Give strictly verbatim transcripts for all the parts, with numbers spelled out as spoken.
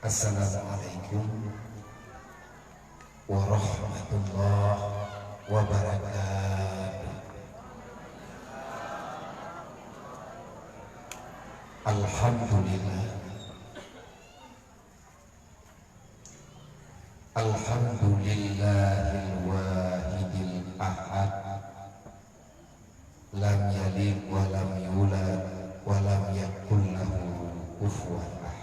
Assalamualaikum warahmatullahi wabarakatuh. Alhamdulillah. Alhamdulillahil wahidil ahad. Lam yalid wa lam yulad wa lam yakul lahu kufuwan ahad.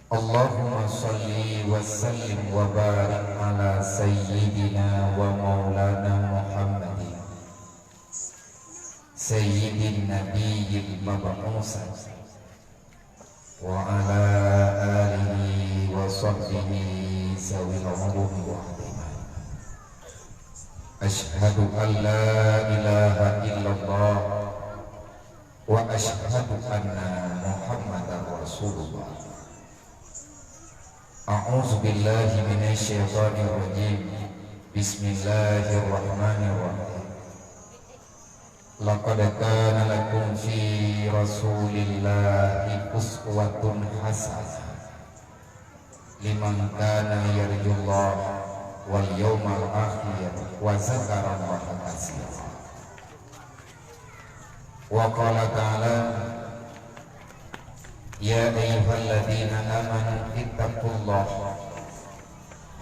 Allahumma shalli wa sallim wa barik ala sayyidina wa maulana Muhammadin, sayyidin nabiyyil mab'usi, wa ala alihi wa sahbihi zawil ulumi wal iman. Asyhadu an la ilaha illallah wa asyhadu anna Muhammadar Rasulullah. A'udzu billahi minasy syaithanir rajim. Bismillahirrahmanirrahim. Laqad kana lakum fi Rasulillahi uswatun hasanah liman kana yarjullaha wal yaumal akhir wa dzakarallaha katsira. Wa qala ta'ala, "Ya ayyuhalladzina amanu ittaqullaha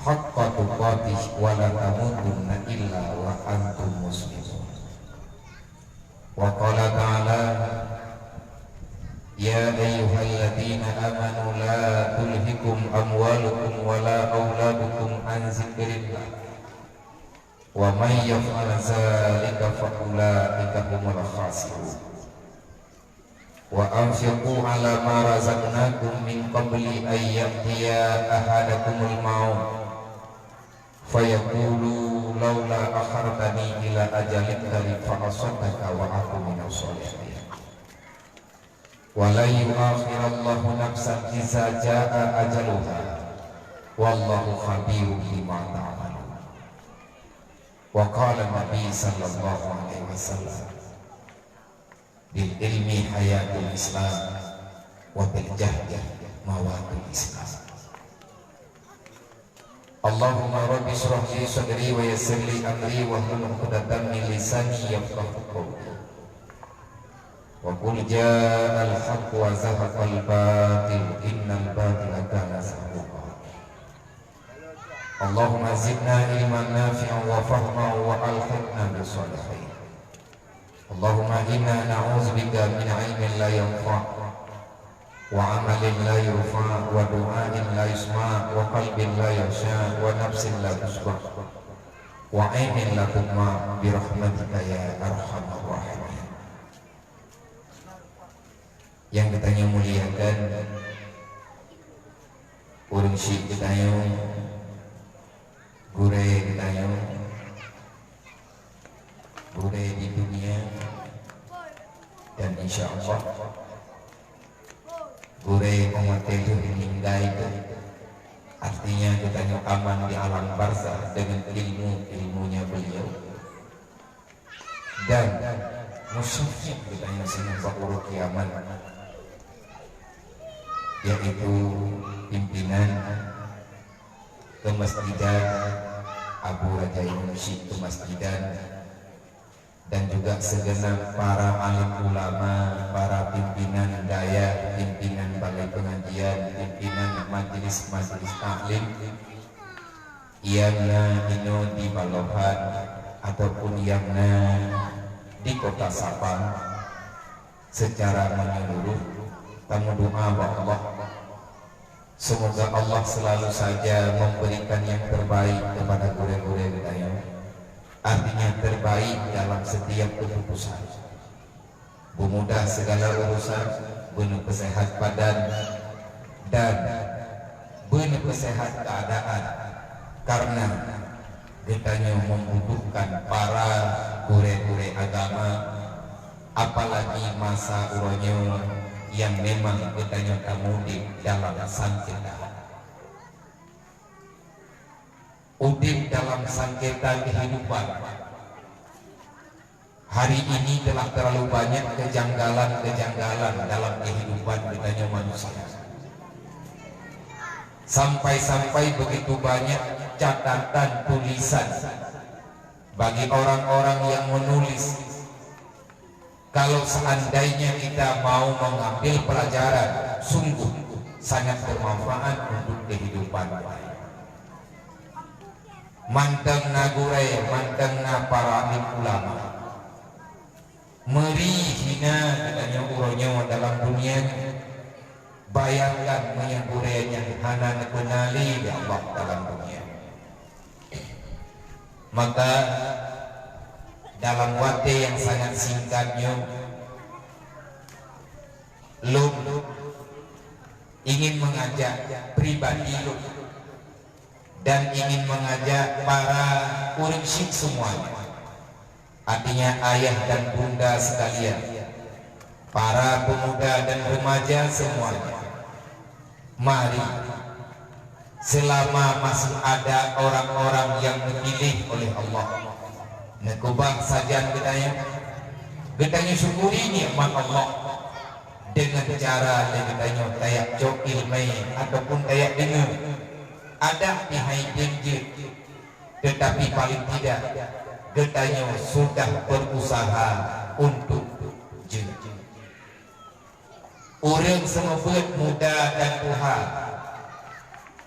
haqqa tuqatih wa la tamutunna illa wa antum muslimun." Wa qala ta'ala, "Ya ayyuhalladzina amanu la tulhikum amwalukum wa la auladukum an dzikrillah. Wa may yaf'al dzalika fa ulaika humul khasirun. Wa anfiqu ala ma razaqnakum min qabli an ya'tiya ahadakumul maut fayaqulu laula akhartani ila ajalin qarib fa asaddaqa wa akun minas shalihin. Wa lan yu'akhirallahu nafsan idza jaa ajaluha. Wallahu khabirum bima ta'malun." Wa qala Nabi sallallahu alaihi wasallam, "Bil ilmi hayatul Islam, wa bil jahli mawatul Islam." Allahumma rabbi shrah li sadri wa yassir li amri wahlul 'uqdatam min lisani yafqahu qawli. Wa qul ja'al haqq wa zahaqal batil, innal batila kana zahuqa. Allahumma zidna ilman nafi'an wa fahman wa alhiqna bis shalihin. Allahumma inna na'udzubika min ilmin la yanfa', wa amalin la yurfa', wa du'ain la yusma', wa qalbin la yakhsha, wa nafsin la tasba', wa ainin la tudma', bi rahmatika ya arhamar rahimin. Nyang geutanyoe muliakan, ureueng syik geutanyoe, gurée geutanyoe, gurée di dunia, dan insya Allah gurée nyang watée lheueh meuninggai tu, artinya geutanyoe aman di alam barzakh deungon ilmu-ilmunya beliau. Dan musyafi' geutanyoe singoh bak uroe kiamat, yaitu pimpinan keumasjidan, Abu Raja Imum Syik keumasjidan, dan juga segenap para alim ulama, para pimpinan dayah, pimpinan balai pengajian, pimpinan majelis-majelis taklim, nyang na inoe di Balohan ataupun nyang na di Kota Sabang, secara menyeluruh, tameudoa bak Allah. Semoga Allah selalu saja memberikan yang terbaik kepada gurée-gurée geutanyoe. Artinya terbaik dalam setiap keputusan. Beumudah segala urusan, beuneupeusehat badan, dan beuneupeusehat keadaan, karena geutanyoe membutuhkan para gurée-gurée agama, apalagi masa uroe nyoe nyang memang geutanyoe tamudeb dalam sengketa. Udeb dalam sengketa kehidupan. Hari ini telah terlalu banyak kejanggalan-kejanggalan dalam kehidupan geutanyoe manusia. Sampai-sampai begitu banyak catatan tulisan bagi orang-orang yang menulis. Kalau seandainya kita mau mengambil pelajaran, sungguh sangat bermanfaat untuk kehidupan. Mantong na gurée, mantong na para alim ulama. Meuri hina geutanyoe uroe nyoe dalam dunia nyoe. Bayangkan meunyoe gurée nyan hana neukeunali lé Allah dalam dunia. Maka dalam watée nyang sangat singkat nyoe, lôn ingin mengajak pribadi lôn dan ingin mengajak para ureuëng syiek semuanya. Artinya ayah dan bunda sekalian, para pemuda dan remaja semuanya, mari, selama masih ada orang-orang yang dipilih oleh Allah, neukeubah sajan geutanyoe, geutanyoe syukuri nikmat Allah dengan cara lé geutanyoe tajak cok iéleumé ataupun tajak deungoe. Adak pih hai jeuet, tetapi paling tidak geutanyoe sudah berusaha untuk jeuet. Ureuëng seumeubeuet muda dan tuha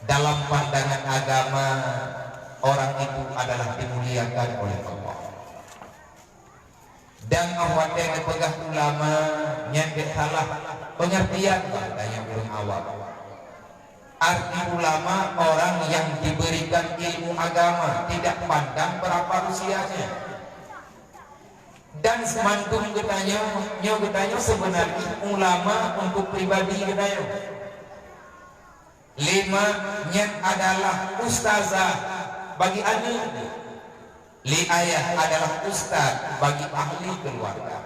dalam pandangan agama, orang itu adalah dimuliakan oleh Allah. Dan óh watée geupeugah ulama, nyan bék salah peungeurtian bak tanyoe ureuëng awam. Arti ulama orang yang diberikan ilmu agama, tidak pandang berapa usianya. Dan seumantong geutanyoe, nyoe geutanyoe sebenarnya ulama untuk pribadi geutanyoe. Lima, nyan adalah ustazah bagi aneuk. Lé ayah adalah ustaz bagi ahli keluarga.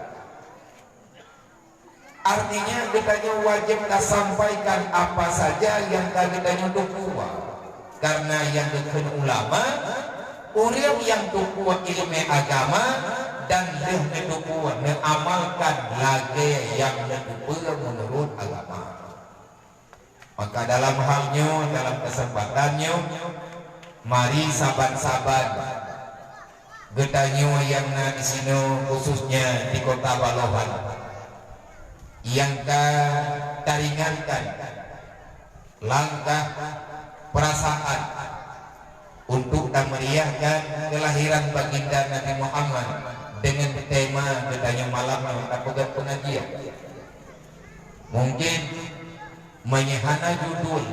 Artinya, geutanyoe wajéb tasampaikan apa saja nyang ka geutanyoe tupeue. Karena nyang geukheun ulama, ureuëng nyang tupeue iéleumé agama dan lheueh neutupeue neuamalkan lagée nyang neutupeue meunurot agama. Maka dalam hal nyoe, dalam keuseumpatan nyoe, mari saban-saban geutanyoe nyang na disinoe, khususnya di Kota Balohan, nyang ka taringankan langkah, peurasaan untuk tameriahkan keulahiran baginda Nabi Muhammad dengan tema geutanyoe malam nyoe tapeugét peungajian. Mungkin meunyoe hana judul,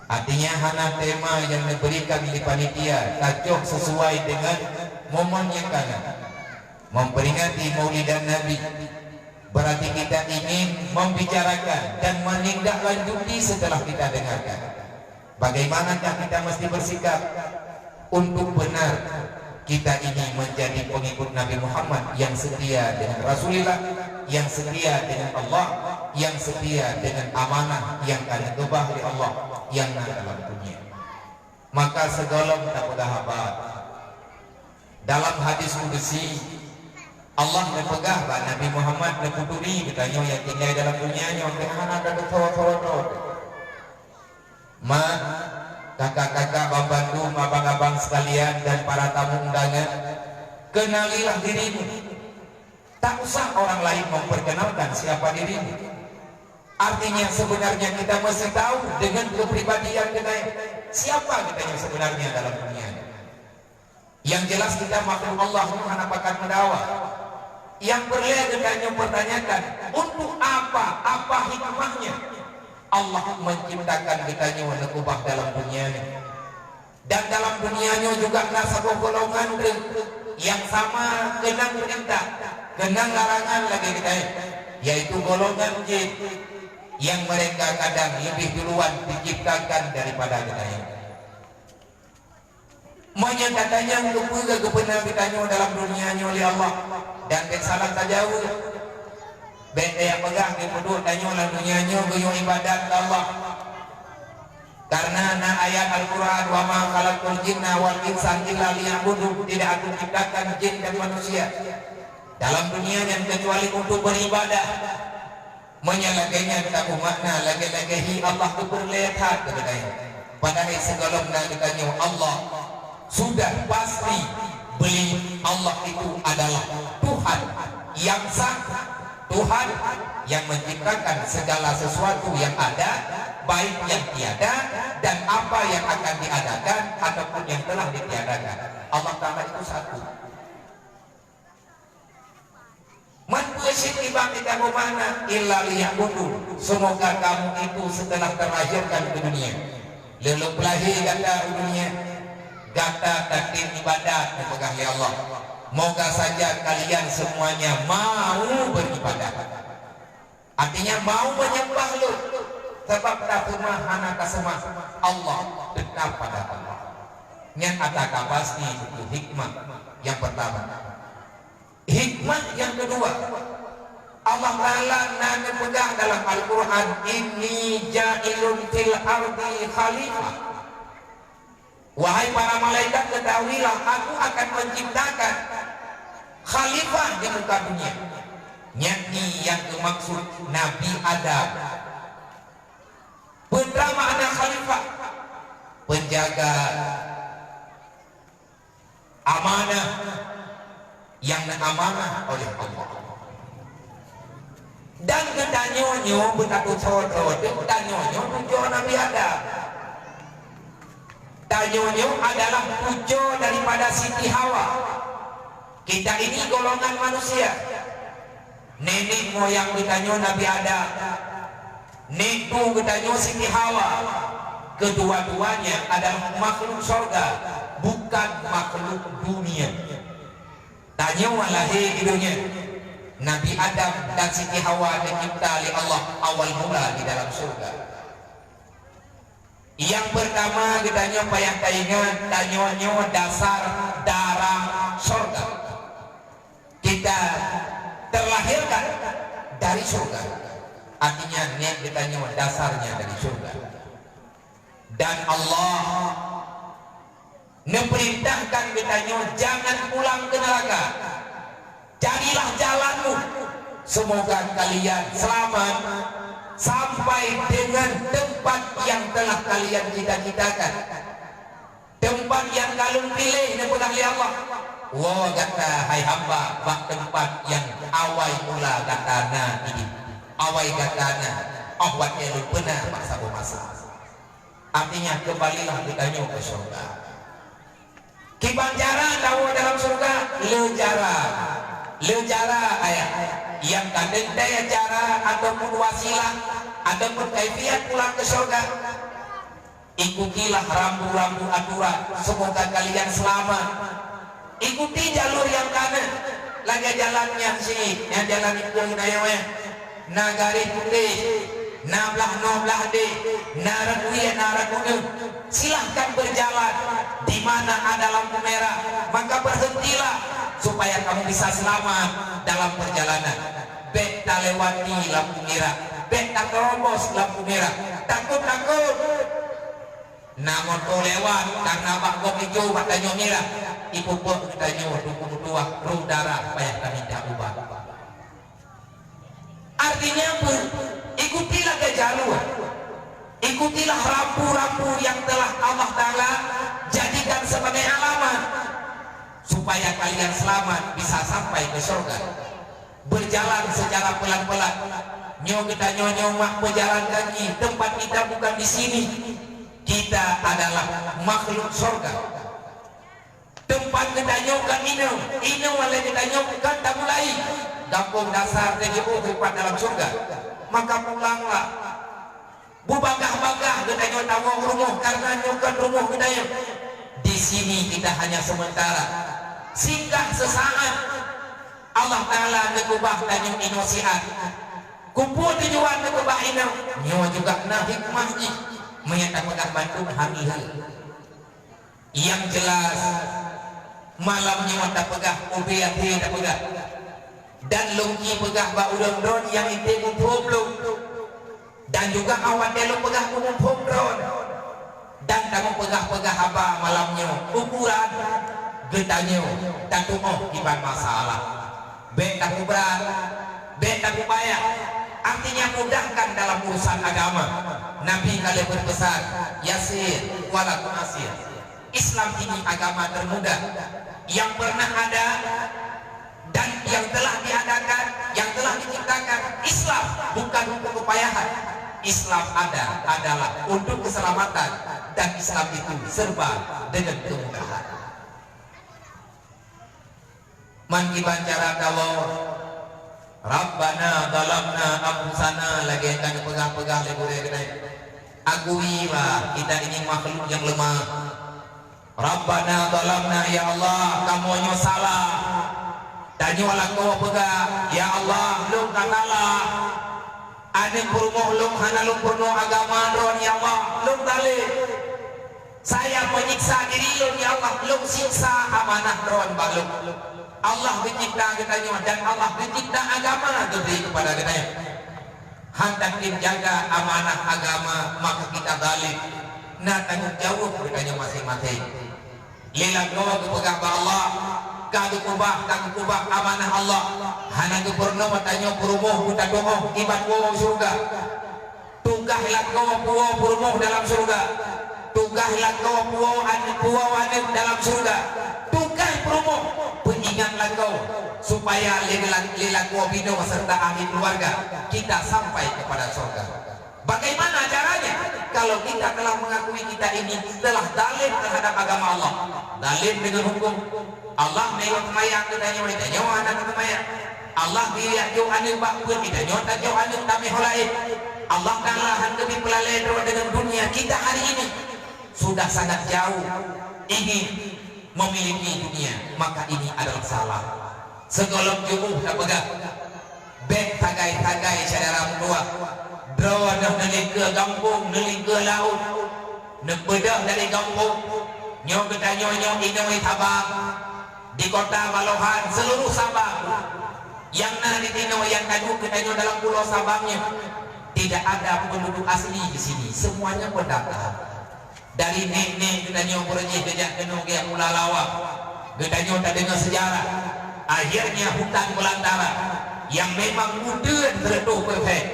artinya hana tema nyang neuberikan lé panitia, tacok sesuai dengan momen nyang ka na. Memperingati Maulidan Nabi, berarti kita ingin membicarakan dan menindaklanjuti setelah kita dengarkan. Bagaimanakah kita mesti bersikap untuk benar kita ini menjadi pengikut Nabi Muhammad yang setia dengan Rasulullah, yang setia dengan Allah, yang setia dengan amanah yang ka neukeubah lé Allah yang na dalam dunia. Maka sigohlom tapeugah haba. Dalam hadis kudusi, Allah neupeugah bak Nabi Muhammad, neuputuri geutanyoe nyang tinggai dalam dunia nyoe, keu hana ka geuthô-thô droe. Ma, kakak-kakak, bandum, abang-abang sekalian, dan para tamu undangan, kenalilah dirimu. Tak usah orang lain memperkenalkan siapa dirimu. Artinya, sebenarnya kita mesti tahu dengan kepribadian kita, siapa kita yang sebenarnya dalam dunia ini. Yang jelas, kita makhluk Allah, hana pakat meudawa. Nyang peureulée geutanyoe pertanyakan, untuk apa, apa hikmahnya Allah menciptakan geutanyoe neukeubah dalam dunia nyoe? Dan dalam dunia nyoe juga na saboh golongan ureuëng nyang sama keunong peurintah, keunong larangan lagée geutanyoe, yaitu golongan jin, yang mereka kadang lebih duluan diciptakan daripada geutanyoe. Meunyoe tatanyong keupeue geupeuna geutanyoe dalam dunia nyoe lé Allah, dan bék salah tajaweueb. Bék tajak peugah geupeuduek tanyoe lam dunia nyoe geuyue ibadat keu Allah. Karena na ayat Al-Quran, "Wa ma khalaqtul jinna wal insa illa liya'budun," tidak Aku ciptakan jin dan manusia dalam dunia nyan kecuali untuk beribadah. Meunyoe lagée nyan taboh makna lagée-lagée hi Allah geupeureulée that keu geutanyoe. Padahai sigohlom na geutanyoe Allah sudah pasti beli Allah itu adalah Tuhan yang sah, Tuhan yang menciptakan segala sesuatu yang ada, baik yang tiada, dan apa yang akan diadakan ataupun yang telah ditiadakan. Allah Ta'ala itu satu. Man peue cit nibak geutanyoe makna illa liya'budun. Semoga kamu itu setelah terlahirkan ke dunia. Lheueh lôn peulahé gata u dunia, gata tatem ibadat, geupeugah lé Allah. Moga saja kalian semuanya mau beribadat. Artinya mau menyembah Lôn, sabab taseumah hana taseumah Allah, tetap pada Allah. Nyan ata ka pasti itu hikmah yang pertama. Hikmah yang kedua, Allah Ta'ala na neupeugah dalam Al-Quran, "Inni ja'ilun fil ardi khalifah." Wahai para malaikat, ketahuilah, Aku akan menciptakan khalifah di muka dunia. Yakni yang dimaksud Nabi Adam. Peue makna khalifah? Penjaga amanah yang diamanah oleh Allah. Dan geutanyoe nyoe beutatusoe droe, geutanyoe nyoe cucoe Nabi Adam. Tanyoe nyoe adalah cucoe daripada Siti Hawa. Kita ini golongan manusia. Nenek moyang geutanyoe Nabi Adam, nenek tu geutanyoe Siti Hawa. Kedua-duanya adalah makhluk sorga, bukan makhluk dunia. Tanyoe lahé di dunia. Nabi Adam dan Siti Hawa dicipta lé Allah awal mula di dalam surga. Yang pertama, geutanyoe payah taingat, tanyoe nyoe dasar dara sorga. Kita terlahirkan dari surga. Artinya, niat geutanyoe dasarnya dari surga. Dan Allah neuperintahkan geutanyoe jangan pulang ke neraka. Carilah jalanmu. Semoga kalian selamat sampai dengan tempat yang telah kalian cita-citakan. Tempat yang ka Lôn piléh neupeugah lé Allah. Woe gata, hai hamba, bak tempat yang awai mula gata na idéh. Awai gata na, óh watée Lôn peuna bak saboh masa. Artinya, kembalilah geutanyoe ke syurga. Kiban cara tawoe dalam syurga? Le cara. Le cara ayah. Nyang ka teuntée cara ataupun wasilah ataupun kaifiat pulang ke syurga. Ikutilah rambu-rambu aturan, semoga kalian selamat. Ikuti jalur yang ka na, lagée jalan nyang syiek, nyang jalan ikeu nayue, na garéh putéh, na blah noe blah deh, na rot wie, na rot uneuen. Silahkan berjalan, di mana ada lampu merah, maka berhentilah, supaya kamu bisa selamat dalam perjalanan. Bék talewati lampu merah, bék taterobos lampu merah. Takot-takot! Na moto lewat, karena bak gob ijo bak tanyoe mirah, ipeubuet geutanyoe tuku-tuah, rhueng darah, payah tamita ubat. Artinya apa? Ikutilah ke jalur. Ikutilah rambu-rambu yang telah Allah Ta'ala jadikan sebagai alamat supaya kalian selamat bisa sampai ke surga. Berjalan secara pelan-pelan. Nyoe geutanyoe nyoe mak pejalan kaki, tempat kita bukan di sini. Kita adalah makhluk sorga. Tempat geutanyoe ka inong, inong walai geutanyoe kan tamulai. Gampông dasar teuh jiôh teumpat dalam sorga. Maka pulanglah. Beubagah-bagah geutanyoe tawoe rumoh, karena nyoe kon rumoh geutanyoe. Di sini kita hanya sementara, singgah sesaat. Allah Ta'ala neukeubah tanyoe inoe siat. Keupeue tujuan neukeubah inoe? Nyoe juga na hikmah jih, meunyo tapeugah bandum hami hai. Nyang jeulaih, malam nyoe tapeugah ubé até tapeugah. Dan lôn jipeugah bak ulôn droe nyang item muphom lôn. Dan juga awak lôn peugah muphom droe. Dan kamoe peugah-peugah haba malam nyoe, ukuran geutanyoe tatuoh kiban masalah. Bék takubra, bék takubaya. Artinya mudahkan dalam urusan agama. Nabi ka lheueh berpesan, "Yasir wala tu'asir." Islam ini agama termudah. Yang pernah ada dan yang telah diadakan, yang telah diciptakan, Islam bukan untuk kepayahan. Islam ada adalah untuk keselamatan dan Islam itu serba dengan kemudahan. Man kiban cara tawoe, "Rabbana zalamna anfusana," lagée ka neupeugah-peugah lé gurée keunoe. Akui bah kita ini makhluk yang lemah. "Rabbana zalamna," ya Allah, kamoe nyoe salah. Tanyoe lakoe peugah, "Ya Allah, lôn ka salah. Aneuk peurumoh lôn hana lôn peurunoe agama droe, ya Allah, lôn zalim. Saya menyiksa diri lôn, ya Allah, lôn siksa amanah droe bak lôn." Allah geucipta geutanyoe dan Allah geucipta agama geubri keupada geutanyoe. Han tatem jaga amanah agama, maka kita zalim. Na tanggong jaweueb geutanyoe maséng-maséng. Lé lakoe geupeugah bak Allah, ka geukubah, ka geukubah amanah Allah. Hana geupeurunoe tanyoe peurumoh beutatu'oh iban woe syeuruga. Tugaih lakoe puwoe peurumoh dalam syeuruga. Tugaih lakoe puwoe an-, puwoe aneuk dalam syeuruga. Tugaih peurumoh peuingat lakoe supaya lé, lé lakoe binoe serta ahli keluarga kita sampai kepada syeuruga. Bagaimana caranya? Kalau kita telah mengakui kita ini telah zalim terhadap agama Allah, zalim dengan hukum, Allah meuiwak seumayang geutanyoe, geutanyoe hana seumayang. Allah geuyue jok aneuk bak peuet, geutanyoe tajok aneuk tamé ho laén. Allah Taala han geubri peulalé droe deungon dunia kita hari ini. Sudah sangat jauh ingin memiliki dunia, maka ini adalah salah. Sigohlom jeueuh tapeugah, bék sagai-sagai syedara meutuwah. Droeneuh neulingkeue gampông, neulingkeue laôt, neubeudôh dari gampông. Nyoe geutanyoe nyoe inong di Sabang, di Kota Balohan, seluruh Sabang nyang na di sinoe, nyang ka duek geutanyoe dalam pulo Sabang nyoe, tidak ada penduduk asli di sini, semuanya pendatang. Dari nék-nék geutanyoe beureujeih geujak keunoe geujak pula lawang. Geutanyoe tadeungoe seujarah. Akhirnya hutan belantara yang memang modern seratus persen.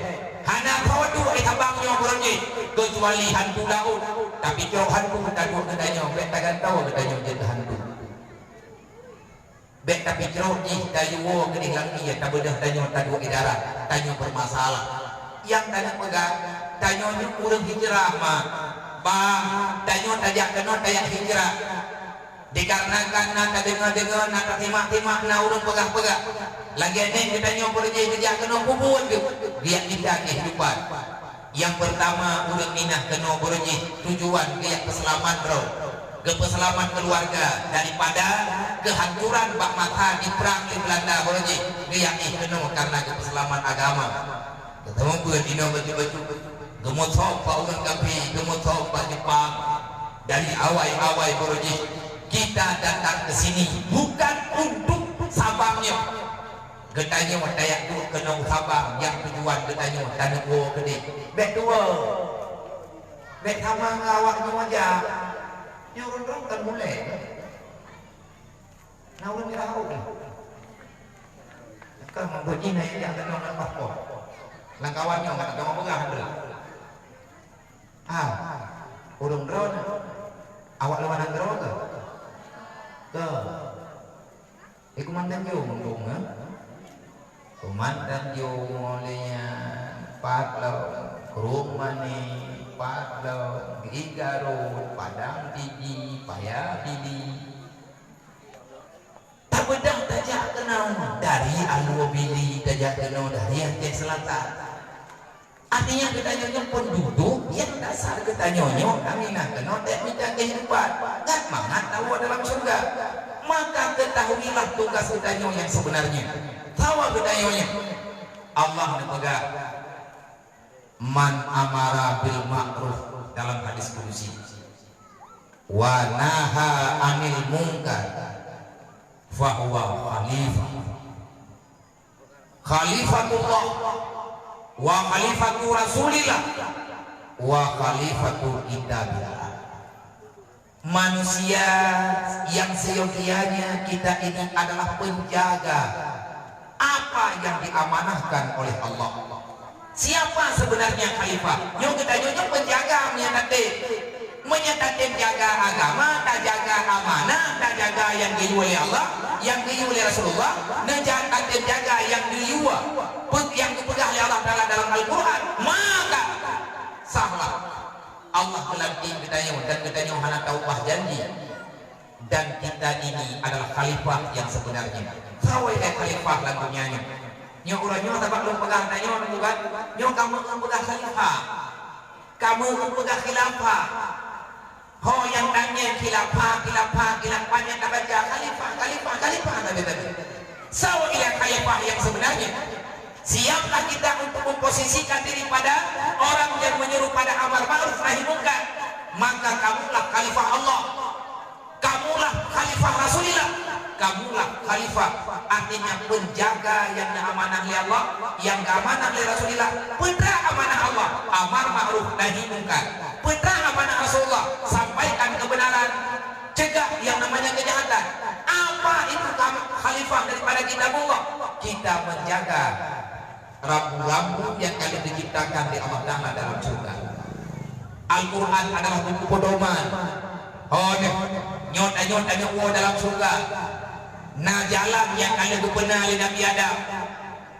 Hana tho duek di Sabang nyoe beureujeih, kecuali hantu laôt. Tapi cok hantu taduek geutanyoe, bék tagantoe geutanyoe jeuet hantu. Bék tapicrok jih tayue woe keudeh lam ié, tabeudôh tanyoe taduek di darat, tanyoe bermasalah. Nyang tanyoe peugah, tanyoe nyoe ureuëng hijrah, ma. Bah, tanyoe tajak keunoe tajak hijrah. Dikarenakan na tadeungoe-deungoe, na tatimak-timak, na ureuëng peugah-peugah. Lagée nyan geutanyoe beureujeih geujak keunoe peue buet geuh, geujak mita kehidupan. Nyang peurtama, ureuëng minah keunoe beureujeih tujuan geujak peuseulamat droe, geupeuseulamat keuluwarga daripada keuhancuran bak masa jiprang lé Beulanda beureujeih, geujak éh keunoe kareuna geupeuseulamat agama. Geutanyoe beuet inoe bacut-bacut, geumeusom bak ureuëng kafé, geumeusom bak Jepang. Dari awai-awai beureujeih, kita datang ke sini bukan untuk Sabang nyoe. Geutanyoe tajak duek keunoe u Sabang, nyang tujuan geutanyoe taneuk woe keudeh. Bék tuwoe. Bék sama ngon awak nyoe jak. Nyoe ureuëng droe kon mulai. Na ureuëng nirah awak. Kan meubeujih na jak keunoe ngon paspor. Lam kawan nyoe ka teuka peugah tu. Ah, ureuëng droe na. Awak luwa nanggroe keu? Keu. Eh, Kumandan Jong dong, eh? Kumandan Jong, Mulia, Padang, Krueng Manis, Padang, Gigarut, Padang Tiji, Paya Bili. Tabeudôh tajak keunoe dari Alue Bili, tajak keunoe dari Aceh Selatan. Artinya geutanyoe nyoe penduduk nyang dasar geutanyoe nyoe, aminah keunoe teuh mita kehidupan, ngat mangat tawoe dalam syeuruga. Maka ketahuilah tugas geutanyoe nyang sebenarnya. Sawa geutanyoe nyoe. Allah neupeugah, "Man amara bil ma'ruf," dalam hadis kudusi, "wa naha anil munkar, fahuwa khalifah." Khalifatullah, wa khalifatu Rasulillah, wa khalifatu kitabillah. Manusia yang seyogianya kita ini adalah penjaga apa yang diamanahkan oleh Allah. Siapa sebenarnya khalifah? Nyoe geutanyoe nyoe penjaga meunyoe tatem. Meunyoe tatem jaga agama, tajaga amanah, tajaga nyang geuyue lé Allah, nyang geuyue lé Rasulullah, neuja-, tatem jaga nyang geuyue, pe-, nyang geupeugah lé Allah Taala dalam Al-Quran, maka sahlah. Allah geulantik geutanyoe dan geutanyoe hana taubah janji. Dan kita ini adalah khalifah yang sebenarnya. Soe khalifah lam dunia nyoe? Nyoe uroe nyoe sabab lôn peugah tanyoe, bukan? Nyoe kamoe peugah khalifah. Kamoe peugah khilafah. Ho nyang tanyong khilafah, khilafah, khilafah nyang tabaca khalifah, khalifah, khalifah, tapi, tapi. Soe khalifah yang sebenarnya? Siaplah kita untuk memposisikan diri pada orang yang menyuruh pada amar ma'ruf nahi mungkar. Maka kamulah khalifah Allah. Kamulah khalifah Rasulillah. Kamulah khalifah, artinya penjaga nyang amanah lé Allah, nyang amanah lé Rasulillah. Peue treuk amanah Allah, amar ma'ruf nahi mungkar. Peue treuk amanah Rasulullah, sampaikan kebenaran, cegah yang namanya kejahatan. Apa itu kam-, khalifah daripada kitabullah? Kita menjaga rambu-rambu nyang ka lheueh diciptakan lé Allah Taala dalam syurga. Al-Quran adalah buku pedoman. Oh, nyoe, nyoe, nyoe, nyoe dalam syurga. Na jalan nyang ka lheueh geupeuna lé Nabi Adam.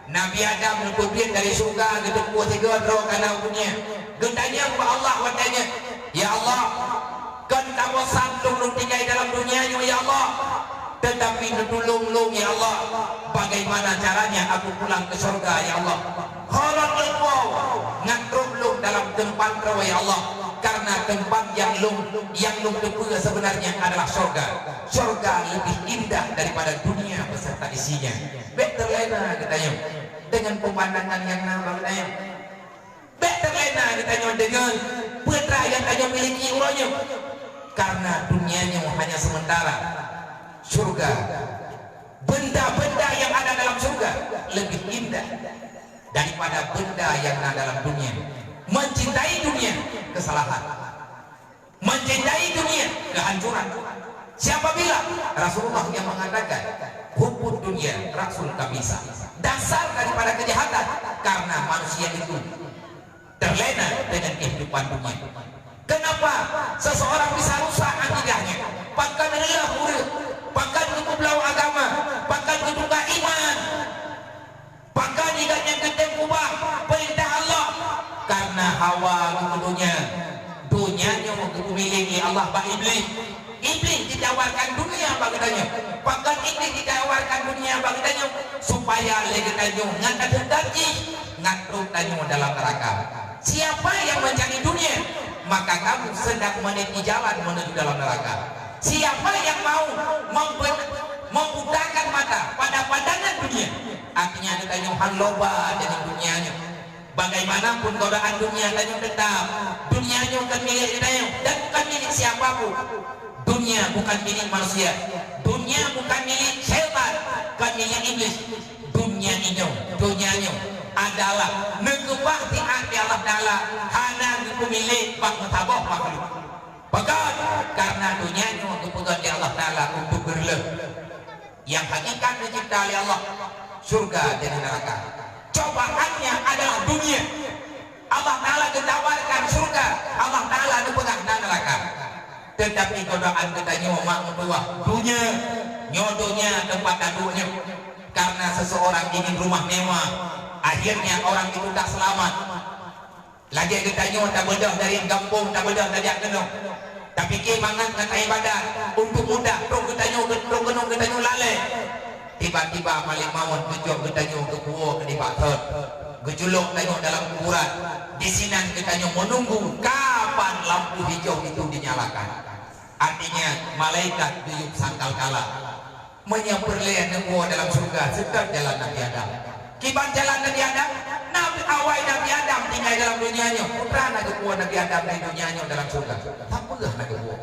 Nabi Adam neupeubiet dari syurga, geuteupeue sigoe droe kana u dunia. Geutanyong bak Allah watée nyan, "Ya Allah, kon tabosan lôn, lôn tinggai dalam dunia nyoe, ya Allah. Tetapi neutulông lôn, ya Allah. Bagaimana caranya aku pulang ke syurga, ya Allah?" Holot leuko ngon trok lôn dalam teumpat droe, ya Allah. Karena teumpat nyang lôn, nyang lôn teupeue sebenarnya adalah syurga. Syurga lebih indah daripada dunia beserta isinya. Bék terlena geutanyoe dengan pemandangan nyang na bak geutanyoe. Bék terlena geutanyoe deungon peue treuk nyang tanyoe miliki uroe nyoe. Karena dunia nyoe hanya sementara. Syurga, benda-benda yang ada dalam syurga lebih indah daripada benda yang na dalam dunia. Mencintai dunia, kesalahan. Mencintai dunia, kehancuran. Siapa bilang? Rasulullah yang mengatakan, "Hubbud dunya ra'sul khabisa." Dasar daripada kejahatan, karena manusia itu terlena dengan kehidupan dunia. Kenapa seseorang bisa rusak akidahnya? Pakon reuloh ureuëng, pakon geupeubloe agama, pakon geutukar iman. Pakon gobnyan geutem ubah peurintah Allah? Karena hawa geuh donya. Donya nyoe geupeumilék lé Allah bak Iblih. Iblih ditawarkan dunia bak geutanyoe. Pakon Iblih ditawarkan dunia bak geutanyoe? Supaya lé geutanyoe ngon tateutap jih ngon trok tanyoe dalam neraka. Siapa yang mencari dunia, maka kamu sedang meniti jalan menuju dalam neraka. Siapa yang mau membe-, membutakan mata pada pandangan dunia, artinya geutanyoe hán loba deungon dunia nyoe. Bagaimanapun godaan dunia tanyoe tetap, dunia nyoe kon milék geutanyoe dan bukan milék siapa pun. Dunia bukan milék manusia. Dunia bukan milék syaitan, bukan milék iblis. Dunia inyoe, dunia nyoe adalah neukeubah siat lé Allah Taala, hana geupeumilék bak meusaboh makhluk. Pakon? Karena dunia nyoe geupeugöt lé Allah Taala untuk geureuloh. Nyang hakikat neucipta lé Allah, syurga dan neraka. Cobaannya adalah dunia. Allah Taala geutawarkan syurga, Allah Taala neupeugah na neraka. Tetapi godaan geutanyoe mak meutuwah dunia, nyoe dunia teumpat taduek nyoe. Karena seseorang ingin rumah mewah, akhirnya orang itu tak selamat. Lagèe geutanyoe tabeudôh dari gampông, tabeudôh tajak keunoe. Tapike mangat ngon ibadat, untuk mudah trok geutanyoe, trok keunoe geutanyoe lalè. Tiba-tiba malaikat maut geujok geutanyoe geupuwoe keu nibak thon. Geuculok tanyoe dalam kuburan. Di sinan geutanyoe menunggu kapan lampu hijau itu dinyalakan. Artinya, malaikat geuyue sangkal kala. Meunyoe peureulèe neuwoe dalam syeuruga, seutôt jalan Nabi Adam. Kiban jalan Nabi Adam? Nabi, awai Nabi Adam tinggai dalam donya nyoe, peue treuk na geuwoe Nabi Adam dari donya nyoe dalam syeuruga. Sapeue na geuwoe?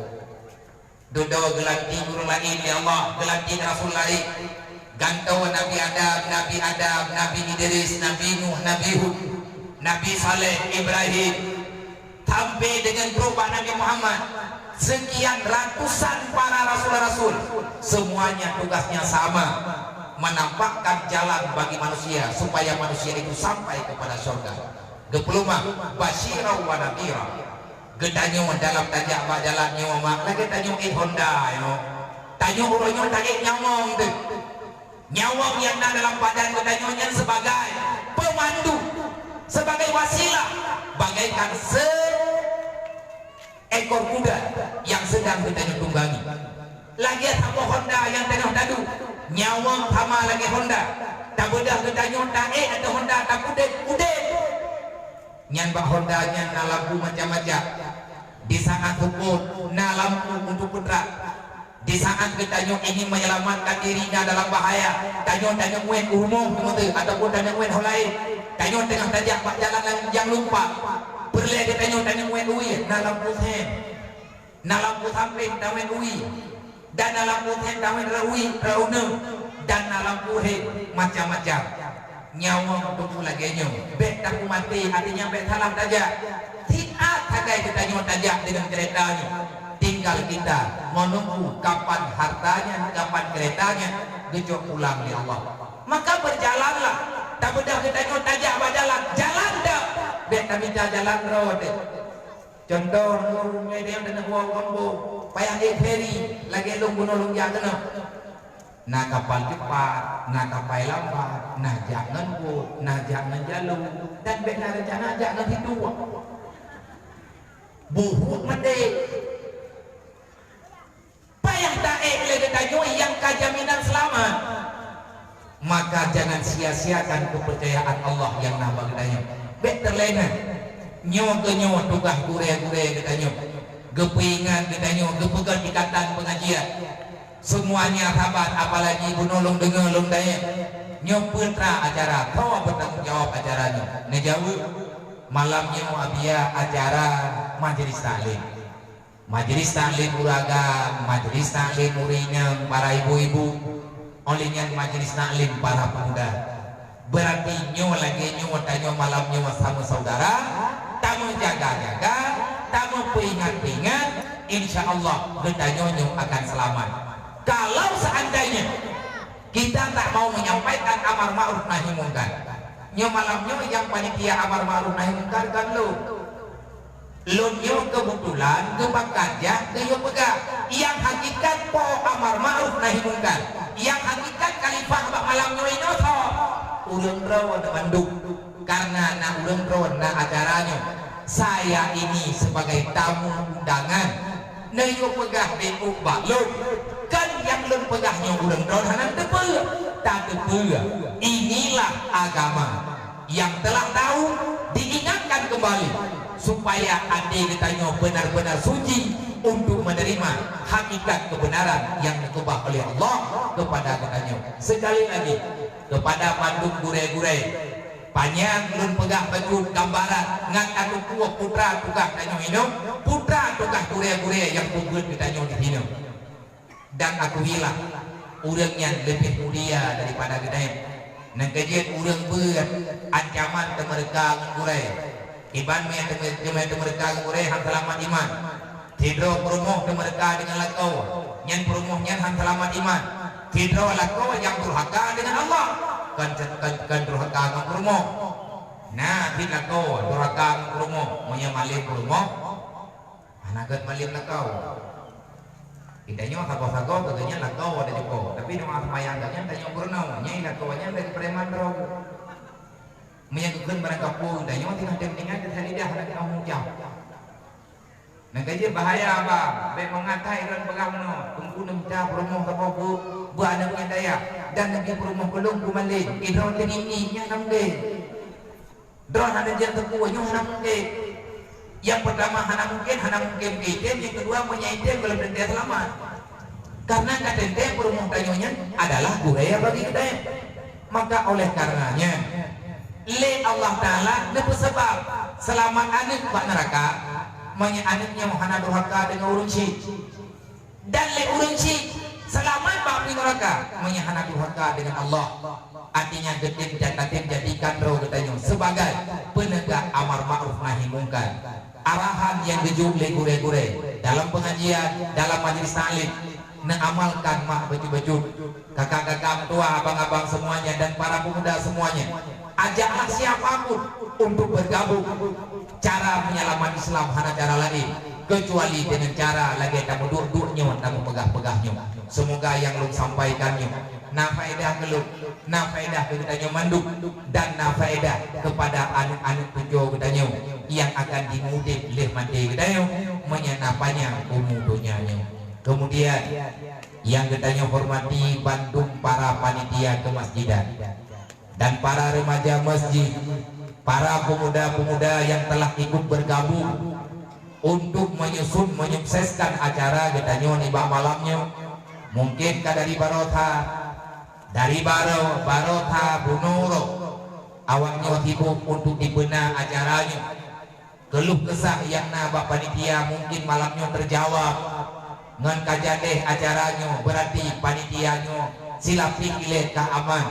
Dudoe geulantik ureueng laén lé Allah, geulantik rasul laén. Gantoe Nabi Adam, Nabi Adam, Nabi Idris, Nabi Nuh, Nabi Hud, Nabi Saleh, Ibrahim. Sampai deungon trok bak Nabi Muhammad, sekian ratusan para rasul-rasul, semuanya tugasnya sama. menampakkan jalan bagi manusia supaya manusia itu sampai kepada surga. Geupeulumah, basyira wa nadhira. Geutanyoe dalam tajak bak jalan nyoe mak, lagée tanyoe ék honda nyoe. Tanyoe uroe nyoe taék nyawöng teuh. Nyawöng nyang na dalam badan geutanyoe nyan sebagai pemandu, sebagai wasilah, bagaikan se- ekor kuda nyang seudang geutanyoe tunggangi. Lagée saboh honda nyang teungoh tadu, nyawöng sama lagée honda. Tabeudôh geutanyoe taék ateueh honda tapeudeh udeb. Nyan bak honda nyan na lampu macam-macam. Di saát seupôt na lampu untuk peutrak. Di saát geutanyoe ingin menyelamatkan diri na dalam bahaya, tanyoe tanyoe nguen u rumoh teumeuteue ataupun tanyoe nguen ho laén, tanyoe teungoh tajak bak jalan nyang lumpak, peureulée geutanyoe tanyoe nguen u wie, na lampu sen, na lampu sampéng tanguen u wie, dan na lampu sen tanguen rot u wie, rot u neueng, dan na lampu hé macam-macam. Nyawöng teupeu lagée nyoe, bék tapeumaté, artinya bék salah tajak. Siat sagai geutanyoe tajak deungon keureta nyoe. Tinggal kita menunggu kapan harta nyan, kapan keureta nyan geucok pulang lé Allah. Maka berjalanlah. Tabeudôh geutanyoe tajak bak jalan, jalan dak. Bék tamita jalan droe teuh. Contoh, ureuëng nyoe nyang teuneubuang gampông, payah ék feri, lagée lôn bunoe lôn jak keunoe. Na kapal cepat, na kapal lambat, na jak ngon bot, na jak ngon jalô, dan bék na reuncana jak ngon hidup. Buhut meudeh. Payah taék lé geutanyoe nyang ka jaminan seulamat. Maka jangan sia-siakan kepercayaan Allah nyang na bak geutanyoe. Bék teuleueh. Nyoe keuh nyoe tugaih gurée-gurée geutanyoe. Geupeuingat geutanyoe, geupeugét ikatan pengajian. Semuanya sahabat, apalagi bunoe lôn deungoe lôn dayah. Nyoe peue tra acara, soe bertanggung jawab acara nyoe? Neujaweueb, malam nyoe abia acara majelis taklim. Majelis taklim ureuëng agam, majelis taklim ureuëng inong, para ibu-ibu, óh lheueh nyan majelis taklim para pemuda. Beurati nyoe lagée nyoe tanyoe malam nyoe sama saudara, tameujaga-jaga, tameupeuingat-peuingat, insya Allah geutanyoe nyoe akan seulamat. Kalau seandainya kita tak mau menyampaikan amar ma'ruf nahi mungkar, nyoe malam nyoe nyang panitia amar ma'ruf nahi mungkar kan lôn. Lôn nyoe keubeutulan geubakat jak geuyue peugah. Nyang hakikat po amar ma'ruf nahi mungkar. Nyang hakikat khalifah bak malam nyoe inoe soe? Ureuëng droe bandum. Karena na ureuëng droe na acara nyoe. Saya ini sebagai tamu undangan. Neuyue peugah bék bak lôn. Kan nyang lôn peugah nyoe ureuëng droe hana teupeue. Tateupeue. Inilah agama. Yang telah tahu diingatkan kembali, supaya hati geutanyoe benar-benar suci untuk menerima hakikat kebenaran yang dikeubah oleh Allah kepada geutanyoe. Sekali lagi, kepada bandum gurée-gurée, panyang lôn peugah bacut gambaran ngon ateueh putra tugaih tanyoe inong, putra tugaih gurée-gurée nyang peubuet geutanyoe di sinoe. Dan akuilah, ureuëng nyan leubeh mulia daripada geutanyoe. Nyang keujeuet ureuëng beuet ancaman teumeureuka ngon gurée. Iban meunyo teumeu-, teumeu-, teumeureuka ngon gurée han seulamat iman. Sidroe peurumoh teumeureuka deungon lakoe, nyan peurumoh nyan han seulamat iman. Sidroe lakoe nyang durhaka deungon Allah, kon, kon, kon durhaka ngon peurumoh. Na cit lakoe durhaka ngon peurumoh, meunyo malem peurumoh, hana gét malem lakoe. Geutanyoe sagoe-sagoe keu geuhnyan lakoe watée jukôh, tapi doa seumayang geuhnyan tanyoe peurunoe, nyan lakoe nyan dari preman droe. Meunyo geukheun barang kapeue geutanyoe singoh tem ingat keu lidah hana geutanyoe mujah. Nyang keujeuet bahaya, Abang. Bék mangat that droen peugah meunoe, teungku neumita peurumoh saboh bu-, bu aneuk nyang dayah, dan neubi peurumoh keu lôn keu malem. Idroe teuh nini nyang nam deh. Droe hana jeuet teupeu, nyoe hana mungken. Nyang peurtama hana mungken, hana mungken keu item, nyang keudua meunyo item gohlom teuntée seulamat. Karena ka teuntée peurumoh tanyoe nyan adalah gurée bagi geutanyoe. Maka oleh karenanya, lé Allah Taala neupeuseubab seulamat aneuk bak neuraka, meunyo aneuk nyoe hana durhaka deungon ureuëng syik. Dan lé ureuëng syik seulamat bak api neuraka meunyo hana durhaka deungon Allah. Artinya geutem dan tatem jadikan droe geutanyoe sebagai peunegak amar ma'ruf nahi mungkar. Arahan nyang geujok lé gurée-gurée dalam pengajian, dalam majlis taklim. Neuamalkan mak bacut-bacut, kakak-kakak, meutuah, abang-abang semuanya, dan para pemuda semuanya. Ajaklah siapa pun untuk bergabung. Cara menyelamat Islam hana cara lain kecuali dengan cara lagée tameuduek-duek nyoe, tameupeugah-peugah nyoe. Semoga nyang lôn sampaikan nyoe na faedah keu lôn, na faedah keu geutanyoe mandum, dan na faedah kepada aneuk-aneuk cucu geutanyoe nyang akan jimuudeb lheueh maté geutanyoe, meunyoe na panyang umu donya nyoe. Kemudian, nyang geutanyoe hormati bandum para panitia keumeusejidan dan para remaja masjid, para pemuda-pemuda yang telah ikut bergabung untuk menyusun, menyukseskan acara geutanyoe nibak malam nyoe. Mungkin ka dari Barotha, dari Baro, Barotha, Bunuro, awak nyoe sibuk untuk dipeuna acara nyoe. Keuluh keusah nyang na bak panitia mungkin malam nyoe teujaweueb ngon ka jadeh acara nyoe, beurati panitia nyoe silapih ilée ka aman.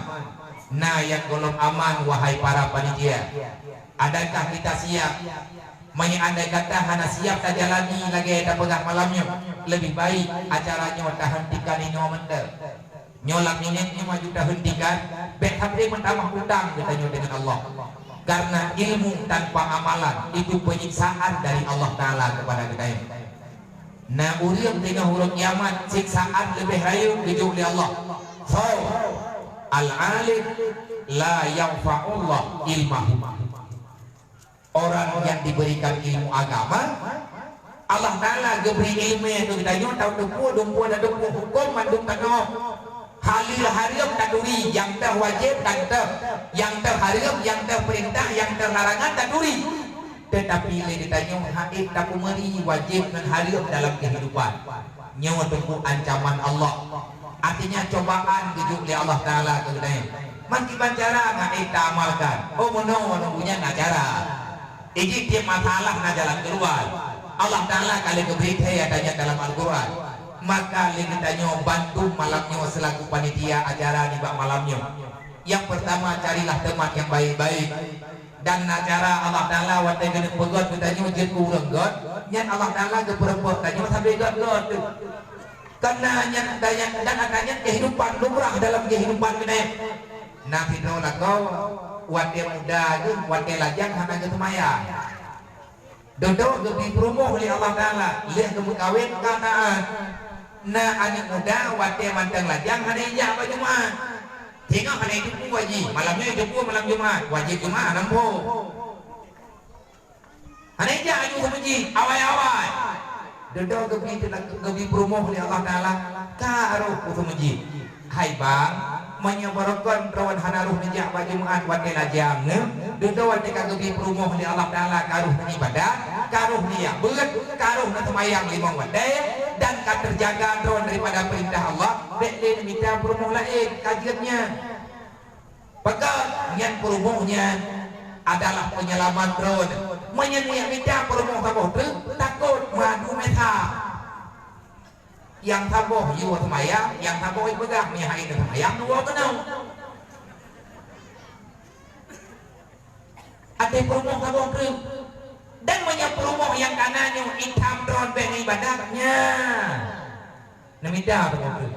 Na nyang gohlom aman, wahai para panitia? Adakah kita siap? Meunyoe andai kata hana siap tajalani lagée tapeugah malam nyoe, leubeh baik acara nyoe tahentikan inoe mantong. Nyoe lam minét nyoe maju tahentikan, bék sabe meutamah utang geutanyoe deungon Allah. Karena ilmu tanpa amalan itu penyiksaan dari Allah Taala kepada geutanyoe. Na ureuëng teungoh uroe kiamat siksaan leubeh rayeuk geujok lé Allah. Soe? Al-alim la yarfa'ullah ilmahu. Orang yang diberikan ilmu agama, Allah Taala geubri iéleumé keu geutanyoe, tateupue, dumpue dan dumpue huköm mandum tanoh. Haleue hareuem taturi, nyang teuh wajéb tateuh, nyang teuh hareuem, nyang teuh peurintah, nyang teuh larangan taturi. Teutapi lé geutanyoe hana tapeumeuri wajéb ngon hareuem dalam keuhidupan. Nyoe teungku ancaman Allah. Artinya cobaan geujok lé Allah Taala keu geutanyoe. Meukiban cara ngon ék taamalkan. Oh, meunoe nunggu nyan na cara. Iji tieb masalah na jalan keuluwa. Allah Taala ka lheueh geubri thée ata nyan dalam Al-Qur'an. Maka lé geutanyoe bandum malam nyoe seulaku panitia acara nibak malam nyoe. Nyang peurtama, carilah teman yang baik-baik. Dan na cara Allah Taala watée geuneuk peugöt geutanyoe jeuet keu ureuëng göt, nyan Allah Taala geupeureumpok tanyoe sabe göt-göt teuh. Karena nyan, dan nyan, dan ata nyan kehidupan lumrah dalam kehidupan geutanyoe. Na sidroe lakoe watée muda geuh, watée lajang hana geuseumayang. Dudoe geubri peurumoh lé Allah Taala, lheueh geumeukawen ka taát. Na aneuëk muda watée mantong lajang hana ijak bak Jumat. Singoh hana iteupeu wajéb, malam nyoe iteupeu malam Jumat, wajéb Jumat hana muphom. Hana ijak aju seumeujid, awai-awai. Dudoe geubri, geubri peurumoh lé Allah Taala, ka rôh u seumeujid. Hai bang, meunyoe barokon droen hana rôh neujak bak Jumat watée lajang nyoe, dudoe watée ka geubri peurumoh lé Allah Taala ka rôh neuibadat, ka rôh neujak beuet, ka rôh neuseumayang limong watée, dan ka teujaga droen daripada peurintah Allah, bék lé neumita peurumoh laén ka jeuet nyan. Peugah nyan peurumoh nyan adalah penyelamat droen. Meunyoe neujak mita peurumoh saboh treuk, takot madu meusa. Nyang saboh yue seumayang, nyang saboh jipeugah, meunyoe hana seumayang dua keunoe. Até peurumoh saboh treuk. Dan meunyoe peurumoh nyang kana nyoe itam droen bék ibadat, nyan neumita saboh treuk.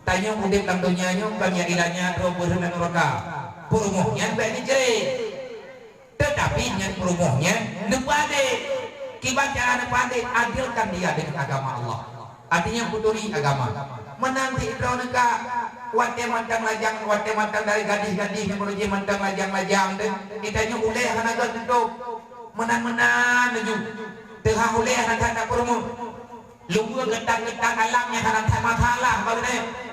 Tanyoe udeb lam donya nyoe kon nyang ilanya droe beureuna nuraka. Peurumoh nyan bék neujeuet. Teutapi nyan peurumoh nyan neupeuadé. Kiban cara neupeuadé, adilkan dia dengan agama Allah. Artinya puturi agama. Meunan cit droeneuh ka, watée mantong lajang, watée mantong dari gadih-gadih nyang meureuji mantong lajang-lajang teuh, geutanyoe ulée hana gét teuntôb. Meunan-meunan laju. Teuhah ulée hana that tapeurumoh. Luweue geutak-geutak alam nyang hana that masalah bak geutanyoe.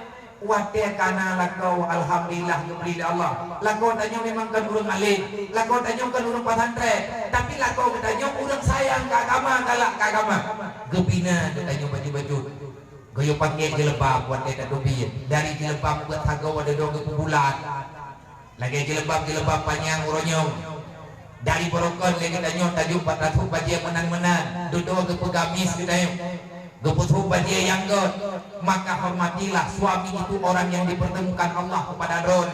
Watée kana lakoe, alhamdulillah, geubri lé Allah. Lakoe tanyoe memang kon ureuëng além, lakoe tanyoe kon ureuëng pesantren, tapi lakoe geutanyoe ureuëng sayang keu agama, galak keu agama. Geubina geutanyoe bacut-bacut. Geuyue pakék jilbab watée tateubiet, dari jilbab buet sagoe dudoe geupeubulat. Lagée jilbab-jilbab panyang uroe nyoe. Dari barokon lé geutanyoe tajok bak tasôk bajée meunan-meunan, dudoe geupeugamis geutanyoe, geupeusôk bajée nyang gét. Maka hormatilah suami itu orang yang dipertemukan Allah kepada droen.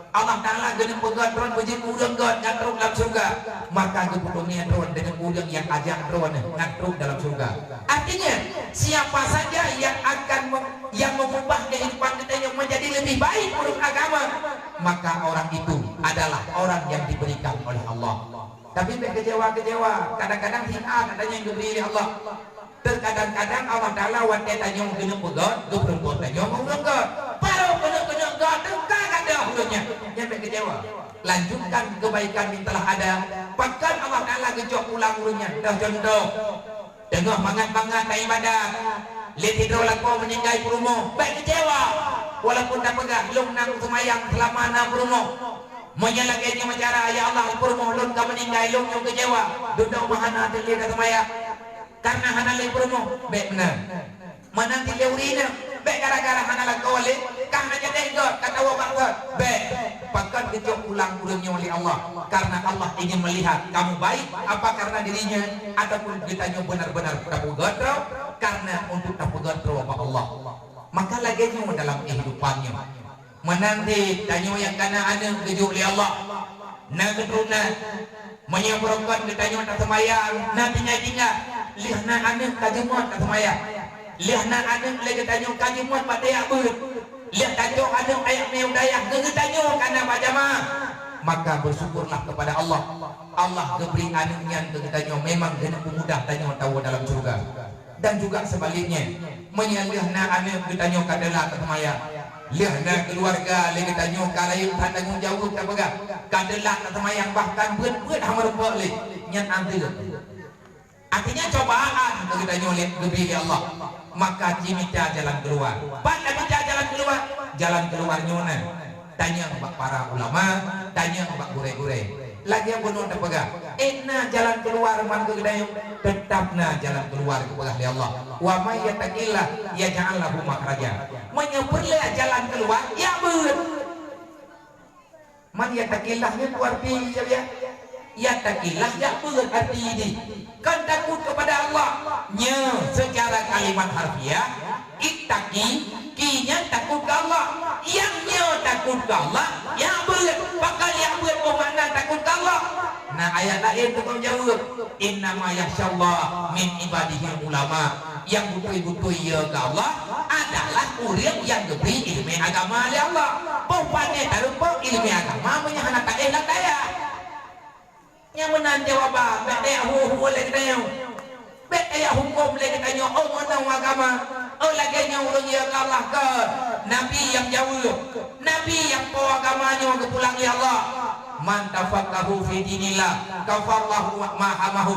Allah Taala geuneuk peugöt droe beujeuet ureuëng göt ngon trok lam syeuruga, maka geupeudunia droe deungon ureuëng nyang ajak droe ngon trok dalam syeuruga. Artinya, siapa saja yang akan mem-, yang mengubah kehidupan kita yang menjadi lebih baik menurut agama, maka orang itu adalah orang yang diberikan oleh Allah. Tapi bék keucewa-keucewa, kadang-kadang hinan ada yang diberi oleh Allah. Teukadang-kadang Allah Taala watée tanyoe keuneuk peugöt, geupeurumpok tanyoe ngon ureuëng göt. Barô keuneuk-keuneuk göt teuka gata ureuëng nyan, nyan bék keucewa. Lanjutkan kebaikan yang telah ada. Pakon Allah Taala geucok pulang ureuëng nyan. Dah contoh, teungoh mangat-mangat na ibadat, lé sidroe lakoe meuninggai peurumoh, bék keucewa. Walaupun tapeugah lôn na seumayang seulama na peurumoh. Meunyoe lagée nyoe cara, ya Allah, peurumoh lôn ka meuninggai, lôn nyoe keucewa. Dudoe meuhana teuh lé ka seumayang. Karena hana lé peurumoh, bék meunan. Meunan cit lé ureuëng inong, bék gara-gara hana lakoe lé, ka hana jadi göt, ka tawoe bak göt, bék. Pakon geucok pulang ureuëng nyoe lé Allah, karena Allah ingin melihat kamu baik apa karena dirinya, ataupun geutanyoe benar-benar tapeugöt droe karena untuk tapeugöt droe bak Allah. Maka lagée nyoe dalam kehidupan nyoe. Meunan cit tanyoe nyang kana aneuëk geujok lé Allah, na keuturonan. Meunyoe beurokon geutanyoe taseumayang, na tinggai-tinggai, lheueh na aneuëk ka jeumöt taseumayang. Lheueh na aneuëk lé geutanyoe ka jeumöt bak tajak beuet. Lheueh tacok aneuëk tajak miyueb dayah, geutanyoe kana bak jamaah. Maka bersyukurlah kepada Allah. Allah geubri aneuëk nyan keu geutanyoe, memang geuneuk peumudah tanyoe tawoe dalam syeuruga. Dan juga sebaliknya, meunyoe lheueh na aneuëk geutanyoe ka teulat taseumayang, lheueh na keuluwarga lé geutanyoe ka rayeuk that tanggong jaweueb tapeugah, ka teulat taseumayang, bahkan beuet-beuet hana meurumpok lé, nyan anteuk. Artinya, cobaan keu geutanyoe lé, geubri lé Allah, maka jimita jalan keuluwa. Ban na mita jalan keuluwa, jalan keuluwa nyoe na. Tanyong bak para ulama, tanyong bak gurée-gurée. Lagée bunoe tapeugah, ék na jalan keuluwa man keu geutanyoe, teutap na jalan keuluwa geupeugah lé Allah. Wa may yattaqillah yaj'al lahu makhraja. Meunyoe peureulée jalan keuluwa, ya beuet. Man yattaqillah nyoe peue arti, ya, ya? Yattaqillah, ya beuet arti jih. Kon takot kepada Allah. Nyoe secara kalimat harfiah, ittaqi, ki nyan takot keu Allah. Nyang nyoe takot keu Allah, ya beuet. Pakon ya beuet boh makna takot keu Allah? Na ayat laén tukang jaweueb, "Innama yakhsyallaha min ibadihil ulama." Nyang beutôi-beutôi ya keu Allah adalah ureuëng nyang geubri iéleumé agama lé Allah. Boh pané tarumpok iéleumé agama meunyoe hana taéh lam dayah. Nyang meunan jawaban, bék tajak hu-hu lé geutanyoe. Bék tajak huköm lé geutanyoe, oh, meunan agama. Oh, lagée nyoe ureuëng ya keu Allah keu. Nabi nyang jaweueb. Nabi nyang po agama nyoe geupulang lé Allah. "Man tafaqahu fi dinillah, kafallahu ma hamahu."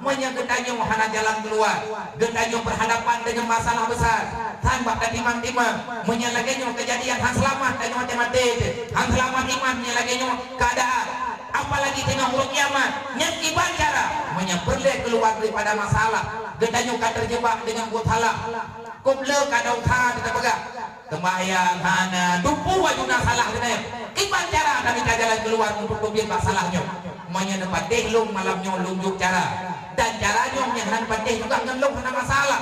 Meunyoe geutanyoe hana jalan keuluwa, geutanyoe berhadapan dengan masalah besar, tan bak tatimang-timang. Meunyoe lagée nyoe keujadian, han seulamat tanyoe maté-maté, han seulamat iman meunyoe lagée nyoe keadaan. Apalagi teungoh uroe kiamat, nyan kiban cara meunyoe peureulée keuluwa daripada masalah, geutanyoe ka terjebak dengan buet salah. Kop le ka dosa teupeugah, seumayang hana, tupu aju na salah keunoe. Kiban cara tamita jalan keuluwa untuk teubiet bak salah nyoe? Meunyoe neupatéh lôn malam nyoe, lôn jok cara. Dan cara nyoe nyang hana neupatéh juga ngon lôn hana masalah.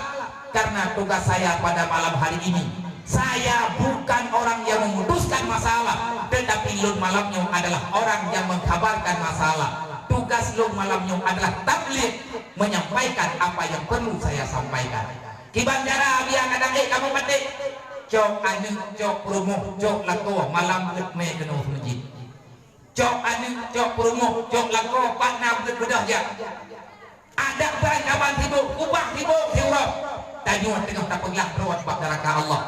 Karena tugas saya pada malam hari ini, saya bukan orang yang memutuskan masalah, tetapi lôn malam nyoe adalah orang yang mengkhabarkan masalah. Tugas lôn malam nyoe adalah tabligh, menyampaikan apa yang perlu saya sampaikan. Kiban cara biar kadang ék kamoe patéh. Cok aneuëk, cok peurumoh, cok lakoe, malam rot mé keunoe meuseujid. Cok aneuëk, cok peurumoh, cok lakoe, pat na beudôh jak. Adak ban kaban sibôk, kubah sibôk siuroe. Tanyoe teungoh tapeuglah droe bak neuraka Allah.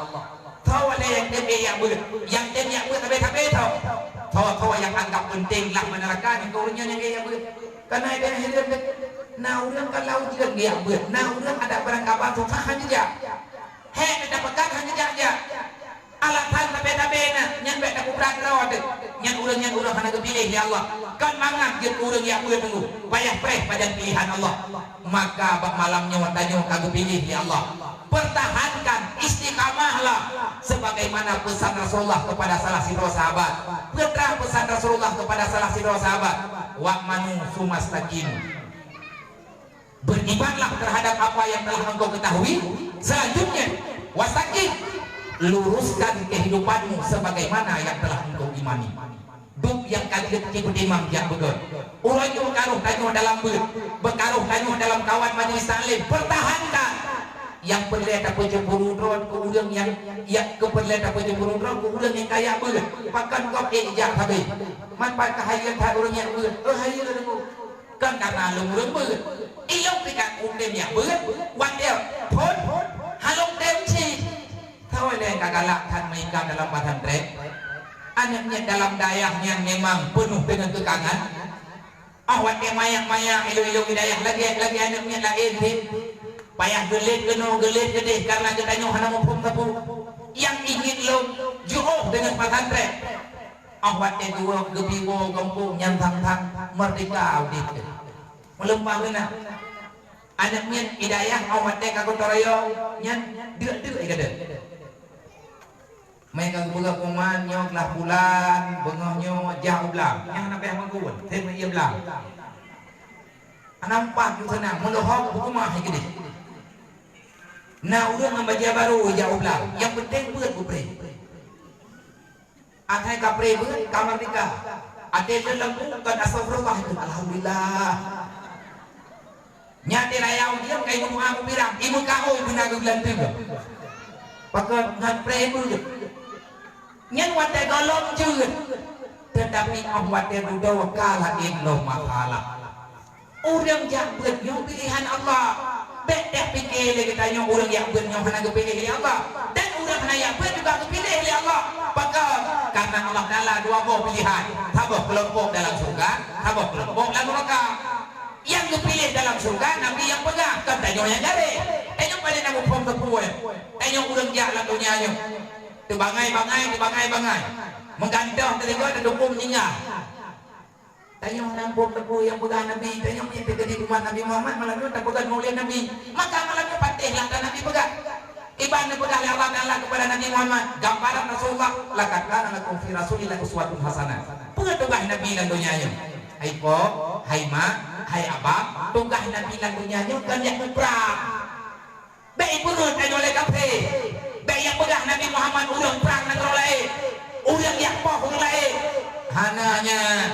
Soe lé nyang tem ék jak beuet? Nyang tem jak beuet sabe-sabe soe? Soe-soe nyang anggap peunteng lam neuraka nyan keu ureuëng nyan nyang ék jak beuet. Kana idéh hireuen deh. Na ureuëng ka laôt jeuet geujak beuet, na ureuëng adak barangkaban susah han jijak. Hék, na peugah han jijak-jak. Alasan sabe-sabe na, nyan bék takubra droe teuh. Nyan ureuëng, nyan ureuëng hana geupiléh lé Allah. Kon mangat jeuet ureuëng jak beuet teungku, payah preh pajan pilihan Allah. Maka bak malam nyoe tanyoe ka geupiléh lé Allah. Pertahankan istiqamahlah, sebagaimana pesan Rasulullah kepada salah sidroe sahabat. Peue teuma pesan Rasulullah kepada salah sidroe sahabat, "Wa'manu tsumma staqimu." Berimanlah terhadap apa yang telah engkau ketahui. Selanjutnya, "Wastaqim," luruskan kehidupanmu sebagaimana yang telah engkau imani. Duek nyang ka jeuet cit peutimang jak beugöt. Uroe nyoe karoh tanyoe dalam beuet, beukaroh tanyoe dalam kawan majelis taklim, pertahankan. Nyang peureulée tapeucemburu droe keu ureuëng nyang, nyang keu peureulée tapeucemburu droe keu ureuëng nyang kaya beuet. Pakon gob ék jak sabe? Man pat ka hayeue that ureuëng nyang beuet. Oh, hayeue deungoe. Kan karena lôn ureuëng beuet. Ilôn pih ka ureuëng nyang beuet, watée phon, hana lôn tem cit. Soe lé ka galak that meuikat dalam pesantren? Aneuk miet dalam dayah nyan memang peunoh deungon keukangan. Ah, watée manyak-manyak ilôn-ilôn di dayah lagée, lagée aneuk miet laén cit. Payah geulet keunoe, geulet keudeh karena geutanyoe hana muphom sapeue. Nyang ingat lôn jiôh deungon pesantren. Ah, watée geuwoe geubiwoe gampông nyan sang-sang meurdeka udeb teuh. Meulumpah beuna. Aneuk miet di dayah 'oh watée ka geutarayong nyan deuk-deuk i gadeuh. Meuka geupeugah peuman nyoe glah bulan, beungoh nyoe jak u blang. Nyang hana payah meugeuen, seb meuié blang. Hana mupat ju seunang, meuleuhok beukeumah i keudeh. Na ureuëng ngon bajée barô jak u blang, nyang peunteng beuet beupreh. Atai kapreh beuet ka meurdeka. Até leuleumbu kon astagfirullah itu, alhamdulillah. Nyan di raya ujeuen kai meudoa meubirang, imeukahôi beuna geugeulanteu. Pakon ngon preh beuet. Nyan watée gohlom jeuet. Teutapi 'oh watée dudoe ka laén lom masalah. Ureuëng jak beuet nyoe piléhan Allah. Bék teupiké lé geutanyoe ureuëng jak beuet nyoe hana geupiléh lé Allah. Dan ureuëng hana jak beuet juga geupiléh lé Allah. Pakon? Karena Allah Taala dua boh piléhan. Saboh keulompok dalam syeuruga, saboh keulompok lam neuraka. Nyang geupiléh dalam syeuruga Nabi nyang peugah, kon tanyoe nyang gareh. Tanyoe paleng na muphom sapeue. Tanyoe ureuëng jak lam donya nyoe. Teubangai-bangai, teubangai-bangai. Meugantoh teuligoe teudukum tinggai. Tanyoe hana muphom sapeue nyang peugah Nabi, tanyoe meunyoe teukeudi umat Nabi Muhammad malam nyoe tapeugah maulid Nabi. Maka malam nyoe patéh lah ka Nabi peugah. Iban neupeugah lé Allah Taala keupada Nabi Muhammad, gambaran Rasulullah, "Laqad kana lakum fi Rasulillahi uswatun hasanah." Peue tugaih Nabi lam donya nyoe? Hai po, hai ma, hai abang, tugaih Nabi lam donya nyoe kon jak muprang. Bék ipeureuet tanyoe lé kaphé. Bék nyang peugah Nabi Muhammad ureuëng prang nanggroe laén, ureuëng jak poh ureuëng laén. Hana nyan.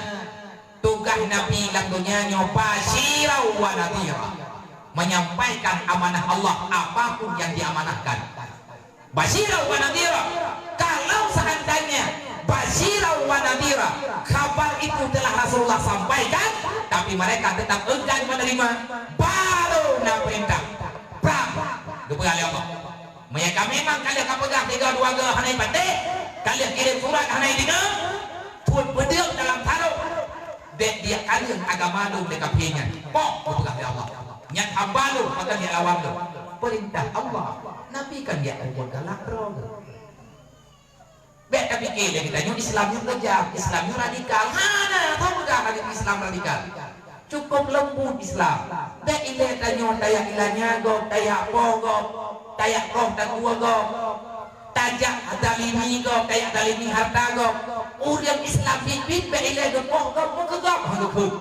Tugaih Nabi lam donya nyoe basyiran wa nadhira. Menyampaikan amanah Allah apapun yang diamanahkan. Basyiran wa nadhira. Kalau seandainya basyiran wa nadhira, kabar itu telah Rasulullah sampaikan, tapi mereka tetap enggan menerima, baru na perintah. Prang! Geupeugah lé Allah. Meunyoe ka memang ka lheueh ka peugah tiga dua go hana ipatéh, ka lheueh kirém surat hana ideungoe, phon peudeueng dalam sarong. Bék diak kaleueng agama lôn lé kaphé nyan. Poh geupeugah lé Allah. Nyan hamba lôn, maka diak lawan lôn. Peurintah Allah. Nabi kan diak pukul galak droe. Bék tapiké lé geutanyoe Islam nyoe keujam, Islam nyoe radikal. Hana, hana peugah lagée Islam radikal. Cukup leumbut Islam. Bék ilée tanyoe tajak ilanya gob, tajak poh gob, tajak poh takue gob, tajak zalimi gob, tajak zalimi harta gob. Ureuëng Islam biet-biet bék ilée geupoh gob, meukeugab han geukheun.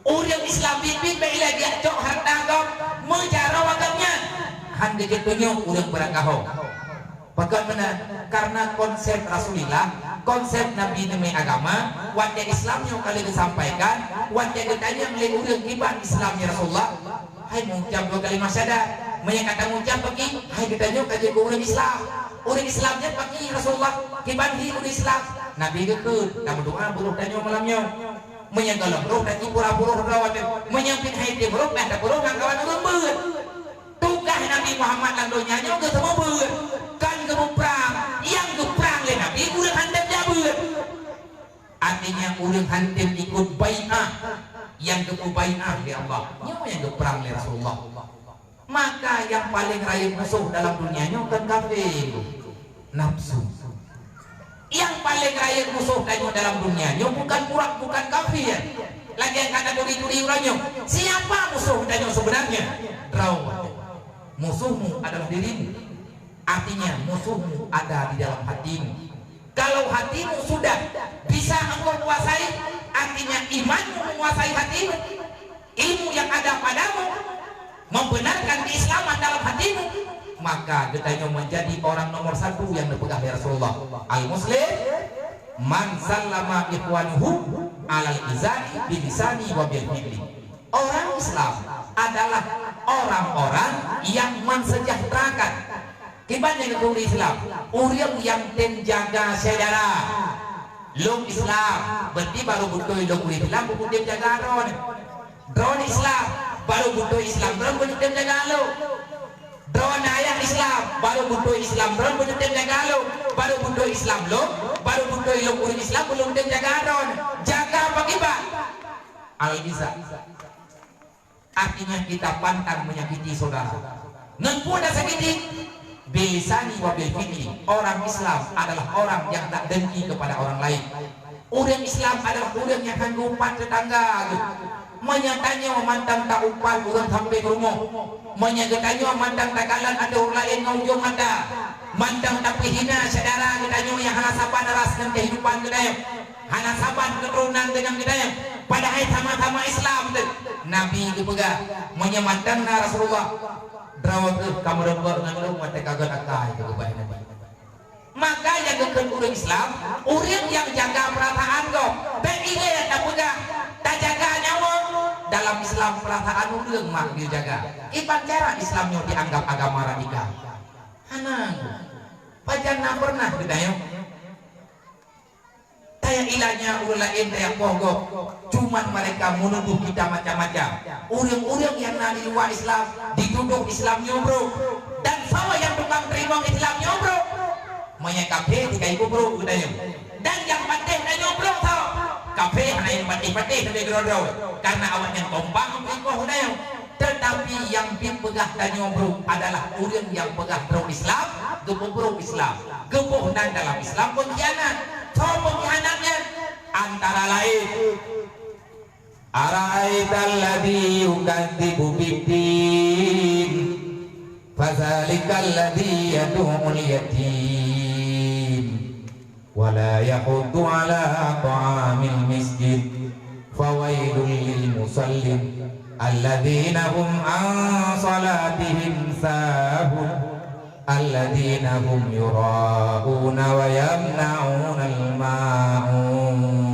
Ureuëng Islam biet-biet bék ilée geujak cok harta gob meujaroe agam nyan. Han geujeuet tunyok ureuëng beurangkaho. Pakon meunan? Karena konsep Rasulullah, konsep Nabi neumé agama, watée Islam nyoe ka lheueh geusampaikan, watée geutanyong lé ureuëng kiban Islam ya Rasulullah, hai meuucab dua kalimah syahadat. Meunyoe ka tameuucab paki, hai geutanyoe ka jeuet keu ureuëng Islam. Ureuëng Islam nyan paki Rasulullah, kiban hi ureuëng Islam. Nabi geukheun, tameudoa beuroh tanyoe malam nyoe. Meunyoe gohlom roh dan ipura-pura droe watée, meunyoe pih hai tém roh, bah tapeuroh lam kawan ureuëng beuet. Tugaih Nabi Muhammad lam donya nyoe geuseumeubeuet, kon geumuprang. Nyang geuprang lé Nabi ureuëng han tém jak beuet. Artinya ureuëng han tém ikut bai'ah nyang geupeubai'ah lé Allah. Nyoe nyang geuprang lé Rasulullah. Maka nyang paleng rayeuk musoh dalam dunia nyoe kon kafé, nafsu. Nyang paleng rayeuk musoh tanyoe dalam dunia nyoe bukan pura, bukan kafir. Lagée nyang ka turi-turi uroe nyoe. Siapa musoh tanyoe sebenarnya? Droe. Musuhmu adalah dirimu. Artinya musuhmu ada di dalam hatimu. Kalau hatimu sudah bisa engkau kuasai, artinya imanmu menguasai hatimu, ilmu yang ada padamu membenarkan keislaman dalam hatimu, maka geutanyoe menjadi orang nomor satu yang dipeugah oleh Rasulullah. Al-Muslim Man sallama ikhwanuhu alal izai bilisani wa bil fi'li. Orang Islam adalah orang-orang yang mensejahterakan. Kiban nyang geukheun ureuëng Islam, ureuëng nyang tem jaga syedara. Lôn Islam, berarti baru beutôi lôn ureuëng Islam, beutôi tem jaga droe. Droe Islam, baru beutôi Islam, droe beutôi tem jaga lôn. Droe ayah Islam, baru beutôi Islam, droe beutôi tem jaga lôn. Baru beutôi Islam lôn, baru beutôi lôn ureuëng Islam, beutôi tem jaga droe. Jaga apa kiban? Al-iza. Artinya kita pantang menyakiti saudara. Ngon peue tasakiti? Bilisani wa bil fi'li. Orang Islam adalah orang yang tak dengki kepada orang lain. Ureuëng Islam adalah ureuëng nyang hana geupat teutangga geuh. Meunyoe tanyoe mantong ta-upat ureuëng sampoe rumoh, meunyoe geutanyoe mantong takalon ateueh ureuëng laén ngon ujong mata, mantong tapeue hina syedara geutanyoe nyang hana saban ras ngon keuhidupan geutanyoe, hana saban keuturonan deungon geutanyoe, padahai sama-sama Islam teuh. Nabi geupeugah, "Meunyoe mantong na Rasulullah, droe kheueh ka meurumpok ngon lôn watée ka gét akai," keu geubai Nabi. Maka nyang geukheun ureuëng Islam, ureuëng nyang jaga peurasaan gob. Bék ilée tapeugah, tajaga nyawa. Dalam Islam, peurasaan ureuëng mak geujaga. Kiban cara Islam nyoe dianggap agama radikal? Hana. Pajan na pernah geutanyoe taya ilanya ureuëng laén taya poh gob, cuman mereka menuduh kita macam-macam. Ureuëng-ureuëng nyang na di luwa Islam dituduh Islam nyoe brok. Dan soe nyang tukang teurimong Islam nyoe brok? Meunyoe kafé, tika ibu brok geutanyoe. Dan nyang patéh tanyoe brok soe? Kafé hana nyang patéh-patéh sabe keudroe-droe, karena awaknyan kompak meukeureukoh geutanyoe. Tetapi nyang pih peugah tanyoe brok adalah ureuëng nyang peugah droe Islam, geupeubrok Islam. Geuboh nan dalam Islam pengkhianat. Soe pengkhianat nyan? Antara lain, "Ara'aital ladzi yukadzibu biddin, fadzalikal ladzi yadu'ul yatim." Wa la yahuddu ala ta'amil miskin. Fawailul lil musallin, alladzina hum an salatihim sahun, alladzina hum yura'una wa yamna'unal ma'un.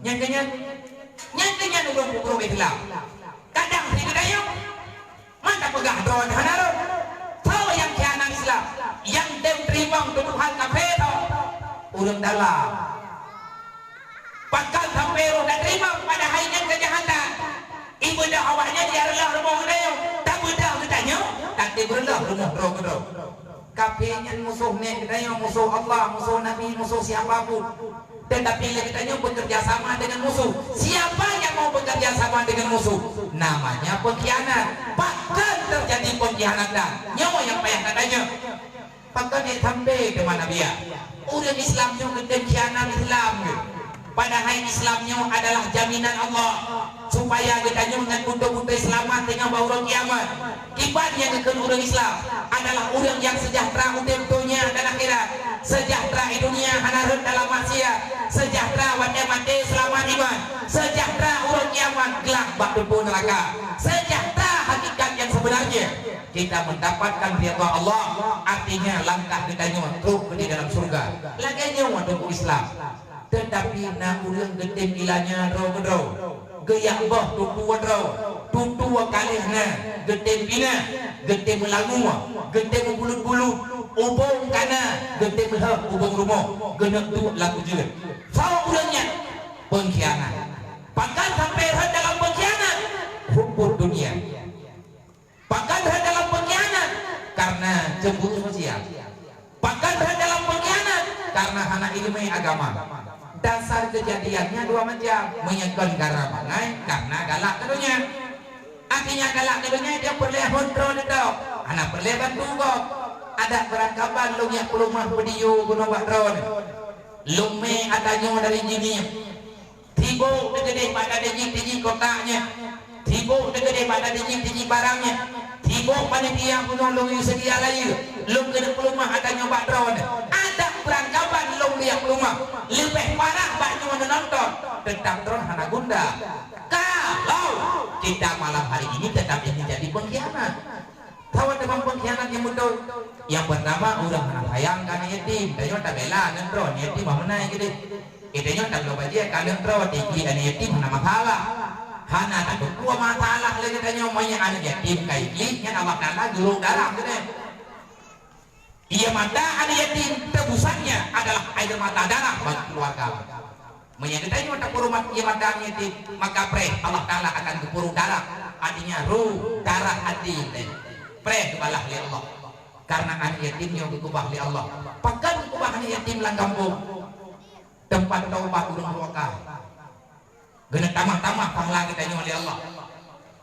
Nyang keu nyan, nyang keu nyan ureuëng peugurée Islam. Kadang si geutanyoe Man tapeugah droe hana rhot. Soe nyang khianat Islam, nyang tem teurimong tuduhan kafé tho? Ureuëng dalam. Pakon sampoe roh tateurimong padahai nyan keujahatan? Ibadah awaknyan ya reuloh rumoh geutanyoe, tabeudôh geutanyoe, tapi beureuloh rumoh droe keudroe. Kafé nyan musoh nèk geutanyoe, musoh Allah, musoh Nabi, musoh siapa pun. Tetapi lé geutanyoe bekerja sama dengan musuh. Siapa yang mau bekerja sama dengan musuh? Namanya pengkhianat. Pakon terjadi pengkhianatan? Nyoe nyang payah tatanyong. Pakon nèk sampoe teuma Nabi ya? Ureuëng Islam nyoe geutem khianat Islam nyoe. Padahai Islam nyoe adalah jaminan Allah supaya geutanyoe ngon beutôi-beutôi seulamat teungoh bak uroe kiamat. Kiban nyang geukheun ureuëng Islam adalah ureuëng nyang seujahteura udeb donya dan akhirat. Seujahteura di dunia hana rhot dalam maksiat. Seujahteura watée maté seulamat iman. Seujahteura uroe kiamat gleh bak teumpat neuraka. Seujahteura hakikat nyang seubeunarnya, kita mendapatkan ridha Allah, artinya langkah geutanyoe trok di dalam syurga. Lagée nyoe teungku Islam. Teutapi na ureuëng geutem ilanya droe keudroe, geujak boh tutue droe, tutue ka lheueh na, geutem pinah, geutem meulangue, geutem meubulut-bulut, ubông ka na, geutem lheueh ubông rumoh, geuneuk duek lam ujeuen. Soe ureuëng nyan? Pengkhianat. Pakon sampoe rhot dalam pengkhianat? Hubbud dunia. Pakon rhot dalam pengkhianat? Karena cemburu sosial. Pakon rhot dalam pengkhianat? Karena hana iéleumé agama. Dasar keujadiannya dua macam. Meunyoe kon karena bangai, karena galak keu donya. Artinya galak keu donya, dia peureulée hon droe teuh. Hana peureulée bantu gob. Adak beurangkaban lôn jak peuleumah video bunoe bak droe. Lôn mé ata nyoe dari Jeunieb. Sibok teugeudeh bak tada jih tiji kotak nyan. Sibok teugeudeh bak tada jih tiji barang nyan. Sibok panitia bunoe lôn yue seudia layeue. Lôn keuneuk peuleumah ata nyoe bak droeneuh. Adak beurangkaban lôn jak peuleumah. Leubeh parah bak nyoe neunonton. Teutap droeneuh hana guna. Kalau kita malam hari ini tetap ingin jadi pengkhianat. Saboh teuma peungkhianat nyang beutôi. Nyang peurtama, ureuëng hana sayang keu aneuk yatim. Tanyoe tabela aneuk droe, aneuk yatim bah meunan keudeh. Eh, tanyoe tabloe bajée keu aneuk droe, tapi aneuk yatim hana masalah. Hana tateupeue masalah lé geutanyoe, meunyoe aneuk yatim ka iklik, nyan Allah Taala geurok darah keudeh. Ie mata aneuk yatim tebusannya adalah air mata darah bagi keluarga. Meunyoe geutanyoe tapeurumat ie mata aneuk yatim, maka preh Allah Taala akan geupeurok darah, artinya roh, darah hati teuh. Preh geubalah lé Allah. Karena aneuk yatim nyoe geukeubah lé Allah. Pakon geukeubah aneuk yatim lam gampông? Teumpat taubat ureuëng durhaka. Geuneuk tamah-tamah pahala geutanyoe lé Allah.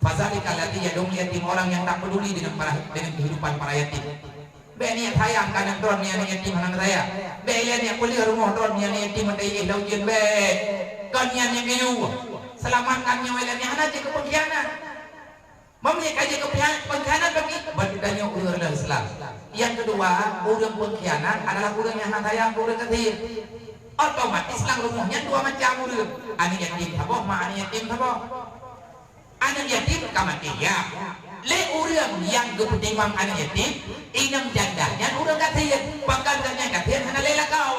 Fadzalika alladzi yad'ul yatim, orang yang tak peduli dengan para, dengan kehidupan para yatim. Bék niat sayang keu aneuk droe, niat yatim hana sayang. Bék ilée niat peuleueh rumoh droe, niat yatim meutai éh lam ujeuen, bék. Kon niat nyang geuyue. Selamatkan nyoe ilée niat hana jeuet keu peungkhianat. Meunyoe ka jeuet keu pengkhianat bagi, berarti tanyoe ureuëng Islam. Yang kedua, ureuëng peungkhianat adalah ureuëng nyang hana sayang keu ureuëng gasien. Otomatis lam rumoh nyan dua macam ureuëng. Aneuk yatim saboh, ma aneuk yatim saboh. Aneuk yatim ka maté, ya. Lé ureuëng nyang geupeutimang aneuk yatim, inong janda nyan ureuëng gasien. Bahkan gobnyan gasien hana lé lakoe.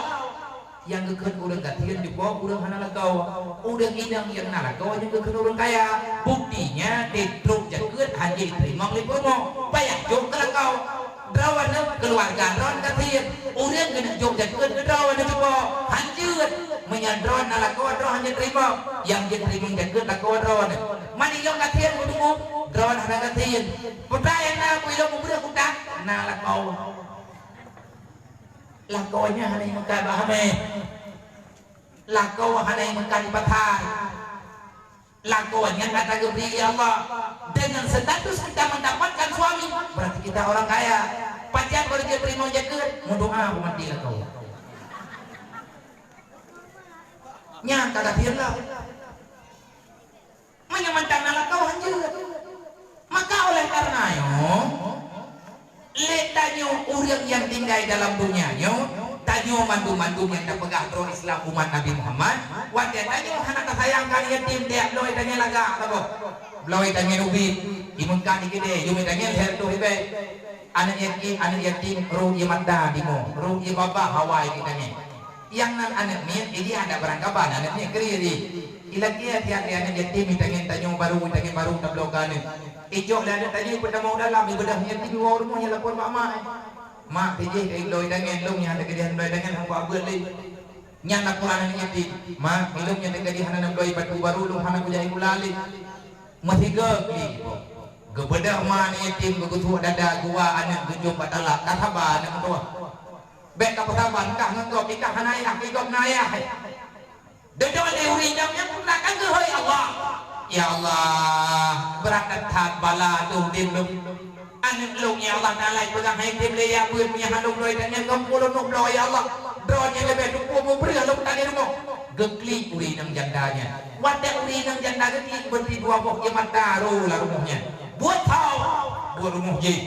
Nyang geukheun ureuëng gasien dipo ureuëng hana lakoe. Ureuëng inong nyang na lakoe nyang geukheun ureuëng kaya. Buktinya, trok jakeuet hana jiteurimong lé peurumoh. Payah jok keu lakoe. Droeneuh keuluwarga droeneuh gasien. Ureuëng keuneuk jok jakeuet keu droeneuh dipo. Hanjeuet. Meunyoe droeneuh na lakoe, droeneuh hana jiteurimong. Nyang jiteurimong jakeuet lakoe droeneuh. Man ilong gasien beuduek, droeneuh hana gasien. Peue nyang na beu ilong beubreueh kutak, na lakoe. Lakoe nyan hana meukat bak hamé. Lakoe hana meukat di pasai. Lakoe nyan ata geubri lé Allah. Dengan status kita mendapatkan suami, berarti kita orang kaya. Pajan baru jiteurimong jakeuet, meudoa beumanti lakoe. Nyan ka gasien lah. Meunyoe mantong na lakoe hanjeuet. Maka oleh karena nyoe, lé tanyoe ureuëng nyang tinggai dalam dunia nyoe, tanyoe mandum-mandum nyang tapeugah droe Islam umat Nabi Muhammad, watée tanyoe hana tasayang keu aneuk yatim, tiep bloe tanyoe lagak saboh. Bloe tanyoe ubit, imeukat di keudée, yum tanyoe lhée reutôh ribée. Aneuk yatim, aneuk yatim, roh ie mata timoh, roh ie babah hawa di tanyoe. Nyang nan aneuk miet, eh, dia ada barangkaban aneuk miet keu dia. Ilakée tiep-tiep aneuk yatim, itangen tanyoe baru, itangen baru tabloe keu aneuk. Ijok lé aneuk tanyoe peutamong dalam, ibeudoh yatim iwoe rumoh nyang lapor bak mak. Mak, tijih ka ibloe itangen, lôn nyang teukeudeh bloe itangen hana kuabeuet lé. Nyan laporan aneuk yatim, "Mak, ilôn nyang teukeudeh hana neubloe batu baru, lôn hana kujak ié gula lé." Meusigoe klik. Geubeudoh mak aneuk yatim, geugeusuek dada, geuwa aneuk geujok bak talak. Ka saba aneuk meutuah. Bék ka peusaban, kah ngon gob, ikah hana ayah, keu gob na ayah. Deungon lé ureuëng inong nyan peunakan geuhôi Allah. Ya Allah, brat that bala lôn udeb lôn. Aneuk lôn, ya Allah, na lai peugah hai udeb lé ya beuet meunyoe hana lôn bloe itangen, gompol lôn bloe, ya Allah. Droeneuh leubeh tupu mubreuh lôn tali rumoh. Geuklik ureuëng inong janda nyan. Watée ureuëng inong janda geuklik, beutôi dua boh ie mata ro lam rumoh nyan. Buet thon, buet rumoh jih.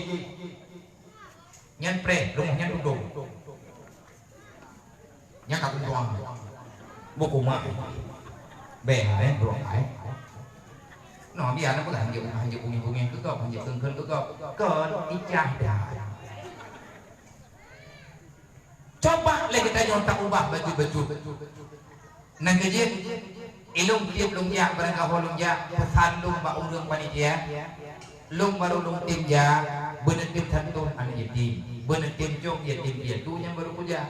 Nyan preh, rumoh nyan udong. Nyan ka kumpuang. Buku mah. Beh, eh, bro, eh. No, biar nak pegang hanjeuet, hanjeuet bungeng-bungeng keu gob, hanjeuet keungkeun keu gob. Kon ijah dah. Coba lé geutanyoe taubah bacut-bacut. Nyan keuh jeuet, ilôn tiep lôn jak, barangkaho lôn jak, peusan lôn bak ureuëng panitia, lôn barô lôn tem jak, beuneutém santôn aneuk yatim, beuneutém cok yatim piatu nyang barô kujak.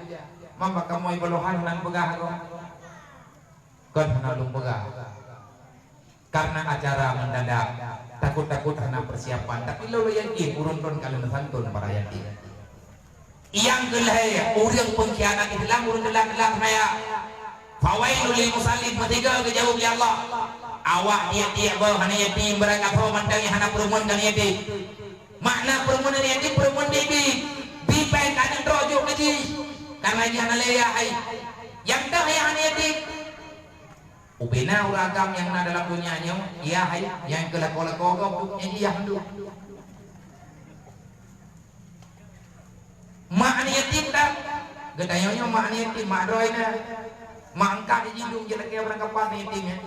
Mamba kamoe balohan hana peugah gob. Kon hana lôn peugah. Karena acara mendadak, takot-takot hana persiapan, tapi lôn yakin ureuëng droen ka lôn santôn para yatim. Nyang keulhée, ureuëng peungkhianat Islam ureuëng teulat-teulat seumaya. Fawailul lil musallin, meusigoe geujaweueb lé Allah. Awak tiep-tiep boh aneuk yatim, barangkaho mantong nyang hana peureumeun keu aneuk yatim. Makna peureumeun aneuk yatim, peureumeun bibi. Bi péng ka aneuk droe jok keu jih. Karena jih hana lé yah hai. Nyang toh yah aneuk yatim. Ubena ureuëng agam nyang na dalam donya nyoe, yah hai, nyang keu lakoe-lakoe gob, nyang jih yah mandum. Mak aneuk yatim dak? Geutanyoe nyoe mak aneuk yatim, mak droe na. Mak angkat jih jidum jilakée barangkapan aneuk yatim nyan.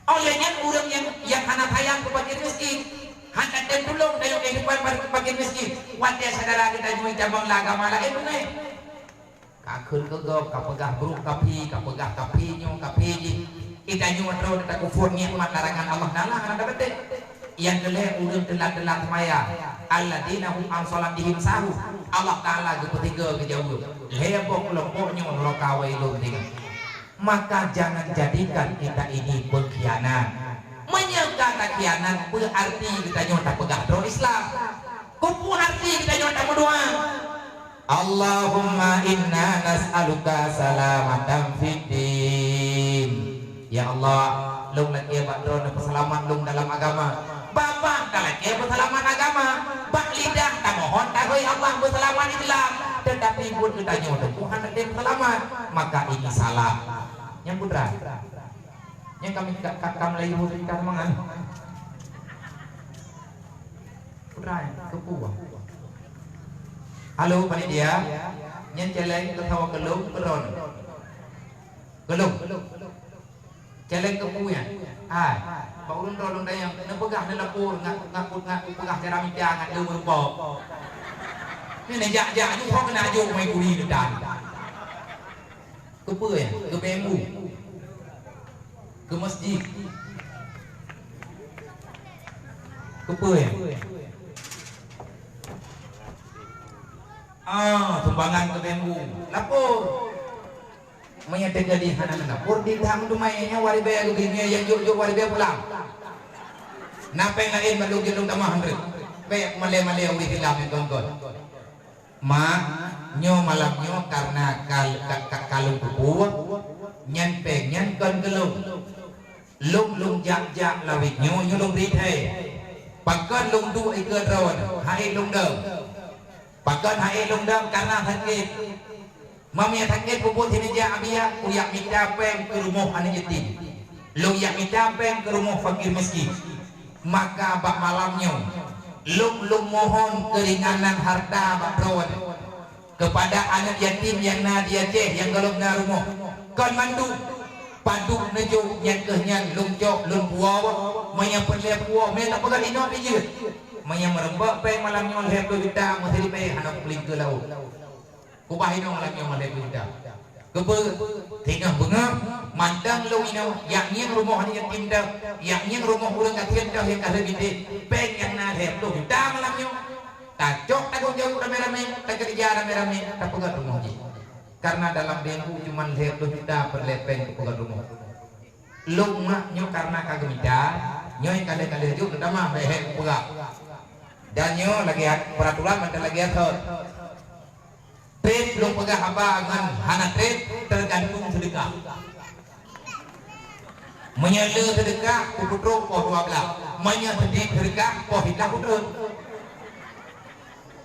Óh lheueh nyan ureuëng nyang, nyang hana sayang keu fakir miskin, hana Cara geutanyoe cabang lam agama laén beungéh. Ka kheun keu gob, ka peugah brok kafé, ka peugah kafé nyoe, kafé jih. Geutanyoe droe takufur nikmat larangan Allah Taala hana tabeutôi. Nyang keu lhèe ureueng teulat-teulat seumayang, alladzina hum an shalatihim sahun. Allah Taala geupeutiga geujaweueb, lhèe boh keulompok nyoe nuraka wailun tinggai. Maka jangan jadikan kita ini pengkhianat. Meunyoe ka takhianat, peue arti geutanyoe tapeugah droe Islam? Keupeue arti geutanyoe tameudoa? Allahumma inna nas'aluka salamatan fid din. Ya Allah, lôn lakèe bak Droeneuh peuseulamat lôn dalam agama. Babah talakèe peuseulamat agama, bak lidah tamohon tahôi Allah peuseulamat Islam, teutapi buet geutanyoe teupeu hana tem peuseulamat, maka ini salah. Nyang putra, nyang kami ka, ka, ka Melayu kita mangan. Putra, keupeue? Halo, panitia. Nyang celeng keu sawa keu lôn, keu Droeneuh. Keu lôn. Celeng keupeue nyan? Hai, bak ureueng droe lôn tanyong, neupeugah neulapor ngat, ngat, ngat peugah cara mita ngat lôn meureumpok. Nyan neujak-jak ju ho keuneuk jok mai kuri neutan. Keupeue nyan? Keu B M U. Keu masjid. Keupeue nyan? Ah, sumbangan keu B M U. Lapor. Meunyoe teuga di hana meulapor, di dang dumai nyoe waribèe lubeng nyoe nyang jok-jok waribèe pulang. Na péng laén mandum jeuet lôn tamah han treuk. Bèk malèe-malèe ureueng Islam nyang kon-kon. Mak, nyoe malam nyoe kareuna kal-, ka, ka, ka lôn peubuet, nyan péng nyan kon keu lôn. Lôn, lôn jak-jak lawét nyoe, nyoe lôn bri thèe. Pakon lôn duek ikeue droeneuh, han ék lôn deueng. Pakon han ék lôn deueng? Kareuna sakét. Meunyoe sakét peubuet hana jak biaya, kujak mita péng keu rumoh aneuk yatim. Lôn jak mita péng keu rumoh fakir miskin. Maka bak malam nyoe, lôn, lôn mohon keuringanan hareuta bak droeneuh. Keupada aneuk yatim nyang na di Aceh nyang gohlom na rumoh, kon mandum padub neujok nyan keuh nyan lôn cok lôn puwoe, meunyoe peureulèe puwoe, meunan tapeugah inong pih jeuet. Meunyoe meureumpok péng malam nyoe lhèe plôh juta, meuseuribèe hana kupeulingkeue laôt. Kubah inong malam nyoe lhèe plôh juta. Keupeue? Teungoh beungoh, mantong lôn inong, jak ngieng rumoh aneuk yatim deuh, jak ngieng rumoh ureueng gasien deuh nyang ka lheueh bitéh, péng nyang na lhèe plôh juta malam nyoe. Tacok tanggong jaweueb ramé-ramé, takeureuja ramé-ramé, tapeugöt rumoh jih. Kareuna dalam bengku cuma lhèe plôh juta peureulèe péng keu peugöt rumoh. Lôn mak nyoe kareuna ka geumita, nyoe ka lheueh-ka lheueh jok teutamah bèk hèk kupeugah. Dan nyoe lagèe peraturan mantong lagèe thôn. Trép lôn peugah haba ngon hana trép teugantung seudeukah. Meunyoe le seudeukah, kupeutrok poh dua blah. Meunyoe seudeuk seudeukah, poh siblah kutrok.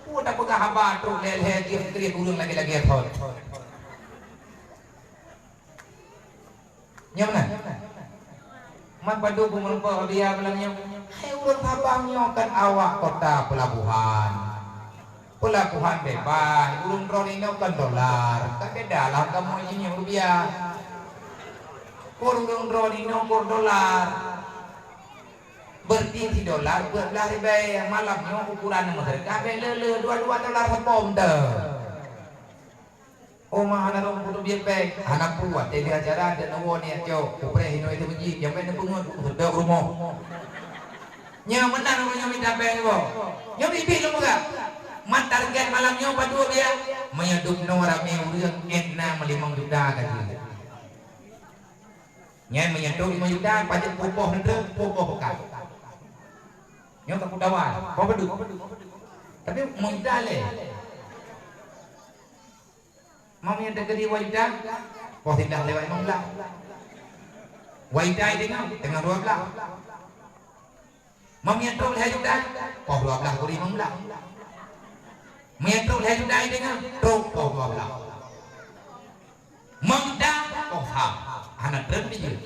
Peue tapeugah haba trok lhèe-lhèe jeuet keudeh ureueng lagèe-lagèe thôn. Nyo meunan. Man padub beumeurumpok Rabia malam nyoe. Hai ureueng Sabang nyoe kan awak kota peulabohan. Peulabohan bebas, ureueng droeneuh inoe kan dolar. Ka beda lah kamoe jih nyoe rupiah. Kur ureueng droeneuh inoe kur dolar. Berarti sidolar dua belas ribèe, malam nyoe ukuran meuseudekah bèk le-le dua-dua dolar sapom teuh. Oh, ma hana lôn putôh biet péng. Hana peue, watèe lheueh acara deuek neuwoe nyan cok. Kupreh inoe teuh meuji, nyang bèk neupeungeut, kuseudok rumoh. Nyoe meunan ureueng nyoe mita péng nyoe. Nyoe biet-biet lôn peugah. Man target malam nyoe padub biaya. Meunyoe dub noe ramé ureueng, ék na meulimong juta ka jeuet. Nyan meunyoe trok limong juta, pajan peuet boh neutreuk, peuet boh beukas. Nyoe ka kutawa, boh padub. Tapi limong juta lé. Meunyoe teukeudi dua juta, poh siblah lewat limong blah. Dua juta teungoh, teungoh dua blah. Meunyoe trok lhèe juta, poh dua blah kureueng limong blah. Meunyoe trok lhèe juta teungoh, trok poh dua blah. Meunyoe poh sa, hana treun bijeu.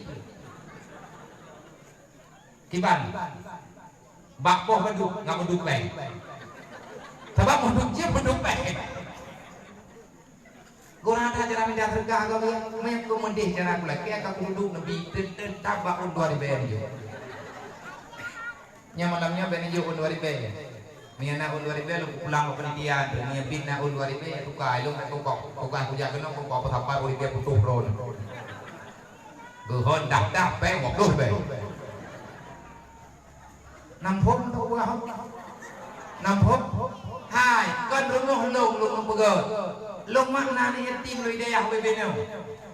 Kiban, bak poh padub, ngon padub péng. Sabab padub jeuet padub péng. Guna that cara mita seudeukah agam nyoe, meunyoe keu meudeh cara kulakèe ka kuduek neubi teutab bak ôn dua ribèe nyoe. Nyoe malam nyoe bèk neujok ôn dua ribèe. Meunyo na ureueng dua ribèe lôn pulang bak panitia, meunyo bit na ureueng dua ribèe ya tuka, ilôn ka tuka, tuka kujak keunoe, tuka peusapat ureueng dua ribèe putôh droe. Geuhon dah-dah pèng dua ploh ribèe. Nam phôn tu ureueng. Nam phôn. Hai, kon rumoh lôn, lôn peugah. Lôn mak na aneuk yatim lôn idayah ubé-bé nyoe.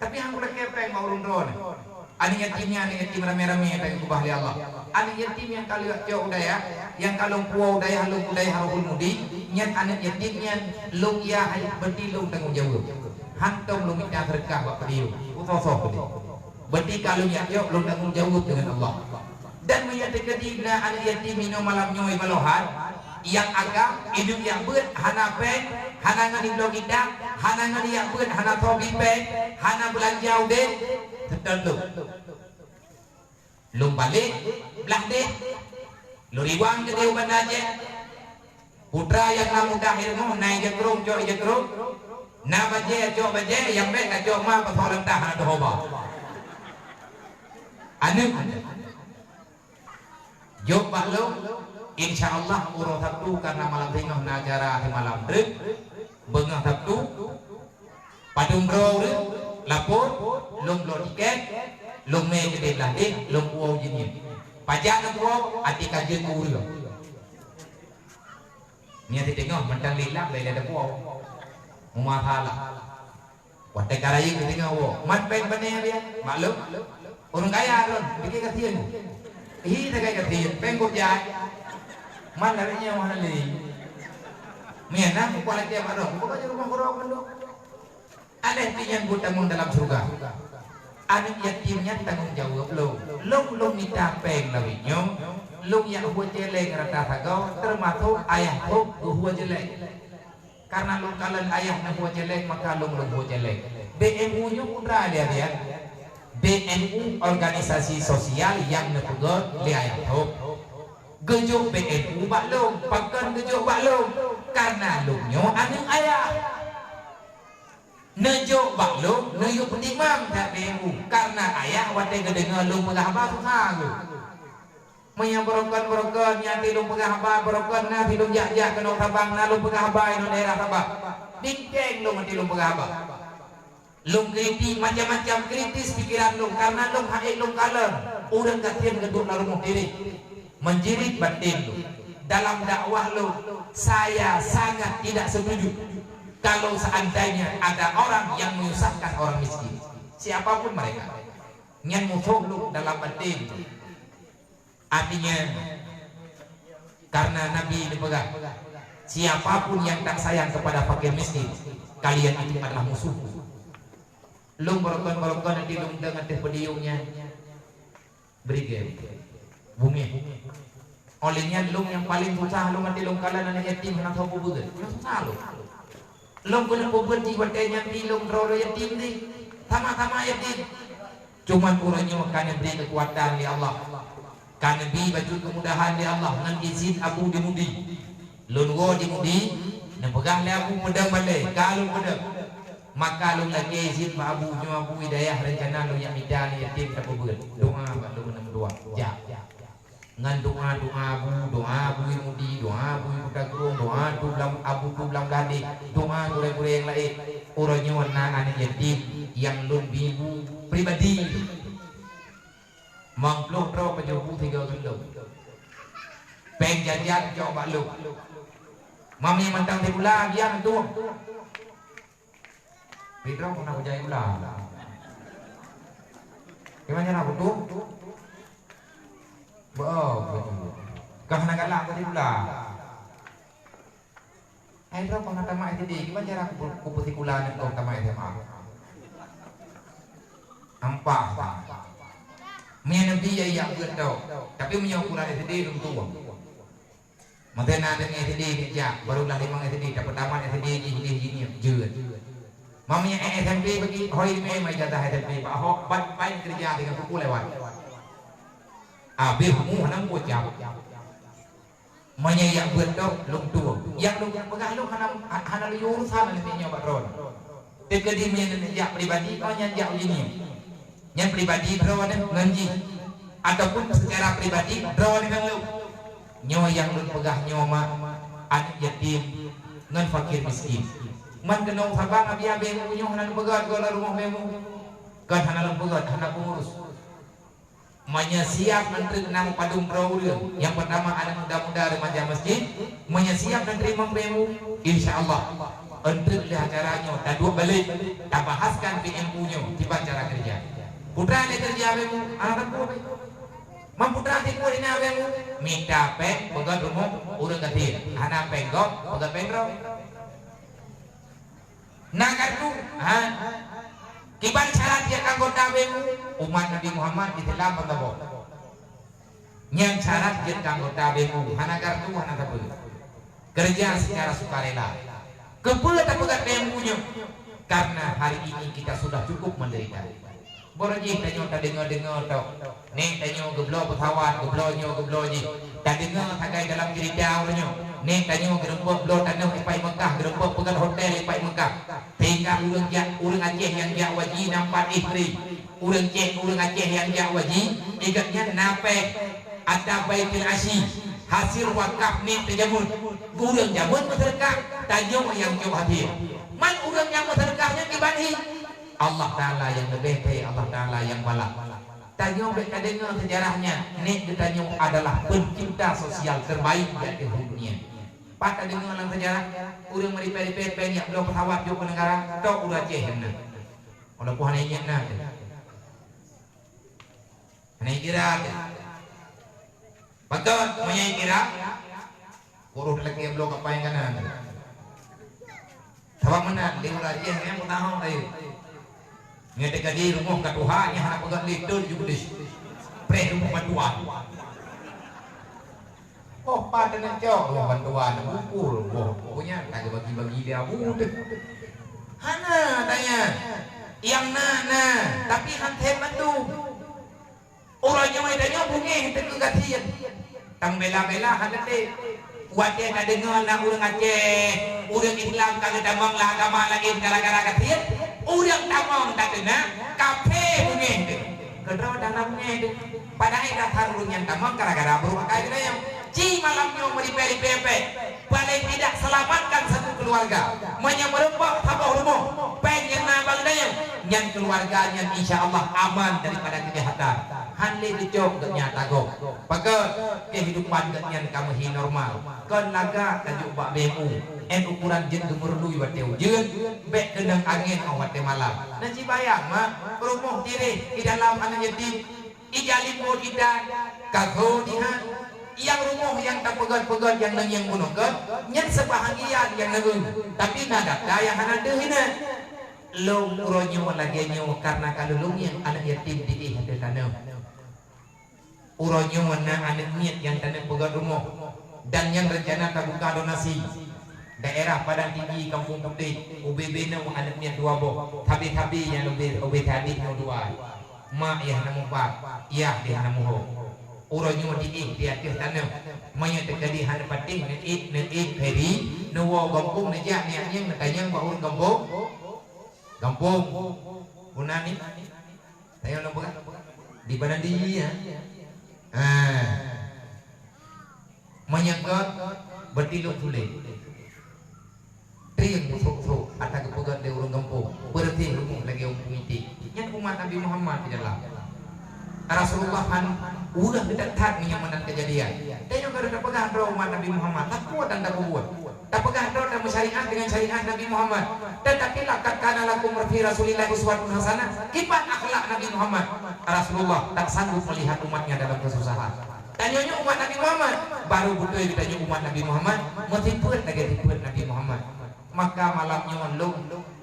Tapi han kulakèe pèng bak ureueng droe nyoe. Aneuk yatim nyan aneuk yatim ramé-ramé teukeubah lé Allah. Aneuk yatim nyang ka lheueh cok u dayah, nyang ka lôn puwoe u dayah, lôn u dayah Rohul Mudi, nyan aneuk yatim nyan lôn yah hai beuti lôn tanggông jaweueb. Hantom lôn mita seudeukah bak peudiyueng. Usoh-soh peudiyueng. Beuti ka lôn yah cok lôn tanggông jaweueb deungon Allah. Dan meunyo teukeudi na aneuk yatim inoe malam nyoe balohan, nyang agam, iduek jak beuet, hana pèng, hana ngon ibloe kitab, hana ngon jak beuet, hana soe bri pèng, hana beulanja udeb, seutôt lôn. Lôn balek, blah deh, lôn riwang keudeh u Banda Aceh. Putra nyang na mudah ilmu, na ija krông, cok ija krông, na bajèe, cok bajèe, nyang bèk ka cok ma, pasoe lam tah hana teuhoba. Aneuk. Jok bak lôn, insya Allah uroe Sabtu karena malam singoh na acara simalam treuk, beungoh Sabtu, padum droe ureueng, lapor, lôn bloe tiket, lôn mè keudeh blah deh, lôn puwoe jih nyan. Pajan lôn puwoe, até ka jeuet ureueng. Nyan siteungoh mantong lilak lé lé depo. Meumasalah. Watèe ka rayeuk siteungoh woe, mat pèng pané dia? Maklum. Ureueng kaya ron, pike kasian. Hi sagai kasian, pèng gop jai. Man lari nyawa hana lé. Mian na kukuat lagèe mak ron, kukuat je rumah guru mandum. Aléh pih nyan buet tamong dalam syeuruga. Aneuk yatim nyan tanggông jaweueb lôn. Lôn, lôn mita pèng lawét nyoe, lôn jak hue cèlèng rata sagoe, teumasok ayah thôb geuhue cèlèng. Karena lôn kalon ayah neuhue cèlèng, maka lôn, lôn hue cèlèng. B M U nyoe peue treuk lé, ya? B M U organisasi sosial nyang neupeugöt lé ayah thôb. Geujok B M U bak lôn, pakon geujok bak lôn? Karena lôn nyoe aneuk ayah. Neujok bak lôn, neuyue peutimang that B M U, karena ayah watèe geudeungoe lôn peugah haba susah geuh. Meunyoe beurokon-beurokon nyan ti lôn peugah haba, beurokon na ti lôn jak-jak keunoe Sabang, na lôn peugah haba inoe daerah Sabang. Bingkeng lôn ti lôn peugah haba. Lôn kritis, macam-macam kritis pikeran lôn, karena lôn hana lôn kalon ureueng gasien geuduek lam rumoh diri. Menjerit batin lôn. Dalam dakwah lôn, saya sangat tidak setuju kalau seandainya ada orang yang menyusahkan orang miskin. Siapapun mereka. Nyan musoh lôn dalam batin lôn. Artinya, karena Nabi neupeugah, "Siapapun yang tak sayang kepada fakir miskin, kalian itu adalah musuhku." Lôn beurokon-beurokon nanti lôn dong ateueh podium nyan. Brigade. Bungéh. Oleh nyan lôn nyang paleng susah lôn até lôn kalon aneuk yatim hana soe peubeuet. Nyang susah lôn. Lôn keuneuk peubeuet di watèe nyan di lôn droe yatim di. Sama-sama yatim. Cuman uroe nyoe ka neubri keukuatan lé Allah. Ka neubri bacut keumudahan lé Allah ngon izin Abu di Mudi. Lôn woe di Mudi, neupeugah lé Abu peudong balèe, ka lôn peudong. Maka lôn lakèe izin bak Abu, nyoe Abu, i dayah rencana lôn jak mita aneuk yatim tapeubeuet. Doa bak lôn, lôn doa. Jak. Ngon doa-doa Abu, doa Abu i Mudi, doa Abu i Kuta Krueng, doa tu blang, Abu tu blang Bladeh, doa gurèe-gurèe nyang laén. Uroe nyoe na aneuk yatim nyang lôn bi bu pribadi. Mang ploh droe pajoh bu tiga gendong. Pèng jajan cok bak lôn. Mami mantong sikula gian tueng. Pidroe pernah bujai gula. Gimana nak butuh? Boh, betul. Kah nak galak bujai gula. Ai droe pernah tamat S D, gimana cara kupu-, kupu sikula nyan kong tamat S M A? Ampah. Meunyo neubi ya, ya buet tau. Tapi meunyo ukuran S D lôn tueng. Masa na deungoe S D nijak, baru lah limong S D, tapeutamat S D jih, jih, jih, jih, jeuet. Mami S M P bagi, hôi mé mai jatah S M P, bak hok, ban, ban keureuja dengan buku lewat. Abéh umu hana meuucap. Meunyo yak beuet tok, lôn tueng. Yak lôn peugah lôn hana, hana lôn urusan nibak nyoe bak droe. Teukeudi meunyo jak pribadi, oh nyan jak uji nyoe. Nyan pribadi droeneuh ngon jih, ataupun secara pribadi droeneuh ngon lôn. Nyoe nyang lôn peugah nyoe, mak, aneuk yatim ngon fakir miskin. Man keunoe saban abi-abi nyoe hana lôn peugöt goh lam rumoh meumu. Kan hana lôn peugöt, hana peungurus. Meunyoe siap eunteuk na padum droe ureuëng, nyang peurtama aneuk muda-muda remaja masjid, meunyoe siap eunteuk meumu, insya Allah eunteuk lheueh acara nyoe taduek balek, tabahaskan P M U nyoe kiban cara keureuja. Putra lé keureuja meumu, aneuk teungku. Man putra tipu ina meumu, mita péng peugöt rumoh ureuëng gasien, hana péng gob peugöt péng droe. Na kartu, ha? Kiban syarat jeuet anggota B M U, umat Nabi Muhammad Islam meusaboh. Nyan syarat jeuet anggota B M U, hana kartu, hana sapeue. Kerja secara sukarela. Keupeue tapeugah B M U nyoe? Karena hari ini kita sudah cukup menderita. Boro jih tanyoe tadeungoe-deungoe tok. Nèk tanyoe geubloe peusawat, geubloe nyoe, geubloe jih. Tadeungoe sagai dalam cerita uroe nyoe. Nèk tanyoe geureumpok bloe tanoh ipai Mekah, geureumpok peugöt hotel ipai Mekah. Sehingga ureuëng jak, ureuëng Aceh nyang jak haji nampak istri. Ureuëng Aceh, ureuëng Aceh nyang jak haji, igat nyan na péng ata Baitul Asyi, hasil wakaf nèk teujameun. Ureuëng jameun meuseudeukah, tanyoe nyang cok hasil. Man ureuëng nyang meuseudeukah nyan kiban hi. Allah Taala nyang leubeh thèe, Allah Taala nyang balas. Tanyoe bék tadeungoe seujarah nyan, nèk geutanyoe adalah pencipta sosial terbaik di ateueh dunia. Pat tadeungoe lam seujarah, ureuëng meuripèe-ripèe péng jak bloe peusawat jok keu neugara, tok ureuëng Aceh nyan na. Walaupun hana ingat na teuh. Hana kira teuh. Pakon meunyoe kira, kureueng lakèe bloe kapai kanan. Sabab meunan, di ureuëng Aceh nyang meunahoe rayeuk. Nyoe teuka di rumoh ka tuha, nyan hana peugöt lé, teuh ju geudes. Preh rumoh bantuan. Oh, pat teuneuk cok rumoh bantuan, bukul, boh, pokoknya ka geubagi-bagi di abu teuh. Hana tanya. Nyang na, na, tapi han thèm mandum. Uroe nyoe tanyoe beungéh teuh keu gasien. Tang bela-bela hana teuntèe. Watèe tadeungoe na ureuëng Aceh, ureuëng Islam ka geutamong lam agama laén gara-gara gasien, ureuëng tamong tateuna, kaphé beungéh teuh. Keudroe dan beungéh teuh. Padahai dasar ureuëng nyang tamong gara-gara barô pakai geutanyoe. Ci malam nyoe meuripèe-ripèe péng. Paling tidak selamatkan satu keluarga. Meunyoe meureumpok saboh rumoh, péng nyang na bak geutanyoe, nyan keluarga nyan insya Allah aman daripada kejahatan. Han lé geucok geuh nyan tagob. Pakon kehidupan geuh nyan ka meuhi normal. Kon lagak tajok bak B M U. Ên ukuran jeuet geumeurlui watèe ujeuen, bék keunong angén óh watèe malam. Na jibayang mak, rumoh tireh di dalam aneuk yatim. Ija limong kita, ka kho jiha. Nyang rumoh nyang tapeugöt-peugöt nyang nang nyang bunoe göt, nyan seubahagian nyang nang. Tapi na gata nyang hana deuh inan. Lôn uroe nyoe lagèe nyoe karena ka lôn lôn nyang aneuk yatim di éh ateueh tanoh. Uroe nyoe na aneuk miet nyang taneuk peugöt rumoh dan nyang rencana tabuka donasi. Daerah Padang Tinggi, Kampung Putéh, ubé-bé na aneuk miet dua boh, sabe-sabe nyang leubeh ubé tadi nyoe dua. Mak yah na mupat, yah yah na muho. Uroe nyoe di éh di ateueh tanoh, meunyoe teuka di hana patéh neuék, neuék feri, neuwoe gampông neujak neujak nyang neutanyong bak ureueng gampông. Gampông. Guna ni? Tanyong lom peugah. Di badan diri ya. Ah. Meunyoe göt, berarti lôn tuléh. Trieng musoh-soh ata geupeugöt lé ureueng gampông, beureuséh rumoh lagèe ureueng miték. Nyan umat Nabi Muhammad di dalam. Rasulullah han ureueng that-that meunyoe meunan keujadian. Tanyoe ka tapeugah droe umat Nabi Muhammad, takue dan tapeubuet. Tapeugah droe tameusyariat dengan syariat Nabi Muhammad. Tetapi laqad kana lakum fi Rasulillah uswatun hasanah. Kiban akhlak Nabi Muhammad. Rasulullah tak sanggup melihat umatnya dalam kesusahan. Tanyoe nyoe umat Nabi Muhammad, baru beutôi geutanyoe umat Nabi Muhammad, meusifeuet lagèe sifeuet Nabi Muhammad. Maka malam nyoe lôn,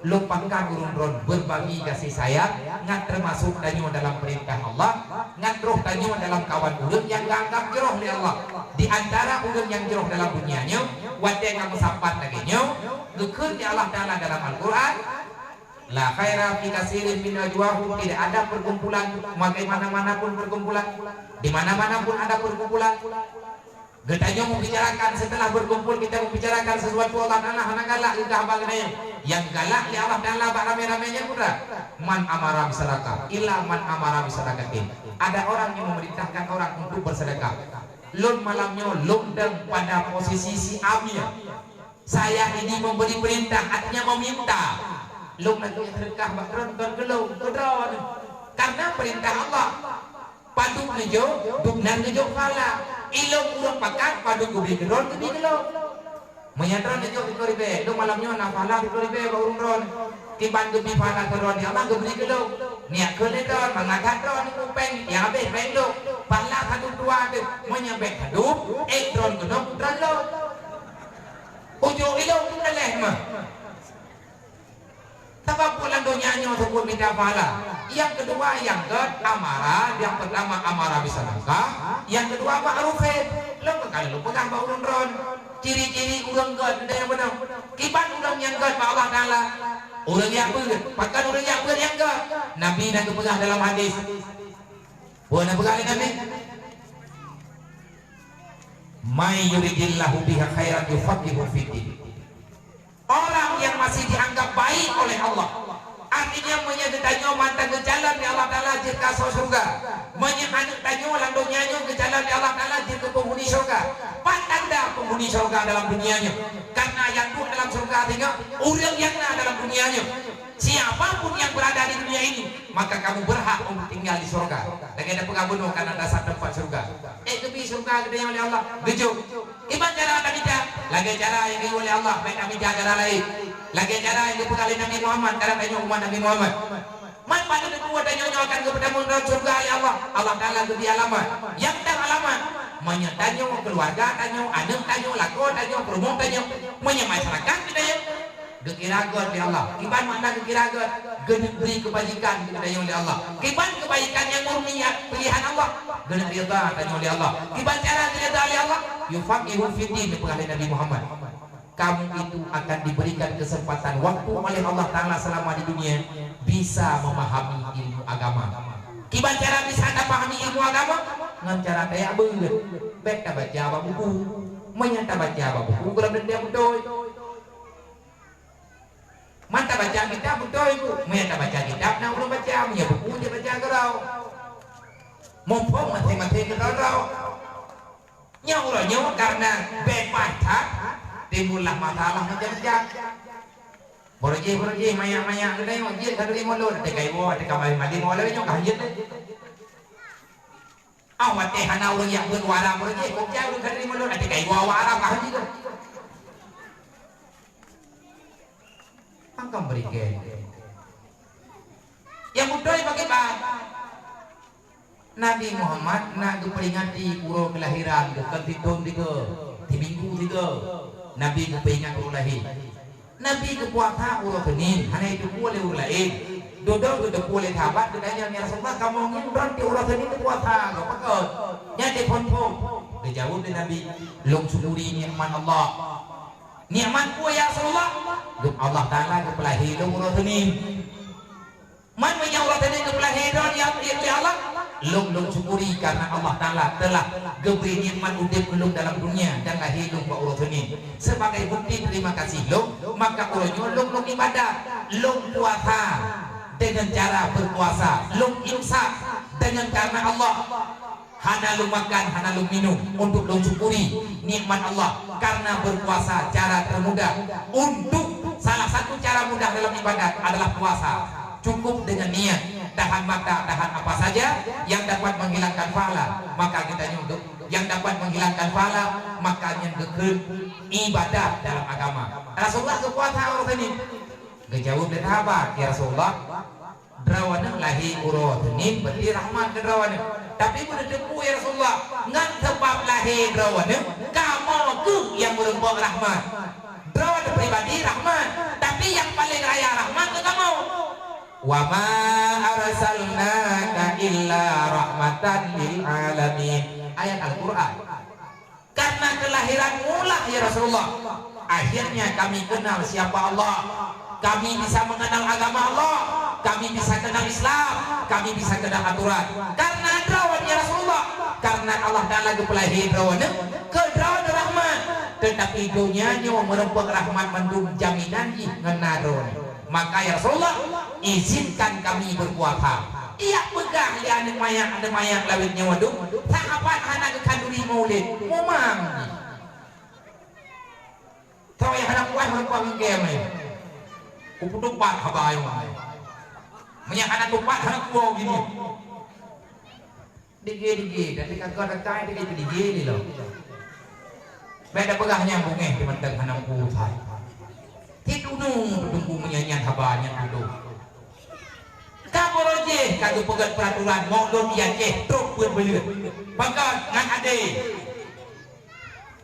lôn pakat ureueng droen beubagi gaséh sayang, ngat teumasok tanyoe dalam peurintah Allah, ngat troh tanyoe dalam kawan ureueng nyang geuanggap jroh lé Allah. Di antara ureueng nyang jroh dalam dunia nyoe, watèe ka meusapat lagèe nyoe, geukheun lé Allah Taala dalam Al-Qur'an, "La khaira fi katsirin min najwahum," tidak ada perkumpulan, bagaimana-mana pun perkumpulan, di mana-mana pun ada perkumpulan. Geutanyoe membicarakan, setelah berkumpul kita membicarakan sesuatu, Allah Taala hana galak geupeugah haba geutanyoe. Nyang galak lé Allah Taala bak ramé-ramé nyan peue? "Man amara bisadaqah, illa man amara bisadaqatin." Ada orang yang memerintahkan orang untuk bersedekah. Lôn malam nyoe lôn dong pada posisi si Amir. Saya ini memberi perintah, artinya meminta. Lôn lagèe seudeukah bak droen, kon keu lôn, keu droen. Karena perintah Allah. Padub neujok, dub nan neujok pahala. Ilôn ureueng pakat, padub geubri keu droen, geubri keu lôn. Meunyoe droen neujok sikureueng ribèe, lôn malam nyoe na pahala sikureueng ribèe bak ureueng droen. Kiban geubri pahala keu droen, ya Allah, geubri keu lôn. Nyan keuh lé droen, mangat that droen, nibak péng, nyang habéh péng lôn. Pahala sadum dua teuh, meunyoe bèk sadum, ék droen keunoe, droen lôn. Ujông ilôn teuh lheueh mah. Sabab buet lam donya nyoe seupôt mita pahala. Nyang keudua, nyang gèt amarah, nyang peurtama amarah bisa langkah, nyang keudua ma'rufin. Lôn ka lôn peugah bak ureueng droen, ciri-ciri ureueng gèt, teuntèe nyang beuna. Kiban ureueng nyang gèt bak Allah Taala? Ureueng nyang beuet. Pakon ureueng nyang beuet nyang gèt? Nabi na geupeugah dalam hadis. Peue na peugah lé Nabi? "May yuridillahu bihi khairan yufaqqihhu fiddin." Orang yang masih dianggap baik oleh Allah. Artinya, meunyoe geutanyoe mantong geucalon lé Allah Taala jeuet keu asoe syeuruga, meunyoe aneuk tanyoe lam donya nyoe geucalon lé Allah Taala jeuet keu peunghuni syeuruga, pat tanda peunghuni syeuruga dalam dunia nyoe? Karena nyang duek dalam syeuruga singoh ureueng nyang na dalam dunia nyoe. Siapa pun yang berada di dunia ini, maka kamu berhak untuk tinggal di syeuruga. Lagèe na peugah bunoe, karena dasar teumpat syeuruga. Ék geubri syeuruga geutanyoe lé Allah? Geujok. Kiban cara tamita? Lagèe cara nyang geuyue lé Allah, bèk tamita cara laén. Lagèe cara nyang geupeugah lé Nabi Muhammad, cara tanyoe umat Nabi Muhammad. Man padub teupeu tanyoe nyoe akan geupeutamong dalam syeuruga lé Allah. Allah Taala geubri alamat. Nyang tam alamat, meunyoe tanyoe, keuluwarga tanyoe, aneuk tanyoe, lakoe tanyoe, peurumoh tanyoe, meunyoe masyarakat geutanyoe, geukira gèt lé Allah. Kiban makna geukira gèt? Geuneuk bri keubajikan geutanyoe lé Allah. Kiban keubajikan nyang murni, piléhan Allah? Geuneuk ridha tanyoe lé Allah. Kiban cara geuridha lé Allah? Yufaqqihhu fiddin, geupeugah lé Nabi Muhammad. Kamu itu akan diberikan kesempatan waktu oleh Allah Taala selama di dunia bisa memahami ilmu agama. Kiban cara bisa tapahami ilmu agama? Ngon cara tajak beuet. Bèk tabaca bak buku. Meunyoe tabaca bak buku, gohlom teuntèe beutôi. Man tabaca kitab beutôi, Bu. Meunyoe tabaca kitab, na ureueng baca, meunyoe buku, tabaca keudroe. Muphom maséng-maséng keudroe-droe. Nyoe uroe nyoe karena beubaih that, timbullah masalah macam-macam. Barô jih, barô jih, manyak-manyak geutanyoe, jeuet ka teurimong lôn, teuka iwoe, teuka maling-maling, lagèe nyoe ka hanjeuet lé. Ah, watèe hana ureueng jak beuet wara meureuji, kok jak ureueng keuneuk meulôn, até ka iwa wara ka hanjeuet. Angkam berikan. Nyang beutôi pakriban? Nabi Muhammad na geupeuringati uroe keulahiran, bukan sithôn sigoe, siminggu sigoe. Nabi geupeuingat uroe lahé. Nabi geupuasa uroe Seunin, hana jiteupeue lé ureueng laén. Dudoe geuteupeue lé sahabat, geutanyong, "Ya Rasulullah, kamoe ngieng droe tiep uroe Seunin geupuasa, gob pakon?" Nyan jiphon-phon. Geujaweueb lé Nabi, "Lôn syukuri nikmat Allah." "Nikmat peue, ya Rasulullah?" "Geup Allah Taala geupeulahé lôn uroe Seunin." "Man meunyoe uroe Seunin geupeulahé droe, ya, ya, ya Allah?" "Lôn, lôn syukuri karena Allah Taala telah geubri nikmat udép keu lôn dalam dunia dan lahé lôn bak uroe Seunin. Sebagai bukti terima kasih lôn, maka uroe nyoe lôn, lôn ibadat, lôn puasa dengan cara berpuasa, lôn imsak dengan karena Allah." Hana lôn makan, hana lôn minum, untuk lôn syukuri nikmat Allah. Karena berpuasa cara termudah untuk, salah satu cara mudah dalam ibadat adalah puasa. Cukup dengan niat, tahan mata, tahan apa saja yang dapat menghilangkan pahala, maka geutanyoe, yang dapat menghilangkan pahala, maka nyan geukheun ibadat dalam agama. Rasulullah geupuasa uroe Seunin. Geujaweueb lé sahabat, "Ya Rasulullah, droeneuh lahé uroe Seunin, berarti rahmat keu droeneuh. Tapi beuneuteupeu, ya Rasulullah, ngon sabab lahé droeneuh, kamoe kheueh nyang meureumpok rahmat. Droeneuh pribadi rahmat, tapi nyang paleng raya rahmat keu kamoe." "Wa ma arsalnaka illa rahmatan lil alamin." Ayat Al-Quran. Karena kelahiranmu lah, ya Rasulullah, akhirnya kami kenal siapa Allah. Kami bisa mengenal agama Allah. Kami bisa kenal Islam. Kami bisa kenal aturan. Karena droeneuh, ya Rasulullah. Karena Allah Taala geupeulahé droeneuh keu droeneuh rahmat. Tetapi donya nyoe meureumpok rahmat mandum jaminan jih ngon na droeneuh. Maka, ya Rasulullah, izinkan kami berpuasa. Siap peugah lé aneuk manyak, aneuk manyak lawét nyoe dum, sahabat hana geukhanduri mulod, mumang. Tho nyang hana puas, hana puas ngon kèe meunan. Kupeutupat haba nyoe. Meunyo hana tupat, hana kuwoe gini. Dige-dige, dan dikagak datai, dige-dige ni loh. Bèk tapeugah nyang beungèh di mantong hana meukutai. Cit unu teungku meunyanyian haba nyan dulu. Ka beurojéh ka geupeugèt peuraturan, Maulud di Aceh trok peuet buleuen. Pakon ngon adé.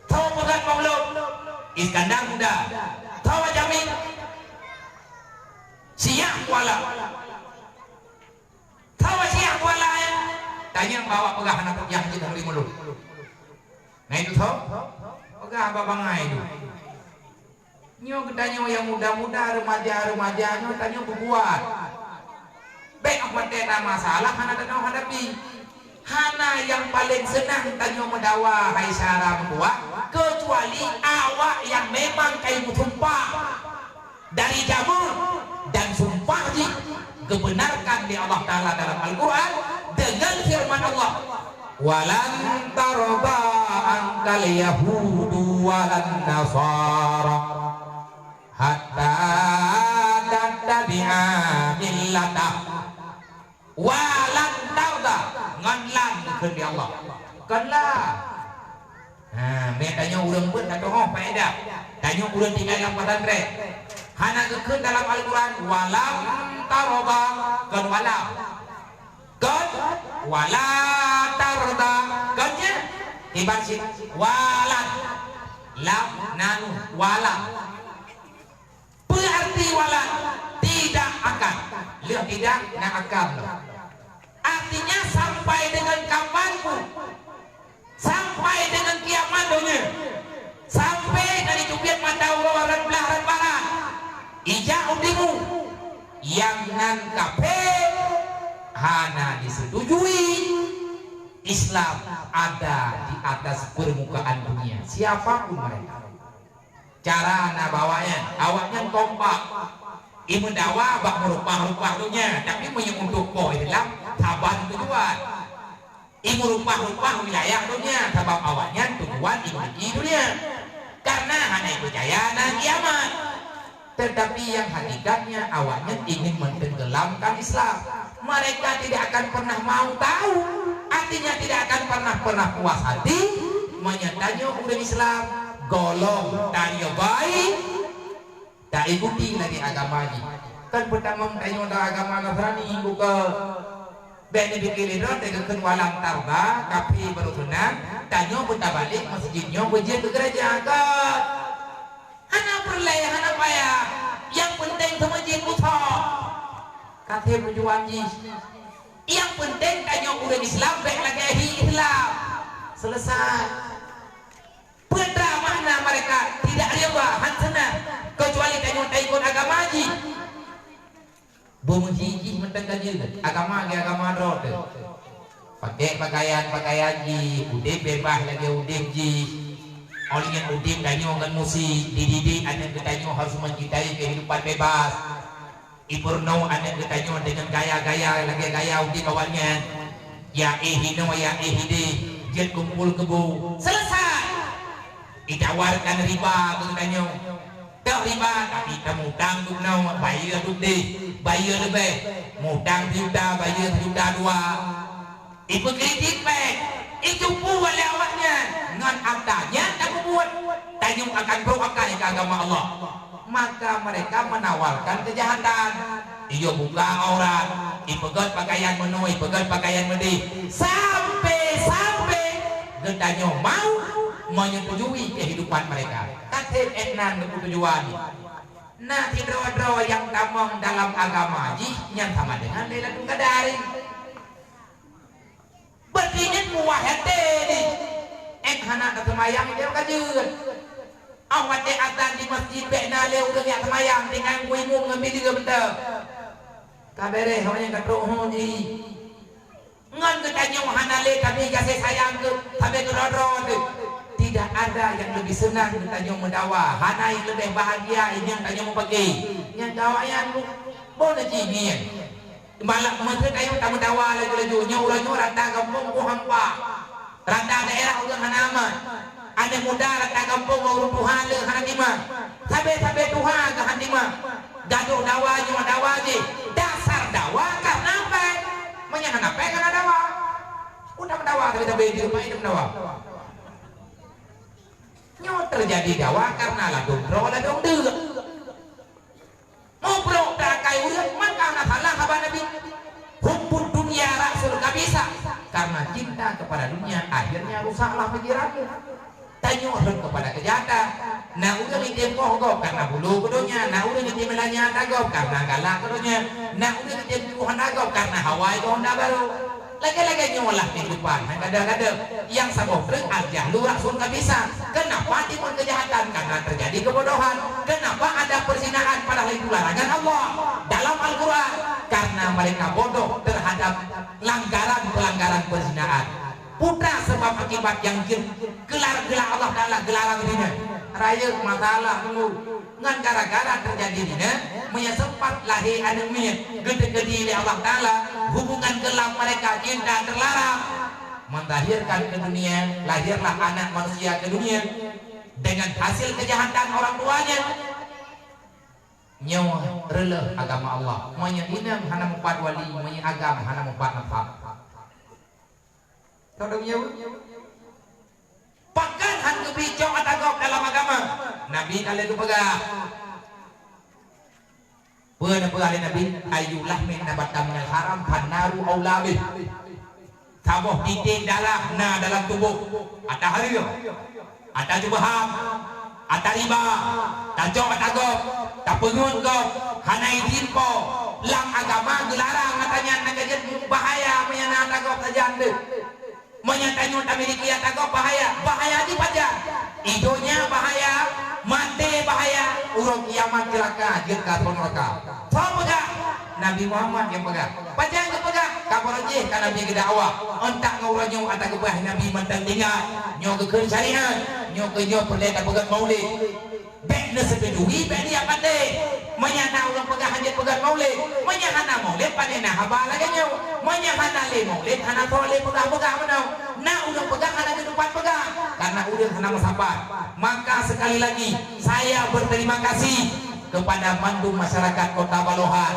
Tho peugèt Maulud, Iskandar Muda. Tho Jamin. Siap Kuala. Tho Siap Kuala, eh. Tanyoe bak awak peugah hana peugah cit dari mulut. Nah, itu tho. Peugah bak bangai tu. Nyoe geutanyoe nyang muda-muda, remaja-remaja nyoe tanyoe peubuet. Bèk watèe na masalah hana tanyoe hadapi. Hana nyang paleng seunang tanyoe meudawa hai syedara meutuah, keucuali awak nyang memang ka meusumpah dari jameun dan sumpah jih geubeunarkan lé Allah Taala dalam Al-Quran deungon feureuman Allah, "Walan tarda ankal yahudu walan nasara hatta tattabi'a millatahum." Walan tarda, ngon lam geukheun lé Allah. Kon la. Ha, mé tanyoe ureueng beuet ka teuhoh faedah. Tanyoe ureueng tinggai lam pesantren. Hana geukheun dalam Al-Quran, "Walam tarda", kon walam. Kon wala tarda. Kon nyan, iban sit, walan. Lam, na nun, walam. Peue arti walan? Tidak akan. Lheueh tidak, na akan lom. Artinya, sampai dengan kapanpun, sampai dengan kiamat donya, sampai dari teubiet mata uroe rot blaih rot barat, ijak u timu, nyang nan kafé hana disetujui Islam ada di atas permukaan dunia, siapapun mereka. Cara na bak awaknyan, awaknyan kompak. Imeudawa bak meurupah-rupah donya, tapi meunyoe untuk po Islam, saban tujuan. Imeurupah-rupah wilayah donya, sabab awaknyan tujuan imeuki donya. Karena hana ipeucaya na kiamat. Tetapi yang hakikatnya awaknyan ingin mentenggelamkan Islam. Mereka tidak akan pernah mau tahu, artinya tidak akan pernah, pernah puas hati meunyoe tanyoe ureueng Islam golom tayoe baik, taikuti lagèe agama jih. Kan peutamong tanyoe dalam agama Nasrani buka. Bèk neupike lé droe, teugeukheun walam tarda, kafé barô seunang, tanyoe beutabalek masjid nyoe beujeuet keu gereja ka. Hana peureulèe, hana payah. Nyang peunteng seumeujeuet beusoe. Ka tem tujuan jih. Nyang peunteng tanyoe ureueng Islam bèk lagèe hi Islam. Selesai. Peue teuma makna mereka tidak riba, han seunang, keucuali tanyoe taikot agama jih. Beumeuhi jih mantong ka jeuet, agama lagèe agama droe teuh. Pakèk pakaian-pakaian jih, udép beubaih lagèe udép jih. Óh lheueh nyan udép tanyoe ngon musik, dididik aneuk geutanyoe harôh meucintai keuhidupan bebas. Ipeurunoe aneuk geutanyoe deungon gaya-gaya lagèe gaya udép awaknyan. Ya éh inoe, ya éh idéh, jeuet kumpul keubu. Selesai! Itawarkan riba keu geutanyoe. Tok riba, tapi tamutang dum noe, bayeue dum deh, bayeue leubeh. Mutang sijuta, bayeue sijuta dua. Ipeukritik bèk, icupu lé awaknyan, ngon atra nyan tapeubuet, tanyoe akan brôk akai keu agama Allah. Maka mereka menawarkan kejahatan. Iyue buka aurat, ipeugèt pakaian meunoe, ipeugèt pakaian meudéh, sampai-sampai geutanyoe mau menyetujui kehidupan mereka. Ka tem ék nan geupeutujuan. Na sidroe-droe nyang tamong dalam agama jih nyang sama dengan Lailatul Qadar. Beutingin muwah até jih. Ék hana taseumayang, dia ka jeuet. Óh watèe azan di masjid bèk na lé ureueng nyang seumayang, tinggai imum ngon bileue mantong. Ka bèrèh, awaknyan ka trôk ho jih. Ngon geutanyoe hana lé, tapi gaséh sayang keu sabe keudroe-droe teuh. Tidak ada yang lebih senang geutanyoe meudawa, hana nyang leubeh bahagia nyang tanyoe meupaké. Nyang ka awaknyan bu-, boh neuji ngieng. Malam meuteun ayeuem tameudawa laju-laju. Nyoe uroe nyoe rata gampông boh hampa. Rata daerah ureuëng hana aman. Aneuk muda rata gampông ureuëng tuha le hana timang. Sabe-sabe tuha geuh hana timang. Gadôh dawa nyoe dawa jih. Dasar dawa karena pèng. Meunyoe hana pèng hana dawa. Peue tameudawa sabe-sabe jih, pai tameudawa. Nyoe teujadi dawa karena ladôm droe ladôm deuk. Mubrok takai ureuëng, maka na salah haba Nabi. Hubbud dunya ra'sul khabithah. Karena cinta kepada dunia, akhirnya rusaklah pikiranmu. Tanyoe rhot kepada kejahatan. Na ureuëng item poh gob karena bulu keu donya, na ureuëng item lanya ata gob karena galak keu donya, na ureuëng item tuhan ata gob karena hawa igoe honda barô. Lagée-lagée nyoe lah kehidupan nyang gadôh-gadôh. Nyang saboh treuk, al-jahlu ra'sul khabithah. Kenapa timbul kejahatan? Karena terjadi kebodohan. Kenapa ada perzinaan padahal itu larangan Allah dalam Al-Quran? Karena mereka bodoh terhadap langgaran-pelanggaran perzinaan. Putra sebab akibat yang jeuet, gelar-gelar Allah Taala gelarang dina. Rayeuk masalah dulu. Ngon gara-gara teujadi dina, meunyoe sempat lahé aneuk miet, geuteukeudi lé Allah Taala, hubungan gelap mereka cinta terlarang, menzahirkan ke dunia, lahirlah anak manusia ke dunia dengan hasil kejahatan orang tuanya. Nyoe reuleuh agama Allah. Meunyoe inong hana mupat wali, meunyoe agam hana mupat nasab. Tahu tak nyoe? Pakon han geubri cok ata gob dalam agama? Nabi ka lheueh geupeugah. Peue neupeugah lé Nabi? Ayyu lahmin nabata minal haram fannaru aula bih. Saboh titek darah na dalam tuboh, ata hareuem, ata jubaham, ata riba, tacok ata gob, tapeungeut gob, hana idhin po. Lam agama geularang ata nyan, na ka jeuet bahaya meunyoe na ata gob sajan deuh. Meunyoe tanyoe tamiliki ata gob bahaya, bahaya dipajan. Idonya bahaya, maté bahaya, uroe kiamat ceulaka, jeuet ka ateueh neuraka. Soe peugah? Nabi Muhammad nyang peugah. Pajan geupeugah? Ka barô jih ka Nabi geudakwah. Euntak ngon uroe nyoe ata geupeugah Nabi mantong tinggai. Nyoe geukheun syariat, nyoe keu nyoe peureulée tapeugét maulid. Bék neuseutujui, bék neujak patéh. Meunyoe na ureuëng peugah hanjeuet peugét maulid, meunyoe hana maulid, pane na haba lagée nyoe. Meunyoe hana lé maulid, hana soe lé peugah-peugah meunoe. Na ureuëng peugah hana geutupat peugah, karena ureuëng hana meusapat. Maka sekali lagi, saya berterima kasih kepada mandum masyarakat Kota Balohan.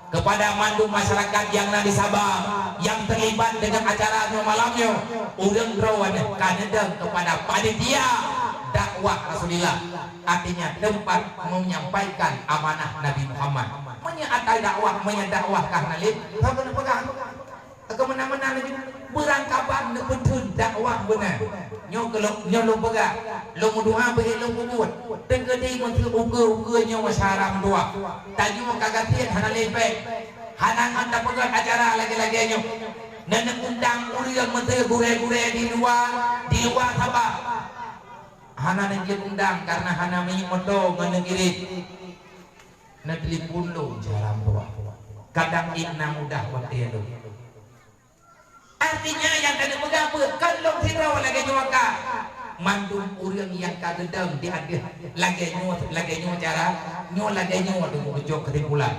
Kepada mandum masyarakat nyang na di Sabang nyang terlibat dengan acara nyoe malam nyoe, ureuëng droe nyoe ka neudong kepada panitia dakwah Rasulullah, artinya tempat menyampaikan amanah Nabi Muhammad. Meunyoe ata dakwah, meunyoe dakwah ka hana lé, soe keuneuk peugah? Keu meunan-meunan laju beurangkaban neupeutheun dakwah beuna. Nyoe keu lôn, nyoe lôn peugah, lôn meudoa beu lôn peubuet. Teukeudi meuseu ukeue-ukeue nyoe syara meudoa. Tanyoe ka gasien hana lé péng. Hana ngon tapeugét acara lagée-lagée nyoe. Neuneuk undang ureuëng meuseu gurée-gurée di luwa, di luwa Sabah. Hana neujeuet undang karena hana minyeuk moto ngon neuk irit. Neutelepon lôn syara meudoa. Kadang ék na mudah watée lôn. Artinya nyang ka neupeugah peue? Kon lôn sidroe lagée nyoe ka. Mandum ureuëng nyang ka geudong di ateueh lagée nyoe, lagée nyoe cara, nyoe lagée nyoe teungku geucok keusimpulan.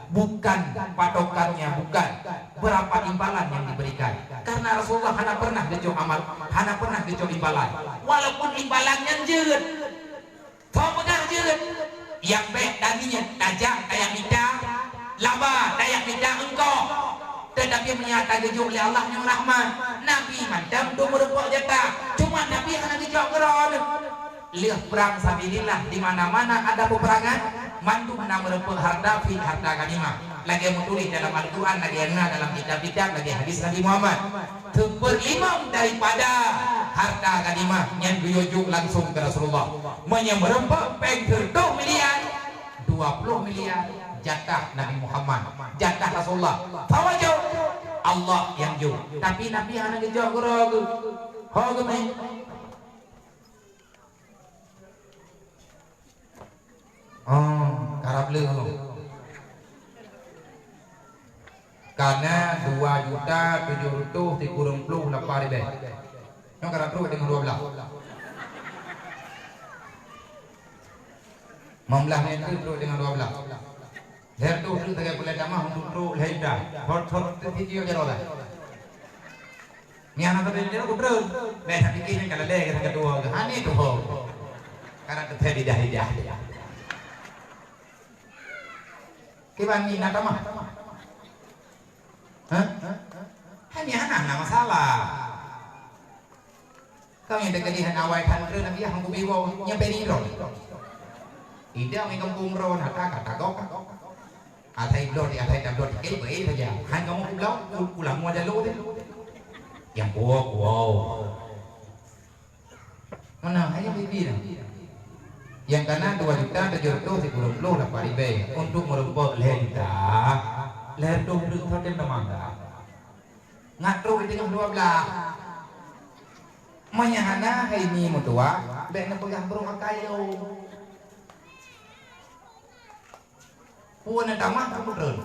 Bukan patokannya, bukan berapa imbalan yang diberikan. Karena Rasulullah hana pernah geucok amal, hana pernah geucok imbalan. Walaupun imbalan nyan jeuet, Soe peugah jeuet? Nyang bék taniet tajak tajak mita laba, tajak mita eungkôt. Teutapi meunyo tageujok lé Allah nyoe rahmat, Nabi mantong dum meureumpok jatah. Cuma Nabi hana geujok keudroe. Lheueh prang sabilillah di mana-mana ada peperangan, mandum na meureumpok harta fi harta ghanimah. Lagée meutuléh dalam Al-Quran, lagée na dalam kitab-kitab, lagée hadis Nabi Muhammad. Seupeurlimong daripada harta ghanimah nyan geuyue jok langsung keu Rasulullah. Meunyoe meureumpok péng sireutoh miliar, dua ploh miliar jatah Nabi Muhammad, jatah Rasulullah. Soe jok? Allah nyang jok. Tapi Nabi hana geujok keudroe geuh. Ho geumé. Oh, karab le. Kana dua juta tujoh reutôh sikureueng ploh lapan ribée. Nyoe karab trok deungon dua blaih. Limong blaih meter trok deungon dua blaih. Lhèe reutôh treuk sagai peureulèe tamah untuk trok lhèe juta. Thot-thot teuh video jaroe lah. Nyan hana sabe jaroe kutreun. Lhèe that pike nyan ka lalè ka keudua geuh. Hana tuho. Karena teuthèe lidah-lidah. Kiban ni na tamah. Hah? Hana, hana, hana masalah. Kami dekat di hana awai than treun Nabi hang kubi bo nya peri ron. Ida mi kampung ron hata kata gok. Atai blot di atai tablo di kai bai saja. Han kamu kublau ulang mua jalo deh. Yang kuo kuo. Mana hanya bibi nah. Yang kana dua juta tujuh ratus sepuluh puluh lapan ribu untuk merumpok lhèe juta. Lhèe reutôh treuk satem nama. Ngat trok di teungoh dua blah. Meunyo hana hai ni meutuah, bèk neupeugah brok akai lôn. Peue na tamah ka peutreun.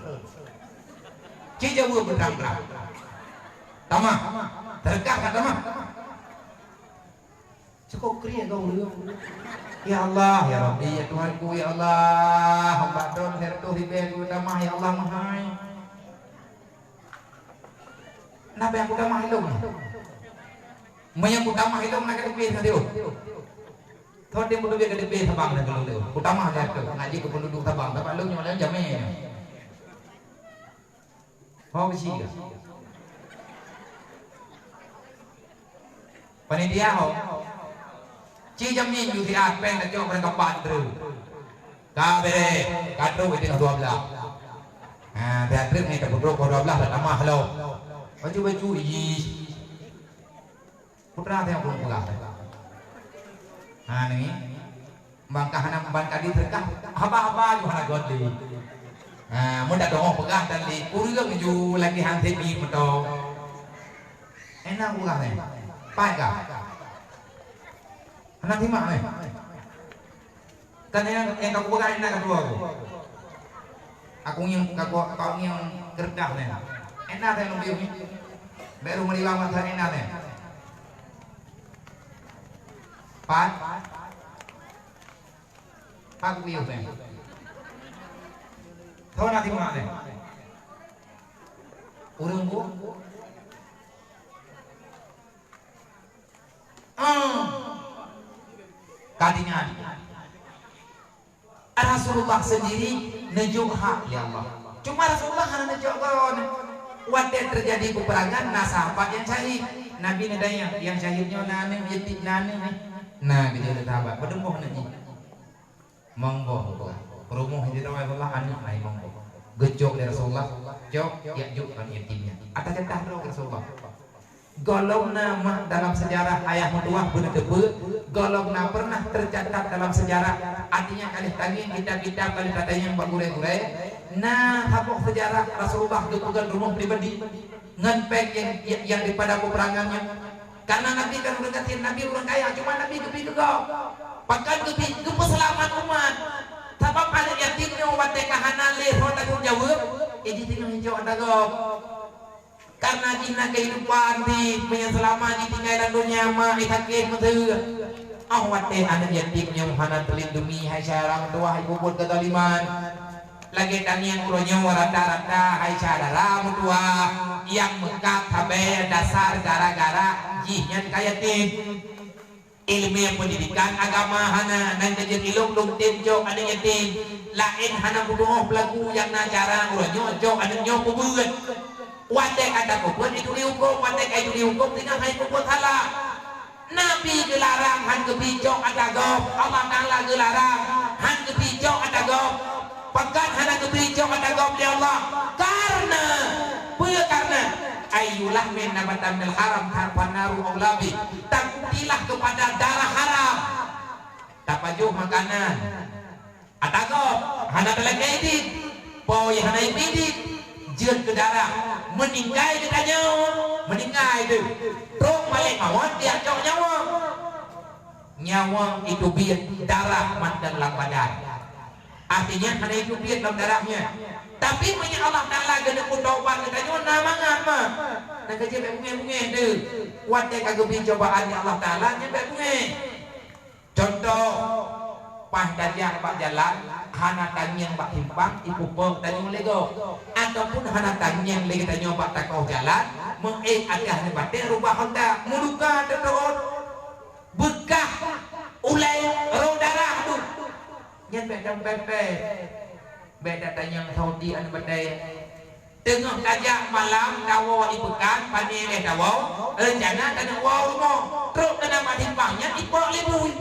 Cit jaweueb beutrang-trang. Tamah. Teureukah ka tamah. Cukôp kriet ka ureueng. Ya Allah, ya Rabbi, ya Tuhanku, ya Allah, hamba droe lhèe reutôh ribèe tamah, ya Allah, meuhai. Napa nyang kutamah ilong nyoe? Meunyo kutamah ilong na keudeuh sabang nyoe. Thon deh meudubé keudeuh sabang na ilong nyoe. Kutamah lé tu, ngaji keu penduduk Sabang, sabab lôn nyoe jamé. Ho beusi ka. Panitia ho. Ci jamé ju siat péng tacok barang kapan treuk. Ka bèrèh, ka trok di teungoh dua blah. Ha, siat treuk ni ka peutrok dua blah dah tamah lom. Baju-baju iji. Putra teuh ureueng peugah. Ha ni. Bangka hana bangka di teuka. Haba-haba ju hana goti. Ha, mun dak doh peugah dan di ureueng ju lagi han sebi meuto. Enak peugah ni. Pai ka. Hana simak ni. Kan nyang, nyang ka kupeugah na keudua tu. Aku nyang ka ku, ka nyang keureudah nyan. Ena teuh lôn piôh nyoe. Bèk lôn meuriwang masa ena teuh. Pat. Pat kupiôh teuh. Thon na simak teuh. Ureueng bu. Ah. Ka deungoe. Rasulullah sendiri neujok hak lé Allah. Cuma Rasulullah hana neujok goe. Watèe teujadi peperangan, na sahabat nyang syahid. Nabi neutanyong, "Nyang syahid nyoe na aneuk, yatim na aneuk, eh?" Na, geujaweueb lé sahabat, "Padum boh aneuk jih?" Mong boh, peureumoh di Rasulullah aneuk na mong boh. Geucok lé Rasulullah, "Cok, jak jok aneuk yatim nyan." Ata jatah droe Rasulullah. Gohlom na mak dalam sejarah ayah meutuah beuneuteupeu, gohlom na pernah tercatat dalam sejarah. Artinya, ka lheueh tangieng kitab-kitab, ka lheueh tatanyong bak gurèe-gurèe, na saboh sejarah Rasulullah geupeugöt rumoh pribadi ngon péng nyang, nyang, nyang daripada peperangan nyan. Karena Nabi kan ureueng gasien, Nabi ureueng kaya, cuma Nabi geubi keu gob. Pakon geubi? Geupeuseulamat umat. Sabab aneuk yatim nyoe watèe ka hana lé ho tanggong jaweueb, eh, jitinoh ijok ata gob. Karena jih na keuhidupan di meunyo seulama jitinggai lam donya ma, eh, sakét meuteue. Oh, watèe aneuk yatim nyoe hana teulindungi, hai syedara meutuwah, ibu buet keuzaliman. Lagèe tangieng uroe nyoe rata-rata, hai syedara meutuwah, nyang meukat sabe dasar gara-gara jih nyan ka yatim. Ileumèe peundidikan agama hana, nan ka jeuet ilong lôn tem jok aneuk yatim. Laén hana meutu'oh peulaku nyang na cara uroe nyoe jok aneuk nyoe peubeuet. Watèe ka tapeubeuet, jituri hukôm, watèe ka jituri hukôm, singoh hai peubuet salah. Nabi geularang han geubi jok ata gob, Allah Taala geularang han geubi jok ata gob. Pakon hana geubri jok ata gob lé Allah? Karena, peue karena? "Ayyu lahmin nabata minal haram, fannaru aula bih." Takutilah kepada darah haram. Tapajoh makanan. Ata gob, hana talakèe idin. Po nyang hana idin, jeuet keu darah. Meuninggai geutanyoe, meuninggai teuh. Trok malèk mawöt, jicok nyawöng. Nyawöng itu biet darah mantong lam badan. Artinya, hana itu biet lam darah nyan. Tapi, meunyo Allah Taala geuneuk taubat geutanyoe, na mangat mah. Na ka jeuet bèk beungèh-beungèh teuh. Watèe ka geubri cobaan lé Allah Taala, nyan bèk beungèh. Contoh, Paih tajak bak jalan, hana tangieng bak simpang, ipupo tanyoe lego. Ataupun hana tangieng lé geutanyoe bak takoh jalan, meuék ateueh batée rubah honda, meuduka teutuot, beukah ulée, roh darah tu. Nyan bék tapeupée, bék tatanyong Saudi aneuk batée. Teungoh tajak malam tawoe i peukan, pane lé tawoe, reuncana taneuk woe rumoh. Trok keunan bak simpang nyan ipok lé bui.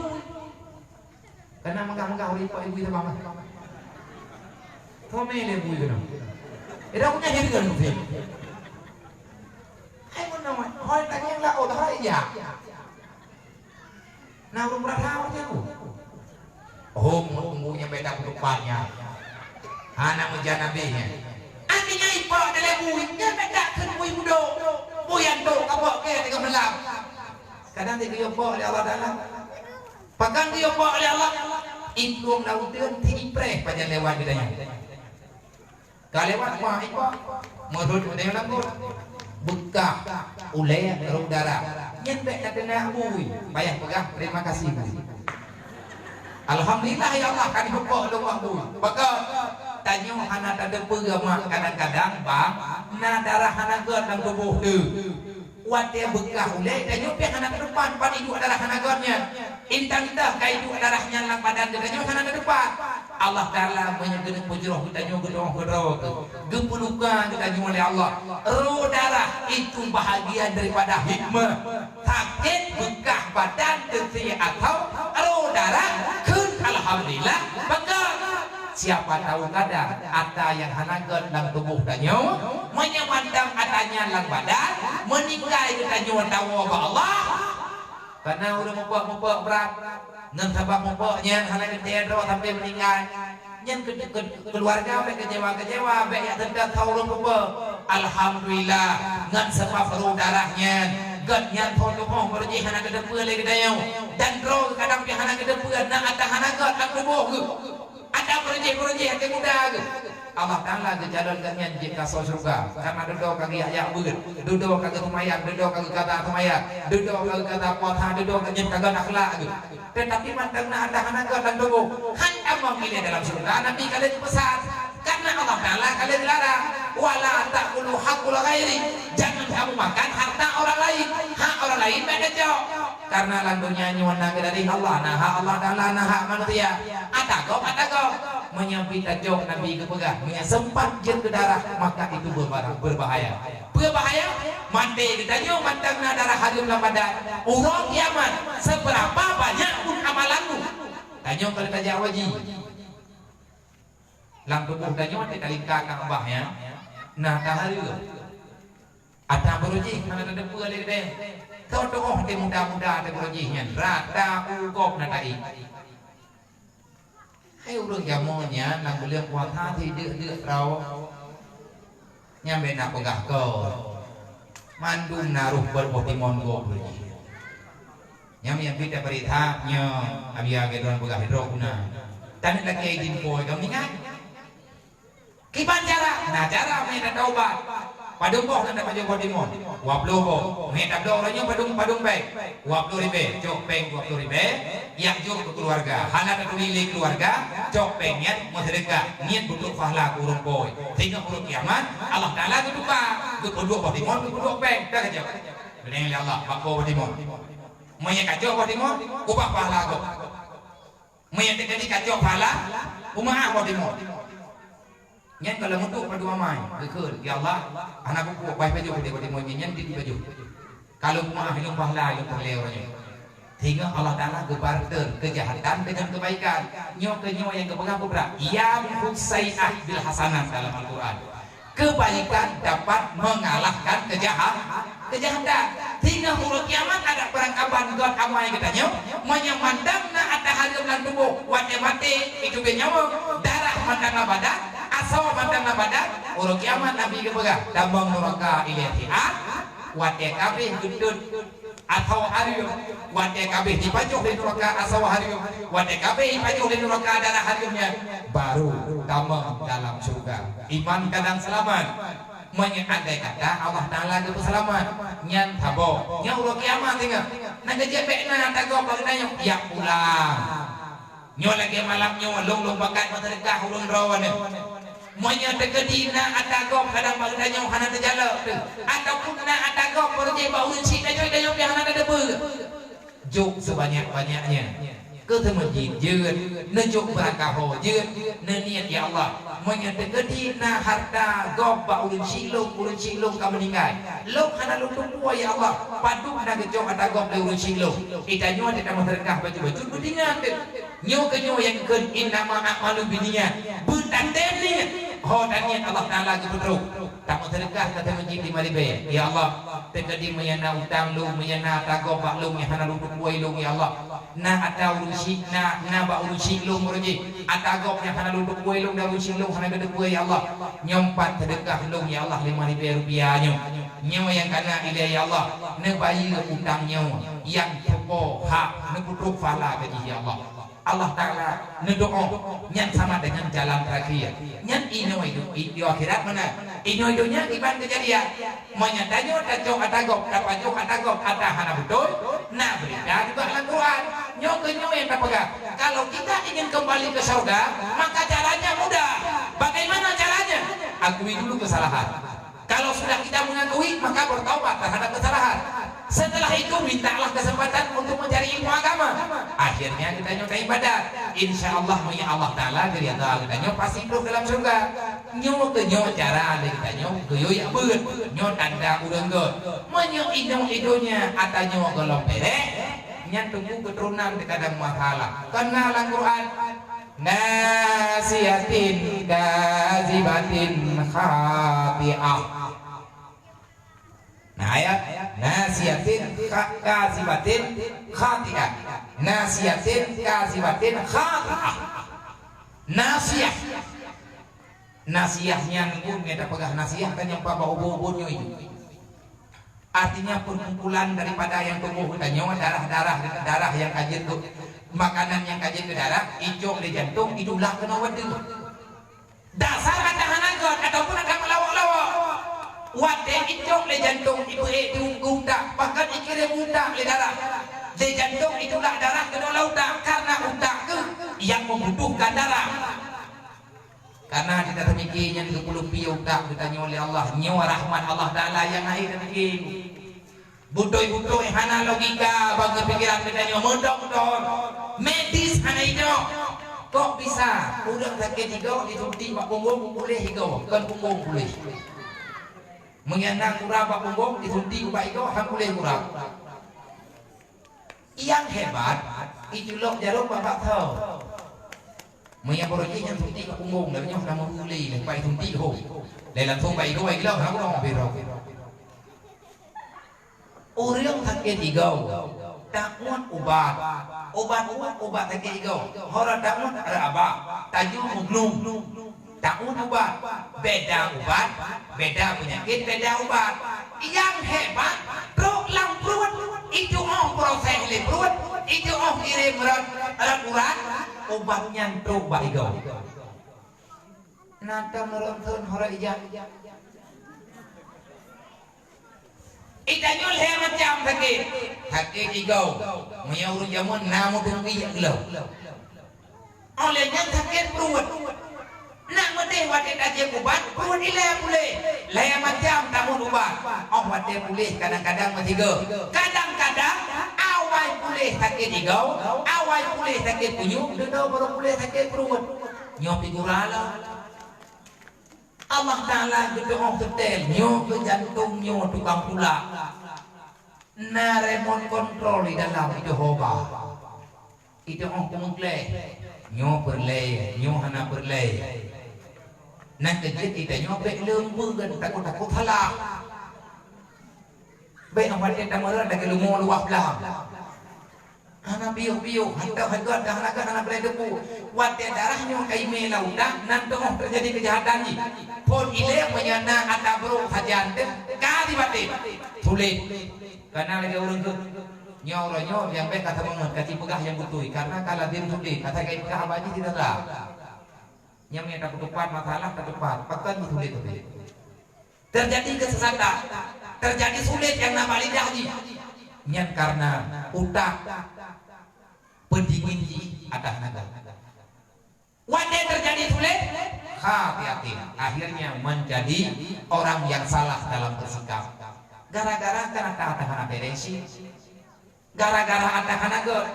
Kana meugah-meugah ureueng ipok ibu itu bang. Thome lé bui keunoe. Ida punya hireuen mungkin. Hai meunoe, hoi tangieng laôt hai ya. Na ureueng beurasa ureueng nyan. Oh, meuunggu nyang beda keudeupannya. Hana meujan abéh nyan. Akhirnya ipok dalam bui, nyan beda kheun bui budok. Bui antok kapok ke tengah malam. Kadang dia geuyue pok oleh Allah Taala. Pakon geuyue pok oleh Allah? Iplueng lauteun ti ipreh pajan lewat geutanyoe. Ka lewat ma ipok, meurhot udeb lambot, beukah, ulée, rôh darah. Nyan bék tateunak bui, payah peugah terima kasih bui. Alhamdulillah ya Allah ka jipeupo lôn bui. Pakon tanyoe hana tateupeue mak kadang-kadang bang na darah hana gét lam tuboh teuh. Watée beukah ulée, tanyoe pih hana teudepan pat iduek darah hana gét nyan. Intan teuh ka iduek darah nyan lam badan geutanyoe hana teudepan. Allah Taala meunyoe geuneuk peujroh geutanyoe geutanyoe keudroe geuh, geupeuluka geutanyoe lé Allah. Roh darah itu bahagian daripada hikmah. Sakét beukah badan teusie atau roh darah kheun alhamdulillah beukah. Siapa tahu kadang ata nyang hana gét lam tuboh tanyoe, meunyoe mantong ata nyan lam badan, meuninggai geutanyoe tawoe bak Allah. Kana ureueng mupok-mupok brat, ngon sabab mupok nyan hana geutem droe sampai meuninggai. Nyan keu-, keu-, keuluarga bék keucewa-keucewa, bék jak teuntang tho ureueng mupok. Alhamdulillah, ngon sabab roh darah nyan, gét nyan tho tuboh meureuji hana geuteupeue lé geutanyoe. Dan droe kadang pih hana geuteupeue, na ata hana gét lam tuboh geuh. Ata beureuji-beureuji até muda geuh. Allah Taala geucalon geuh nyan jeuet ka soe syeuruga. Karena dudoe ka geujak-jak beuet, dudoe ka geuseumayang, dudoe ka geukata seumayang, dudoe ka geukata puasa, dudoe ka jeuet ka gét akhlak geuh. Teutapi mantong na ata hana gét lam tuboh. Han tamong ilée dalam syeuruga, Nabi ka lheueh geupeusan. Karena Allah Taala ka lheueh geularang, "Wala ta'kulu haqqul ghairi." Jangan kamu makan harta orang lain. Hak orang lain bék tacok. Karena lam donya nyoe na geugaréh Allah, na hak Allah Taala, na hak manusia. Ata gob, ata gob. Meunyoe pih tacok, Nabi geupeugah, meunyoe seumpat jeuet keu darah, maka itu berbahaya. Berbahaya. Peue bahaya? Maté geutanyoe mantong na darah hareuem lam badan. Uroe kiamat, seberapa banyak pun amalanmu, tanyoe ka lheueh tajak u haji. Lam tuboh tanyoe teukalingka kang bah nyan na ata hareuem. Ata beureuji hana tateupeue lé geude. Tho tuoh até muda-muda ata beureuji nyan rata u gob na taék. Hai ureueng jameun nyan lam buleuen puasa si deuk-deuk droe. Nyan bék na peugah kon. Mandum na roh bak boh timon gob beureuji. Nyang, nyang pih tapeurintah nyoe, Abi Agédon peugah droe guna. Taneuk lakée idin po ka meuninggai. Kiban cara? Na cara, meuh tataubat. Padum boh keuneuk pajoh boh timon? Dua ploh boh. Meuh tabloe uroe nyoe padum, padum péng? Dua ploh ribée. Cok péng dua ploh ribée, jak jok keu keuluwarga. Hana taturi lé keuluwarga, cok péng nyan meuseudeukah, niet beutrok pahala keu ureueng po. Singoh uroe kiamat, Allah Taala geutuka, geupeuduek boh timon, geupeuduek péng. Ka jaweueb. Geuneuk lé Allah, bak boh timon. Meunyoe ka jok boh timon, ubah pahala gob. Meunyoe teukeudi ka jok pahala, peumaáh boh timon. Nyan kalau meuduek padum amai, geukheun, "Ya Allah, hana kupuih, bah pajoh deh boh timon nyan, nyan di pajoh. Kalau peumaáh lôn pahala, lôn peureulée uroe nyoe." Sehingga Allah Taala geubarter keujahatan deungon keubaikan. Nyoe keuh nyoe nyang geupeugah peubrak, "Yamhu sayyi'at bil hasanah" dalam Al-Quran. Keubaikan dapat mengalahkan keujaha-, keujahatan. Sehingga uroe kiamat adak peurangkaban gét amai geutanyoe, meunyoe mantong na ata hareuem lam tuboh, watée maté, iteubiet nyawöng, darah mantong lam badan, asoe mantong lam badan, uroe kiamat Nabi geupeugah, tamong nuraka ilée siat, watée ka abéh geutot asoe hareuem, watée ka abéh jipajoh lé nuraka asoe hareuem, watée ka abéh jipajoh lé nuraka darah hareuem nyan, baru tamong dalam syeuruga. Iman kadang seulamat. Meunyoe andai kata Allah Taala geupeuseulamat, nyan saboh. Nyan uroe kiamat singoh. Na geujak bék na tagob bak geutanyoe, jak pulang. Nyoe lagèe malam nyoe, lôn-lôn pakat meuseudeukah ureueng droeneuh. Meunyoe teukeudi na ata gob kadang bak geutanyoe hana teujalok teuh, ataupun na ata gob beureuji bak ureueng chik tanyoe, tanyoe pih hana tateupeue. Jok seubanyak-banyaknya. Keu seumeujid jeuet, neujok beurakaho jeuet, neuniet, "Ya Allah, meunyoe teukeudi na harta gob bak ureueng chik lôn, ureueng chik lôn ka meuninggai, lôn hana lôn teupeue, ya Allah, padub na geucok ata gob lé ureueng chik lôn." Geutanyoe teuka meuseudeukah bacut-bacut, beuingat teuh. Nyoe keuh nyoe nyang kheun, "Innama a'malu binniyat." Beutatem niet, ho taniet Allah Taala geupeutrok. Tameuseudeukah ka teumeujieb lima ribèe. "Ya Allah, teukeudi meunyoe na utang lôn, meunyoe na ata gob bak lôn nyang hana lôn teupeue lôn, ya Allah. Na ata ureueng chik, na, na bak ureueng chik lôn meureuji. Ata gob nyang hana lôn teupeue lôn dan ureueng chik lôn hana geuteupeue, ya Allah. Nyoe pat seudeukah lôn, ya Allah, lima ribèe rupiah nyoe. Nyoe nyang ka na ilèe, ya Allah, neubayeue utang nyoe, nyang teupeue hak, neupeutrok pahala keu jih, ya Allah." Allah Taala neudoa, nyan sama dengan jalan terakhir. Nyan inoe idu-, i-, di akhirat meunan. Inoe donya kiban keujadian. Meunyoe tanyoe tacok ata gob, tapajoh ata gob, ata hana beutôi, na beurita juga lam Quran. Nyoe keuh nyoe nyang tapeugah, kalau kita ingin kembali ke surga, maka caranya mudah. Bagaimana caranya? Akui dulu kesalahan. Kalau sudah kita mengakui, maka bertaubat terhadap kesalahan. Setelah itu, mintalah kesempatan untuk mencari ilmu agama. Akhirnya, geutanyoe taibadat. Insya Allah, meunyoe Allah Taala geurida, geutanyoe pasti trok dalam syurga. Nyoe keuh nyoe cara lé geutanyoe geuyue jak beuet. Nyoe tanda ureueng göt. Meunyoe inong idonya ata nyoe gohlom pérek, nyan teungku keuturonan teuka dang masalah. Kana lam Quran, "Nasiyatin kazibatin khati'ah." Nah, ayat, "Nasiyatin ka-, kazibatin khati'ah. Nasiyatin kazibatin khati'ah." Nasiyah. Nasiyah nyan pun, nyang tapeugah nasiyah kan nyang pah bak ubon-ubon nyoe. Artinya, perkumpulan daripada nyang tuboh geutanyoe, darah-darah, darah nyang ka jeuet keu, makanan nyang ka jeuet keu darah, icok lé jantong, itulak keunoe u ateueh. Dasar ata hana göt ataupun ata meulawok-lawok. Watèe icok lé jantong, ipeuék di utak, bahkan ikirém utak lé darah. Lé jantong itulak darah keunoe lam utak, karena utak keuh nyang membutuhkan darah. Karena kita teumiki nyan geupeuleupie utak geutanyoe lé Allah. Nyoe rahmat Allah Taala nyang hana teumiké. Beutôi-beutôi hana logika bagi pikiran geutanyoe, meudong-dong. Medis hana ijo. Kok bisa ureueng sakét igoe disuntik bak punggong puléh igoe, kon punggong puléh? Meunyoe na kurab bak punggong disuntik bak igoe, han puléh kurab. Nyang hebat, iculok jaroe bak basoe. Meunyoe barô jih nyan suntik bak punggong, lagèe nyoe na meuhuli, leupah suntik ho. Lé langsung bak igoe, igoe na meuhuli. Ureueng sakét igoe, taôt ubat. Ubat-ubat, ubat sakét igoe. Hora taôt, ada abah. Tajok meuglum. Taôt ubat, beda ubat, beda peunyakét, beda ubat. Nyang hebat, trok lam pruet, itu'oh proses lé pruet, itu'oh kirém rot, rot urat, ubat nyan trok bak igoe. Na tam rot thon hora ijak. Geutanyoe lhèe macam sakét. Sakét igoe. Meunyoe ureueng jameun na meutueng bie jak geuloe. Óh lheueh nyan sakét pruet. Na meudeh watèe tajieb ubat, pruet ilèe puléh. Lhèe macam tamuet ubat. Óh watèe puléh kadang-kadang meusigoe. Kadang-kadang awai puléh sakét igoe, awai puléh sakét punyueng, dudoe barô puléh sakét pruet. Nyoe pih gura lom. Allah Taala geutu'oh seutèl, nyoe keuh jantong nyoe tukang tulak. Na remote control di dalam itu hoba. Itu 'oh teumeugleh, nyoe peureulèe, nyoe hana peureulèe. Na keuh jeuet geutanyoe bèk leumbeueng, takot-takot salah. Bèk 'oh watèe tameurot lagèe leumo luwah blang. Hana piôh-piôh, hantom hana gèt, hana gèt, hana peureulèe teupeu. Watèe darah nyoe ka imè lam utak, nan teungoh teujadi keujahatan jih. Phôn ilèe meunyoe na ata brôk sajan teuh, ka dibaté. Sulet. Kana lagèe ureueng kheun, nyoe uroe nyoe nyang bèk ka seumangat, ka jipeugah nyang beutôi, karena ka lazem sulet, asai ka jipeugah haba jih di dara. Nyang meunyoe tapeuteupat masalah, tapeuteupat, pakon jisulet-sulet. Teujadi keusesatan, teujadi sulet nyang na bak lidah jih. Nyan karena utak peudingin jih atas naga. Hati-hati, akhirnya menjadi orang yang salah dalam bersikap. Gara-gara kan ata-ata hana beres. Gara-gara ata hana gét.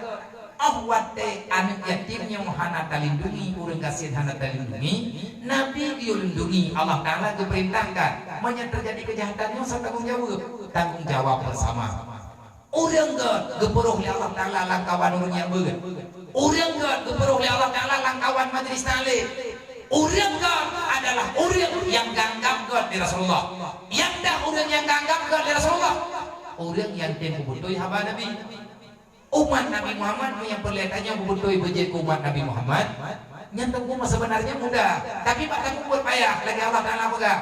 Oh watée aneuk yatim nyoe hana talindungi, ureuëng gasien hana talindungi, Nabi geuyue lindungi. Allah Taala geupeurintahkan, meunyoe teujadi keujahatan nyoe soe tanggong jaweueb? Tanggong jawab bersama. Ureuëng gét geupeurôh lé Allah Taala lam kawan ureuëng nyang beugét. Ureuëng gét geupeurôh lé Allah Taala lam kawan majlis taklim. Ureuëng gét adalah ureuëng nyang geuanggab gét lé Rasulullah. Nyang dah ureuëng nyang geuanggab gét lé Rasulullah, ureuëng nyang tem peubeutôi haba Nabi. Umat Nabi Muhammad nyang peureulée tanyoe peubeutôi beujeuet keu umat Nabi Muhammad, nyan teungku meusebenarnya mudah, tapi bak tanyoe buet payah lagée Allah Taala peugah.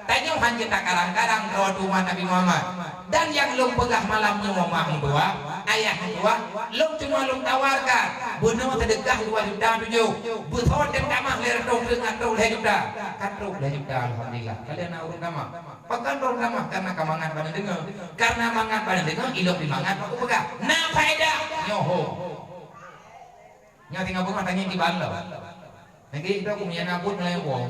Tanyoe hana takarang-karang droe teuh umat Nabi Muhammad. Dan nyang lôn peugah malam nyoe, mak meutuwah, ayah meutuwah, lôn cuma lôn tawarkan, bunoe seudeukah dua juta tujoh, beusoe tem tamah lhée reutôh treuk ngon trôk lhée juta. Ka trôk lhée juta, alhamdulillah. Ka lheueh na ureuëng tamah. Pakon droe tamah? Karena ka mangat bak neudeungoe. Karena mangat bak neudeungoe, ilôn pih mangat bak kupeugah. Na faedah nyoe ho. Nyoe singoh beungoh tangieng kiban lom. Lagée itu aku meuyana buet ngon lagée woe.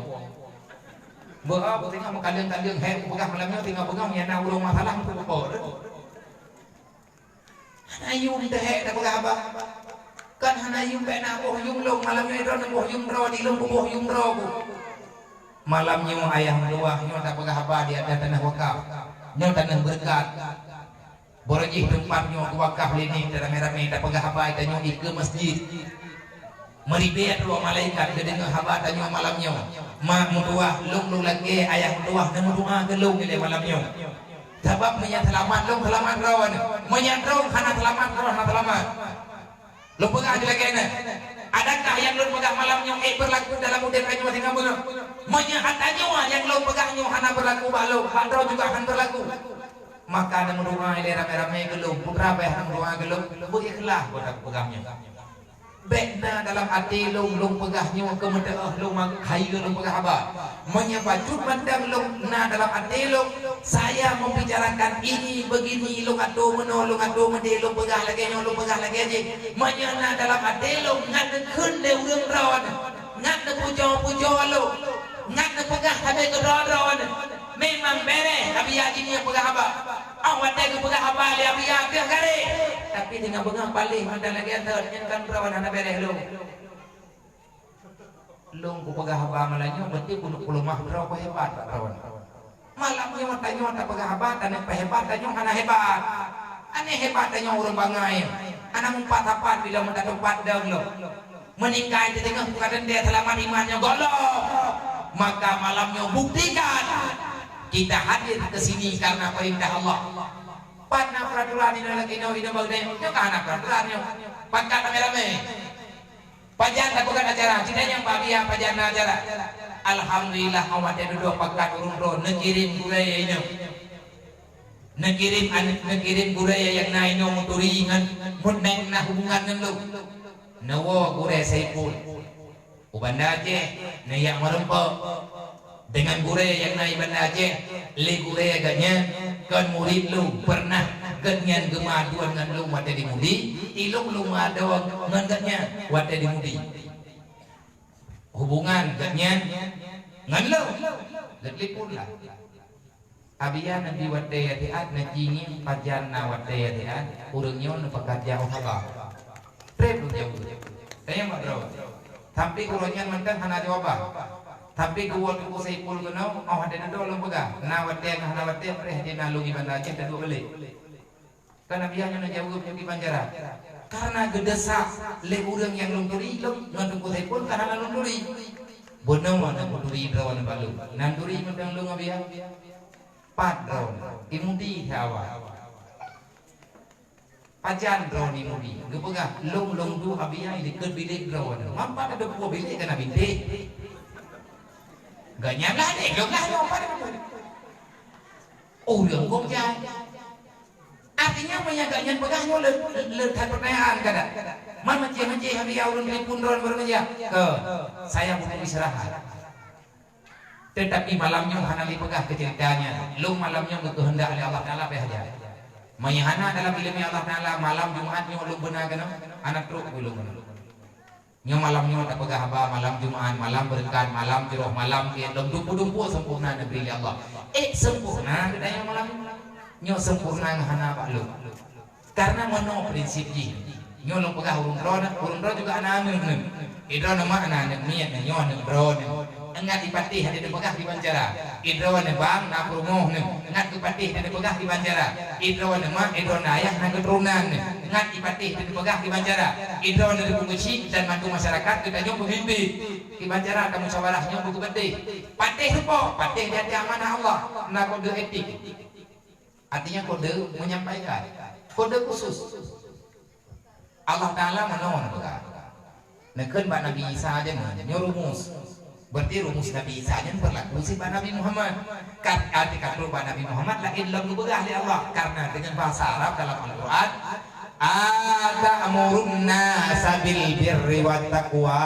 Beuha, beuteungoh meukaleueng-kaleueng, hai kupeugah malam nyoe singoh beungoh meuyana ureuëng masalah meukeupok. Hana yum teuhek tapeugah haba. Kan hana yum bék na boh yum lôn, malam nyoe droeneuh boh yum droe, di lôn peuboh yum droe ku. Malam nyoe ayah meutuwah nyoe tapeugah haba di ateueh tanoh wakaf. Nyoe tanoh beureukat. Barô jih teumpat nyoe geuwakaf lé nyoe ramé-ramé tapeugah haba tanyoe di keue masjid. Meuribée droe malaikat geudeungoe haba tanyoe malam nyoe. Mak meutuwah, lôn lôn lakée ayah meutuwah neumeudoá keu lôn ilée malam nyoe. Sabab meunyan seulamat lôn seulamat droeneuh, meunyan droe hana seulamat droe hana seulamat. Lôn peugah lagée nyan, adakah nyang lôn peugah malam nyoe ék beurlaku dalam udeb tanyoe singoh beungoh? Meunyoe ata nyoe nyang lôn peugah nyoe hana beurlaku bak lôn, bak droe juga hana beurlaku. Maka neumeudoá ilée ramé-ramé keu lôn, putra payah neumeudoá keu lôn, beu ikhlaih buet tapeugah nyoe. Bék na dalam até lôn, lôn peugah nyoe keu meuteuoh lôn ma-, hai lôn peugah haba. Meunyoe bacut mantong lôn na dalam até lôn, saya membicarakan ini begini, lôn atoe meunoe, lôn atoe meudeh, lôn peugah lagée nyoe, lôn peugah lagée jih. Meunyoe na dalam até lôn, ngat neukheun lé ureuëng droeneuh, ngat neupujoe-pujoe lôn, ngat neupeugah sabe keudroe-droeneuh, memang bereh Abiya jih nyang peugah haba. Óh watée geupeugah haba lé Abiya teuh garéh, tapi teungoh beungoh paléh mantong lagée nyan, nyan kan droe hana bereh lôn. Lôn kupeugah haba malam nyoe, berarti peuleumah droe peuhebat bak droe. Malam nyoe tanyoe tapeugah haba, taneuk peuhebat, tanyoe hana hebat. Aneh hebat tanyoe ureuëng bangai. Hana meupat sapat bila meutateupat dong lom. Meuninggai teudeungoe buka teuntée seulamat iman nyoe gohlom. Maka malam nyoe buktikan kita hadir ke sini karena perintah Allah. Pat na peraturan inoe lagée inoe, inoe bak nyoe, nyoe ka hana peraturan nyoe. Pakat ramé-ramé. Pajan tapeugah acara, cit nyang Pak Bia pajan na acara. Alhamdulillah, awak watée dudoe pakat ureuëng droe neukirém gurée inoe. Neukirém an-, neukirém gurée nyang na inoe meuturi ngon, meunan na hubungan ngon lôn. Neuwoe gurée Saiful u Banda Aceh, neujak meureumpok. Deungon gurée nyang na i Banda Aceh, lé gurée geuhnyan kon murit lôn, peureunah geuhnyan geumadua ngon lôn watée di Mudi, ilôn lôn madua ngon geuhnyan watée di Mudi. Hubungan geuhnyan ngon lôn, geutelepon lah. Abiya neubi watée nyang siat, neuci ngieng pajan na watée nyang siat, ureuëng nyoe neupeugah jak u haba. Treb lôn jaweueb. Tanyong bak droe. Sampai uroe nyan mantong hana jawaban. Sampai geuwoe Teungku Saiful keunoe, óh watée dudoe lôn peugah, na watée ngon hana watée preh di na lôn i Banda Aceh taduek balek. Kan Abiya nyoe neujaweueb nyoe kiban cara. Karena geudesak lé ureuëng nyang lôn turi, lôn ngon Teungku Saiful ka hana lôn turi. Bunoe na peuturi droe nibak lôn. Nan turi mantong lôn Abiya. Pat droe, i Mudi sawa. Pajan droe i Mudi, geupeugah, lôn lôn duek Abiya i dikeue bilék droe. Mampat ada dua bilék kana bintéh. Geuhnyan lah deh, lôn lah nyoe pat. Ureuëng kong jai. Artinya, meunyo geuhnyan peugah nyoe le, le, le that pertanyaan kada. Man meucéh-meucéh Abiya ureuëng telepon droe baru meujak. Ke, saya butuh istirahat. Tetapi malam nyoe hana lé peugah keu ceurita nyan. Lôn malam nyoe geukeuheundak lé Allah Taala pih haja. Meunyo hana dalam ileumé Allah Taala, malam Jumat nyoe lôn beuna keunoe, hana trok ulôn keunoe. Nyoe malam nyoe tapeugah haba, malam Jumat, malam beureukat, malam jroh, malam keu lom dumpeue-dumpeue sempurna neubri lé Allah. Eh, sempurna geutanyoe malam nyoe. Nyoe sempurna ngon hana bak lôn. Karena meunoe prinsip jih. Nyoe lôn peugah ureuëng droeneuh, ureuëng droeneuh juga hana aneuëk neuh. Eh, droeneuh mak na aneuëk miet neuh, nyoe aneuëk droeneuh. Ingat ipatéh hana dipeugah kiban cara. Idroe neuh bang na peurumoh neuh. Ngat geupatéh dan dipeugah kiban cara. Idroe neuh mak, idroe neuh ayah na keuturonan neuh. Ngat ipatéh dan dipeugah kiban cara. Idroe neuh ribu keuchik dan bantu masyarakat geutanyoe pemimpin. Kiban cara tamusyawarah nyoe beugeubeuté. Patéh rupa, patéh di atas amanah Allah. Na kode etik. Artinya kode menyampaikan. Kode khusus. Allah Ta'ala meunoe neupeugah. Neukheun bak Nabi Isa aja nyoe rumus. Berarti rumus Nabi Isa nyan berlaku sibak Nabi Muhammad. Kan arti ka trok bak Nabi Muhammad laén lom geupeugah lé Allah. Karena dengan bahasa Arab dalam Al-Quran, "Ata'murun nasa bil birri wat taqwa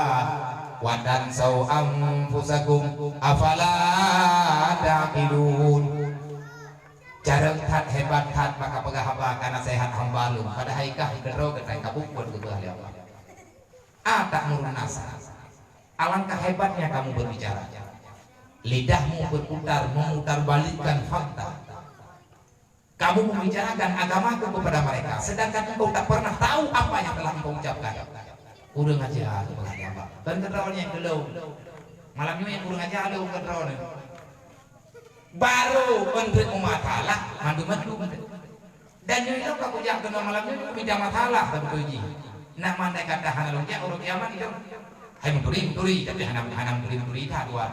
wa tansau anfusakum afala ta'qilun." Carông that, hebat that, baka peugah haba ka naseuhat hamba lôn, padahai kah keudroe geutanyoe ka buet geupeugah lé Allah. Ata'murun nasa. Alangkah hebatnya kamu berbicara. Lidahmu berputar, memutarbalikkan fakta. Kamu membicarakan agamaku kepada mereka, sedangkan engkau tak pernah tahu apa yang telah engkau ucapkan. Ureuëng aja tu peugah lé Allah. Kan keudroe nyan keu lôn. Malam nyoe nyang ureuëng aja lôn keudroe nyoe. Barô meunurot umat Allah mandum-mandum. Dan nyoe ilong ka kujak keunoe malam nyoe, kuminta masalah beutôi jih. Nak mandai kata hana lôn jak uroe kiamat ilong. Hai meuturi, meuturi, tapi hana, hana meuturi, meuturi that dua.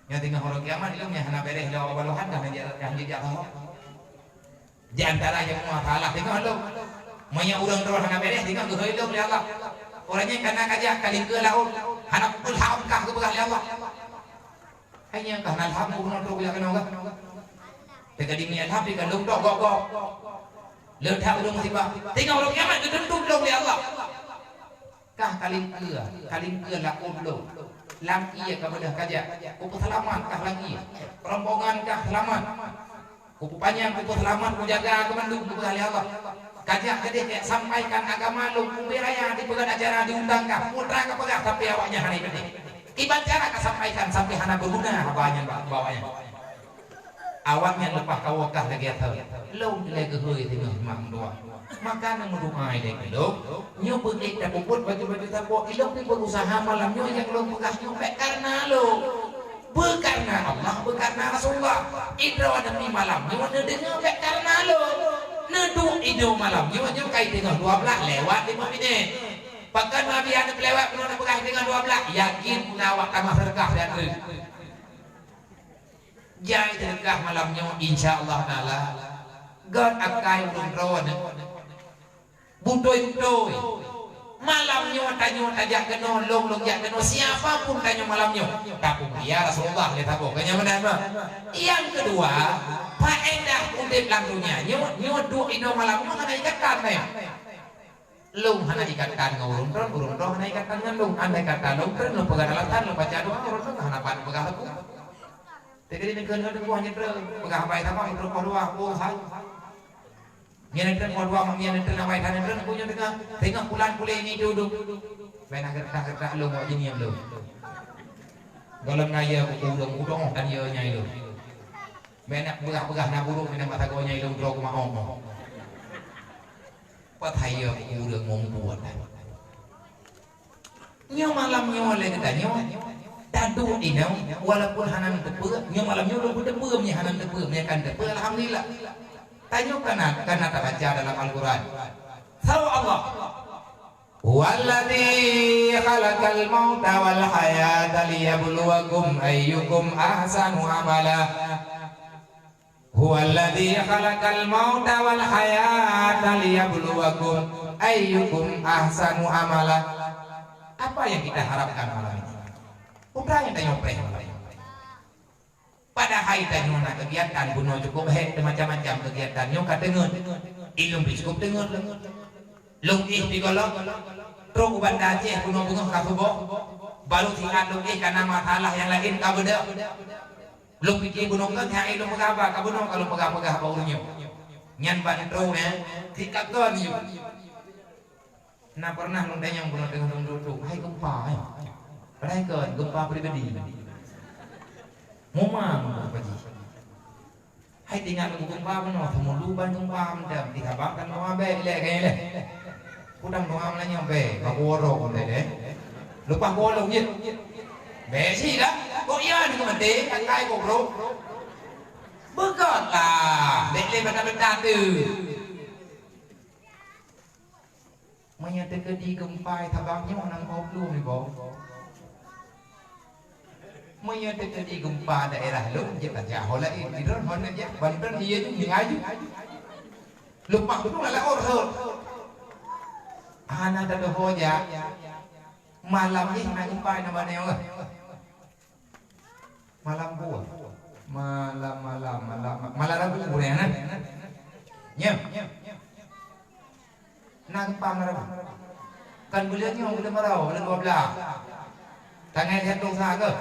Nyang teungoh uroe kiamat ilong nyang hana beres lé awak balohan dan jak, jak, jak. Di antara nyang masalah teungoh lôn. Meunyoe ureuëng droe hana beres, teungoh geuhôi lôn lé Allah. Ureuëng nyan kana kajak ka lingkeue laôt, hana pukul ham kah geupeugah lé Allah. Hai nyang kah na alham geunoe trok jak keunoe kah? Teuka dimi alham di kandong tok gok-gok. Leutak ulôn musibah. Teungoh uroe kiamat geutuntut lôn lé Allah. Kah ka lingkeue, ka lingkeue laôt lôn. Lam ié ka beudôh kajak. Kupeuseulamat kah lam ié. Rombongan kah seulamat. Kupeupanyang, kupeuseulamat, kujaga keu mandum, kupeugah lé Allah. Kajak keudeh ék sampaikan agama lôn, ubé raya dipeugét acara, diundang kah, putra ka peugah, tapi awaknyan hana ikeuti. Kiban cara ka sampaikan sampai hana beuguna haba nyan bak, bak awaknyan. Awaknyan leupah kawoe kah lagée thon. Lôn lé geuhôi teungoh mak meudoa. Maka na meudoa ilée keu lôn, nyoe beuék tapeubuet baju-baju saboh, ilôn pih beurusaha malam nyoe nyang lôn peugah nyoe bék kareuna lôn. Beukareuna Allah, beukareuna Rasulullah. Idroe nyoe malam nyoe neudeungoe bék kareuna lôn. Neuduek idroe malam nyoe, nyoe kai teungoh dua blaih lewat lima minét. Pakon Nabi hana lewat, keunoe neupeugah teungoh dua blaih, yakin na awak tamah seudeukah dan treuk. Jai seudeukah malam nyoe, insya Allah Taala. Gét akai ureuëng droe nyoe. Beutôi-beutôi. Malam nyoe tanyoe tajak keunoe, lôn, lôn jak keunoe, siapa pun tanyoe malam nyoe. Tapi ya Rasulullah, lé saboh. Kanya benar mah. Yang kedua, faedah udeb lam dunia nyoe, nyoe duek inoe malam nyoe hana ikatan nyoe. Lôn hana ikatan ngon ureuëng droe, ureuëng droe hana ikatan ngon lôn. Andai kata lôn, lôn peugah alasan, lôn baca doa, ureuëng droe hana pat peugah lagu. Teuka di neukheun ngon teungku hana treu, peugah haba sama, ureuëng droe dua, oh, hai. Nyan treun, dua mak nyan treun, awai that treun, ku nyoe teungoh, teungoh pulan puléh ini duduk. Bèk na geuretak-geuretak lôn, awak jih ngieng lôn. Gohlom na ya buku ulôn, udong tan ya nyai lôn. Bèk na peugah-peugah na buruk, bèk na mata goe nyai lôn droe kumaong. Pat hai ya buku ulôn mubuet. Nyoe malam nyoe lé geutanyoe, taduek inoe, walaupun hana neuteupeue, nyoe malam nyoe lôn beuteupeue, meunyoe hana neuteupeue, meunyoe ka neuteupeue, alhamdulillah. Tanyoe kana, kana tabaca dalam Al-Quran. Saboh Allah. Huwallazi khalaqal mauta wal hayata liyabluwakum ayyukum ahsanu amala. Huwallazi khalaqal mauta wal hayata liyabluwakum ayyukum ahsanu amala. Apa yang kita harapkan malam ini? Peue nyang tanyoe preh malam ini? Padahai tanyoe na keugiatan bunoe cukup hék, macam-macam keugiatan nyoe ka teungeut. Ilôn pih cukup teungeut. Lôn éh pih gohlom. Trok u Banda Aceh bunoe beungoh ka suboh. Baru siat lôn éh kana masalah nyang laén ka beudôh. Lôn pike bunoe keuh, hai lôn peugah haba ka bunoe ka lôn peugah-peugah bak ureuëng nyoe. Nyan ban trok, eh, sikakon nyoe. Na pernah lôn tanyong bunoe teungoh lôn duek-duek. Gempa, eh. Padahai kon gempa pribadi. Mumang gempa jih. Hai teuingat lagu gempa meunoe, Seumulu ban gempa mantong, di Sabang tan meuabée ilée kan ilée. Kudang doa meulanyang bée, bak uroe kon ilée. Leupah golong jeuet. Bée sih lah, kok iya ni maté, kakai kok bro. Beugöt lah, dek lé benda-benda tu. Meunyoe teukeudi gempa Sabang nyoe nam gob lom iboh. Meunyoe teukeudi gempa daerah lôn, jeuet tajak ho laén. Idroen hon jak, banton ié ju ninggai ju. Leupah tu lalak oh rhot. Hana tadeuh ho jak. Malam jih na gempa na banai orang. Malam buah. Malam, malam, malam, malam Rabu gurée na. Nya. Na gempa malam Rabu. Kan buleuen nyoe, buleuen Meurau, buleuen dua belas. Tanggai lhèe plôh sa keuh?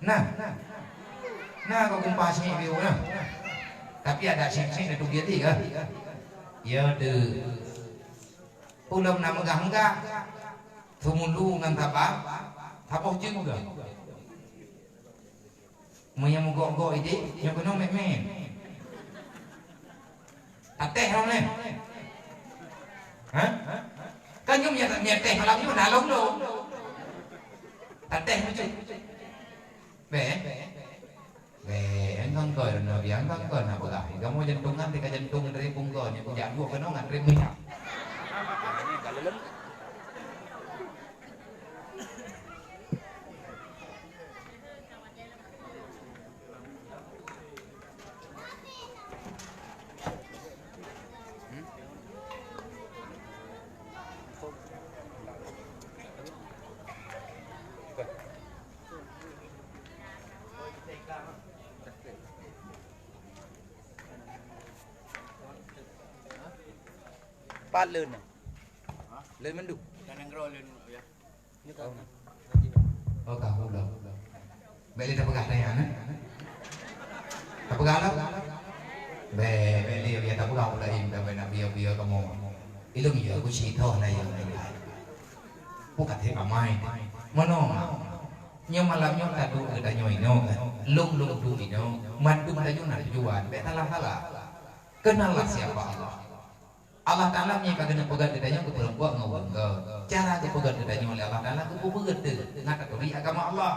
Na. Na keuh gempa syiek biu na. Tapi ada syiek-syiek na tugie ti keuh. Ya tu. Ulôn na meugah-meugah. Seumulu ngon Sabang, saboh jeue geuh. Meunyoe meugok-gok idéh, nyoe keunoe mét-mét. Tatéh lom lé. Hah? Kan nyoe meunyoe, meunyoe tatéh malam nyoe na lom-lom. Tatéh meucue. Bèk. Bèk, engkau-engkau na biang, engkau-engkau na peugah. Kamoe jantungan, tika jantung dari pungko, nyoe kujak duek keunoe ngan rem minyak. Pat leuen? Leuen mandum? Tanang Gro leuen, ya. Oh, ka hula. Bèk lé tapeugah tanya, eh? Tapeugah lah? Bèk, bèk lé, ya tapeugah pula, im, dah bèk nak biya-biya kamoe. Ilung ya, aku cerita lah ya, ya. Bukan hé amai. Manoe, nyoe malam nyoe taduek geutanyoe inoe kan. Lôn-lôn duek inoe. Mandum tanyoe na tujuan. Bèk salah-salah. Kenallah siapa Allah. Allah Taala meunyoe ka geuneuk peugöt geutanyoe keu peureumpok ngon ureueng göt. Cara geupeugöt geutanyoe lé Allah Taala geupeubeureuet teuh na taturi agama Allah.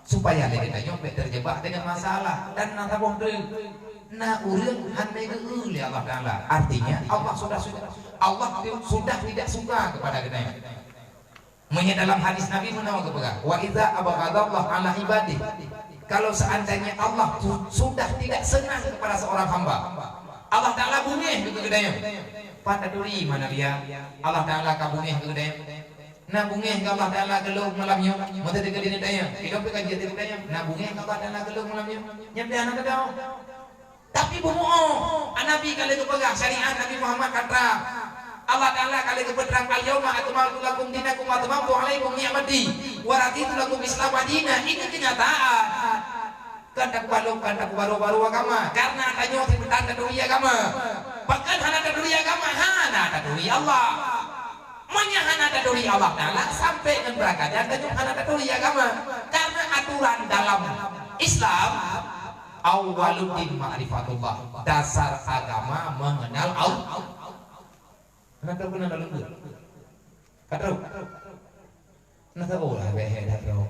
Supaya lé geutanyoe bèk terjebak dengan masalah dan na saboh treuk. Na ureueng han lé geu-eu lé Allah Taala. Artinya Allah sudah, sudah Allah sudah tidak suka kepada geutanyoe. Meunyoe dalam hadis Nabi meunoe geupeugah, "Wa idza abghadallahu ala ibadih." Kalau seandainya Allah tu sudah tidak senang kepada seorang hamba, Allah Taala bungéh keu geutanyoe. Pat taturi mana dia? Allah Taala ka bungéh keu geutanyoe. Na bungéh keu Allah Taala keu lôn malam nyoe, meuteudeh keu diri tanyoe. Idong pih ka jeuet keu tanyoe. Na bungéh keu Allah Taala keu lôn malam nyoe. Nyan pih hana teudoe. Tapi beumuoh, Nabi ka lheueh geupeugah, syariat Nabi Muhammad ka trang. Allah Taala ka lheueh geupeutrang, "Al-yauma akmaltu lakum dinakum wa atmamtu alaikum ni'mati wa raditu lakum Islam dina." Ini kenyataan. Kan takubalong, kan takubaru-baru agama. Karena tanyoe sibeutang taturi agama. Pakon hana taturi agama? Hana taturi Allah. Meunyoe hana taturi Allah Taala, sampai ngon beurangkajan tanyoe hana taturi agama. Karena aturan dalam Islam, "Awwaluddin ma'rifatullah." Dasar agama mengenal Allah. Na trok keunan dalam buet? Ka trok? Na trok lah, bèk dah trok.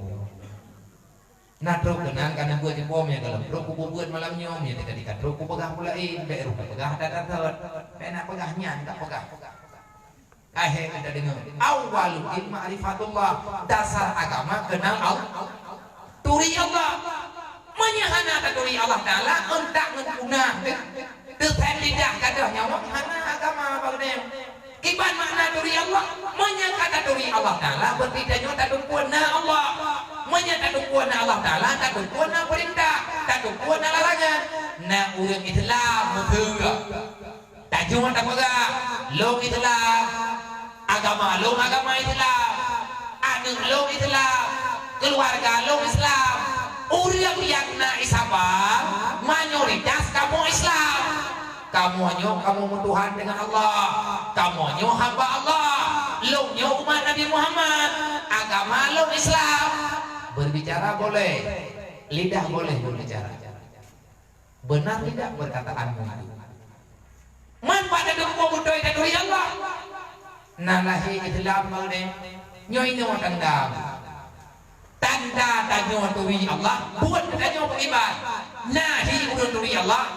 Na trok keunan ka na buet jipom nyang galom trok kubu buet malam nyoe, nyang teuka di ka trok kupeugah pula in, bèk rôh peugah that-that. Bèk na peugah nyan, tak peugah. Ka hé geutanyoe deungoe. Awwaluddin ma'rifatullah. Dasar agama kenal Allah. Turi Allah. Meunyoe hana taturi Allah Taala, euntak ngon punah. Teuthèn lidah gadôh nyawöng hana agama bak geutanyoe. Kiban makna turi Allah? Meunyoe ka taturi Allah Taala, berarti tanyoe tatumpeue na Allah. Meunyoe tatumpeue na Allah Taala, tatumpeue na peurintah, tatumpeue na larangan. Na ureueng Islam meuteugah. Tanyoe tapeugah, lôn Islam, agama lôn agama Islam, aneuk lôn Islam, keuluwarga lôn Islam. Ureueng nyang na Islam, mayoritas kamoe Islam. Kamoe nyoe kamoe meutuhan deungon Allah. Kamoe nyoe hamba Allah. Lôn nyoe umat Nabi Muhammad. Cara boleh, lidah boleh berbicara. Benar tidak perkataanmu itu? Man bak tateupeue beutôi taturi Allah? Na lahé Islam nyoe. Nyoe inoe tanda. Tanda tanyoe turi Allah, buet tanyoe beriman. Na hi ureuëng turi Allah.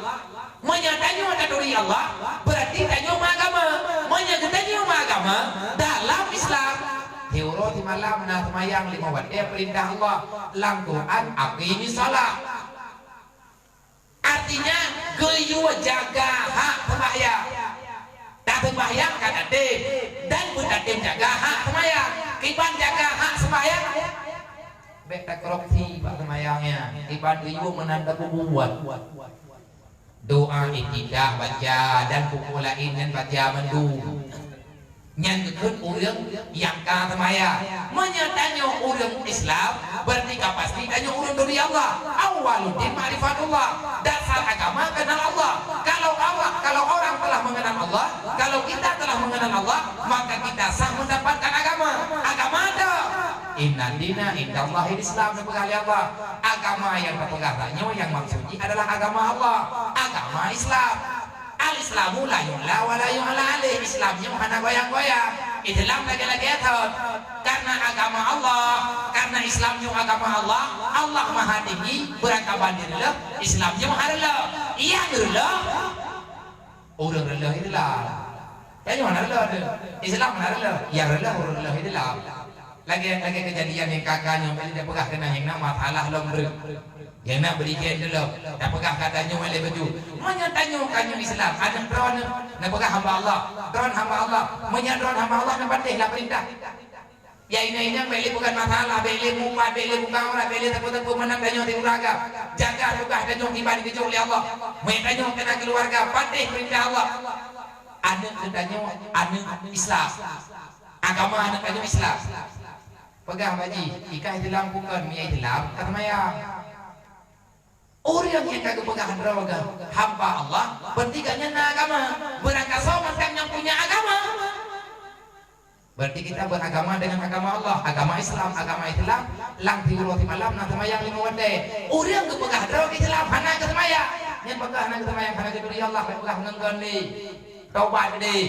Meunyoe tanyoe taturi Allah, berarti tanyoe meuagama. Meunyoe geutanyoe meuagama dalam Islam, tiuroe timalam na seumayang lima watée peurintah Allah. Lam Quran, "Aqimis shalah." Artinya, geuyue jaga hak seumbahyang. Taseumbahyang ka tatem, dan beutatem jaga hak seumbahyang. Kiban jaga hak seumbahyang, bék takorupsi bak seumbahyang nyan. Kiban geuyue meunan tabubuat. Doa iftitah baca dan pukul laén nyan baca mandum. Nyan geukheun ureuëng nyang ka seumayang. Meunyoe tanyoe ureuëng Islam, berarti ka pasti tanyoe ureuëng turi Allah. Awwaluddin ma'rifatullah. Dasar agama kenal Allah. Kalau awak, kalau orang telah mengenal Allah, kalau kita telah mengenal Allah, maka kita sah mendapatkan agama. Agama ada. Inna dina indallahil Islam, neupeugah lé Allah. Agama nyang tapeugah tanyoe nyang maksud jih adalah agama Allah, agama Islam. Al-Islamu la yu'la wa la yu'la alaih. Islam nyoe hana goyang-goyang. Islam lagée-lagée thon. Karena agama Allah, karena Islam nyoe agama Allah, Allah Maha Tinggi, beurangkaban di reuloh, Islam nyoe ha reuloh. Nyang reuloh, ureuëng reuloh Islam. Tanyoe hana reuloh teuh. Islam hana reuloh. Nyang reuloh ureuëng reuloh Islam. Lagée, lagée keujadian nyang ka-ka nyoe, bèk lé tapeugah keunan nyang na masalah lom breueh. Nyang na beuligen dulu. Tapeugah kata nyoe lé baju. Meunyoe tanyoe ka nyoe Islam, aneuk droeneuh, neupeugah hamba Allah. Droeneuh hamba Allah. Meunyoe droeneuh hamba Allah, neupatéh lah peurintah. Ya, inong-inong, bèk lé bukan masalah, bèk lé mupat, bèk lé bukan orang, bèk lé teupeu-teupeu, meunan tanyoe di keuluwarga. Jaga tugaih tanyoe kiban geujok lé Allah. Meunyoe tanyoe keunan keuluwarga, patéh peurintah Allah. Aneuk geutanyoe, aneuk Islam. Agama aneuk tanyoe Islam. Peugah bak jih, "Ika Islam bukon, meunyoe Islam ka seumayang." Ureuëng nyang ka geupeugah droe geuh hamba Allah, berarti gobnyan na agama. Beurangkasoe mantong nyang punya agama. Berarti kita beragama dengan agama Allah, agama Islam, agama Islam, lam tiuroe timalam na seumayang lima watée. Ureuëng geupeugah droe Islam hana geuseumayang. Nyan peugah hana geuseumayang, hana geuturi Allah, peugah ngon goh lé. Tobat deh.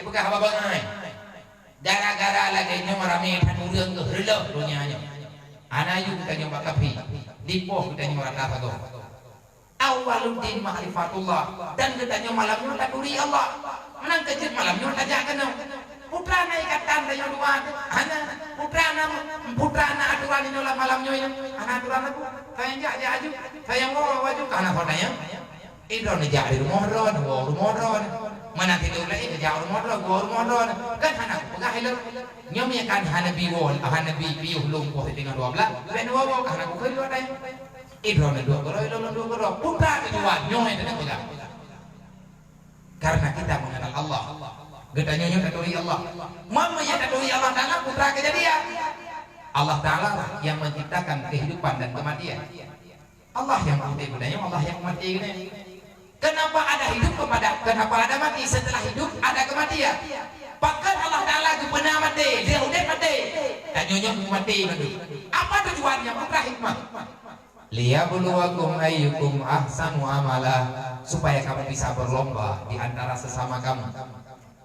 Peugah haba bangai. Gara-gara lagée nyoe ramé that ureuëng geuh reuloh donya nyoe. Hana yue geutanyoe bak kafé, dipoh geutanyoe rata sagoe. Awwaluddin ma'rifatullah, dan geutanyoe malam nyoe taturi Allah. Meunan keuh jeuet malam nyoe tajak keunoe. Putra na ikatan tanyoe dua, hana. Putra na, putra na aturan inoe lam malam nyoe, hana aturan lagu. Sayang jak, jak aju. Sayang woe, woe aju, ka hana soe tanyong. Idroe neujak di rumoh droe, neuwoe rumoh droe. Meunan sidroe laén neujak rumoh droe, geuwoe rumoh droe. Kan hana kupeugah ilôn. Nyoe meunyo kan hana bi woe, hana bi piôh lôn poh siteungoh dua blaih, bèk neuwoe-woe, ka hana kukheun lôn dai. Idroe neuduek keudroe, ilôn lôn duek keudroe. Peue tujuan nyoe nyang neupeugah? Karena kita mengenal Allah. Geutanyoe nyoe taturi Allah. Meunyo taturi Allah Taala, peue keujadian? Allah Taala yang menciptakan kehidupan dan kematian. Allah nyang meuudép geutanyoe, Allah nyang meumaté geutanyoe. Kenapa ada hidup kepada, kenapa ada mati? Setelah hidup ada kematian. Pakon Allah Taala geupeuna maté, lheueh udép maté? Tanyoe nyoe meumaté mandum. Apa tujuannya? Apa hikmah? "Liyabluwakum ayyukum ahsanu amala," supaya kamu bisa berlomba di antara sesama kamu.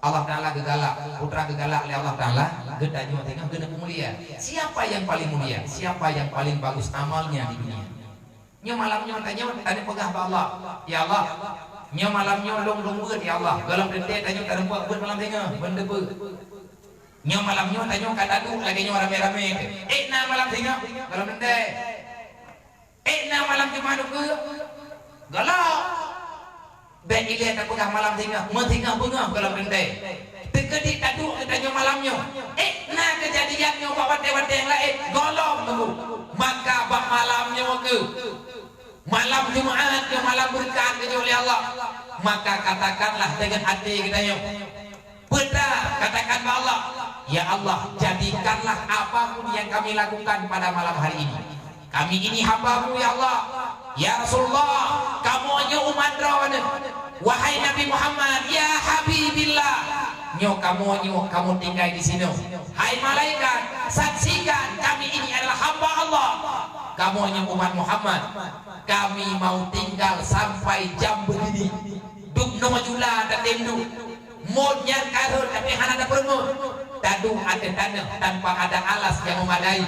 Allah Taala geugalak, putra geugalak lé Allah Taala, geutanyoe teungoh geuneuk mulia. Siapa yang paling mulia? Siapa yang paling bagus amalnya di dunia? Nyoe malam nyoe tanyoe taneuk peugah bak Allah, "Ya Allah, nyoe malam nyoe lôn, lôn beuet, ya Allah." Gohlom teuntèe tanyoe taneuk beuet malam singoh, ban teubeuet. Nyoe malam nyoe tanyoe ka taduek lagèe nyoe ramè-ramè. Ék na malam singoh, gohlom teuntèe. Ék na malam Jumat ukeue, gohlom. Bèk ilèe tapeugah malam singoh, meusingoh beungoh gohlom teuntèe. Teukeudi taduek geutanyoe malam nyoe. Ék na keujadian nyoe bak watèe-watèe nyang laén, gohlom teungku. Maka bak malam nyoe keuh, malam Jumat nyoe malam beureukat geujok lé Allah. Maka katakanlah deungon até geutanyoe, peue ta katakan bak Allah, "Ya Allah, jadikanlah apapun yang kami lakukan pada malam hari ini." Kami ini hamba-Mu, ya Allah. Ya Rasulullah, kamoe nyoe umat Droeneuh. Wahai Nabi Muhammad, ya Habibillah, Nyoe kamoe nyoe kamoe tinggai di sinoe. Hai malaikat, saksikan kami ini adalah hamba Allah. Kamoe nyoe umat Muhammad. Kami mau tinggal sampai jam begini. Dubnoe jula tatem duek. Mot nyan ka rhot tapi hana tapeureumeun. Taduek ateueh tanoh tanpa ada alas nyang memadai.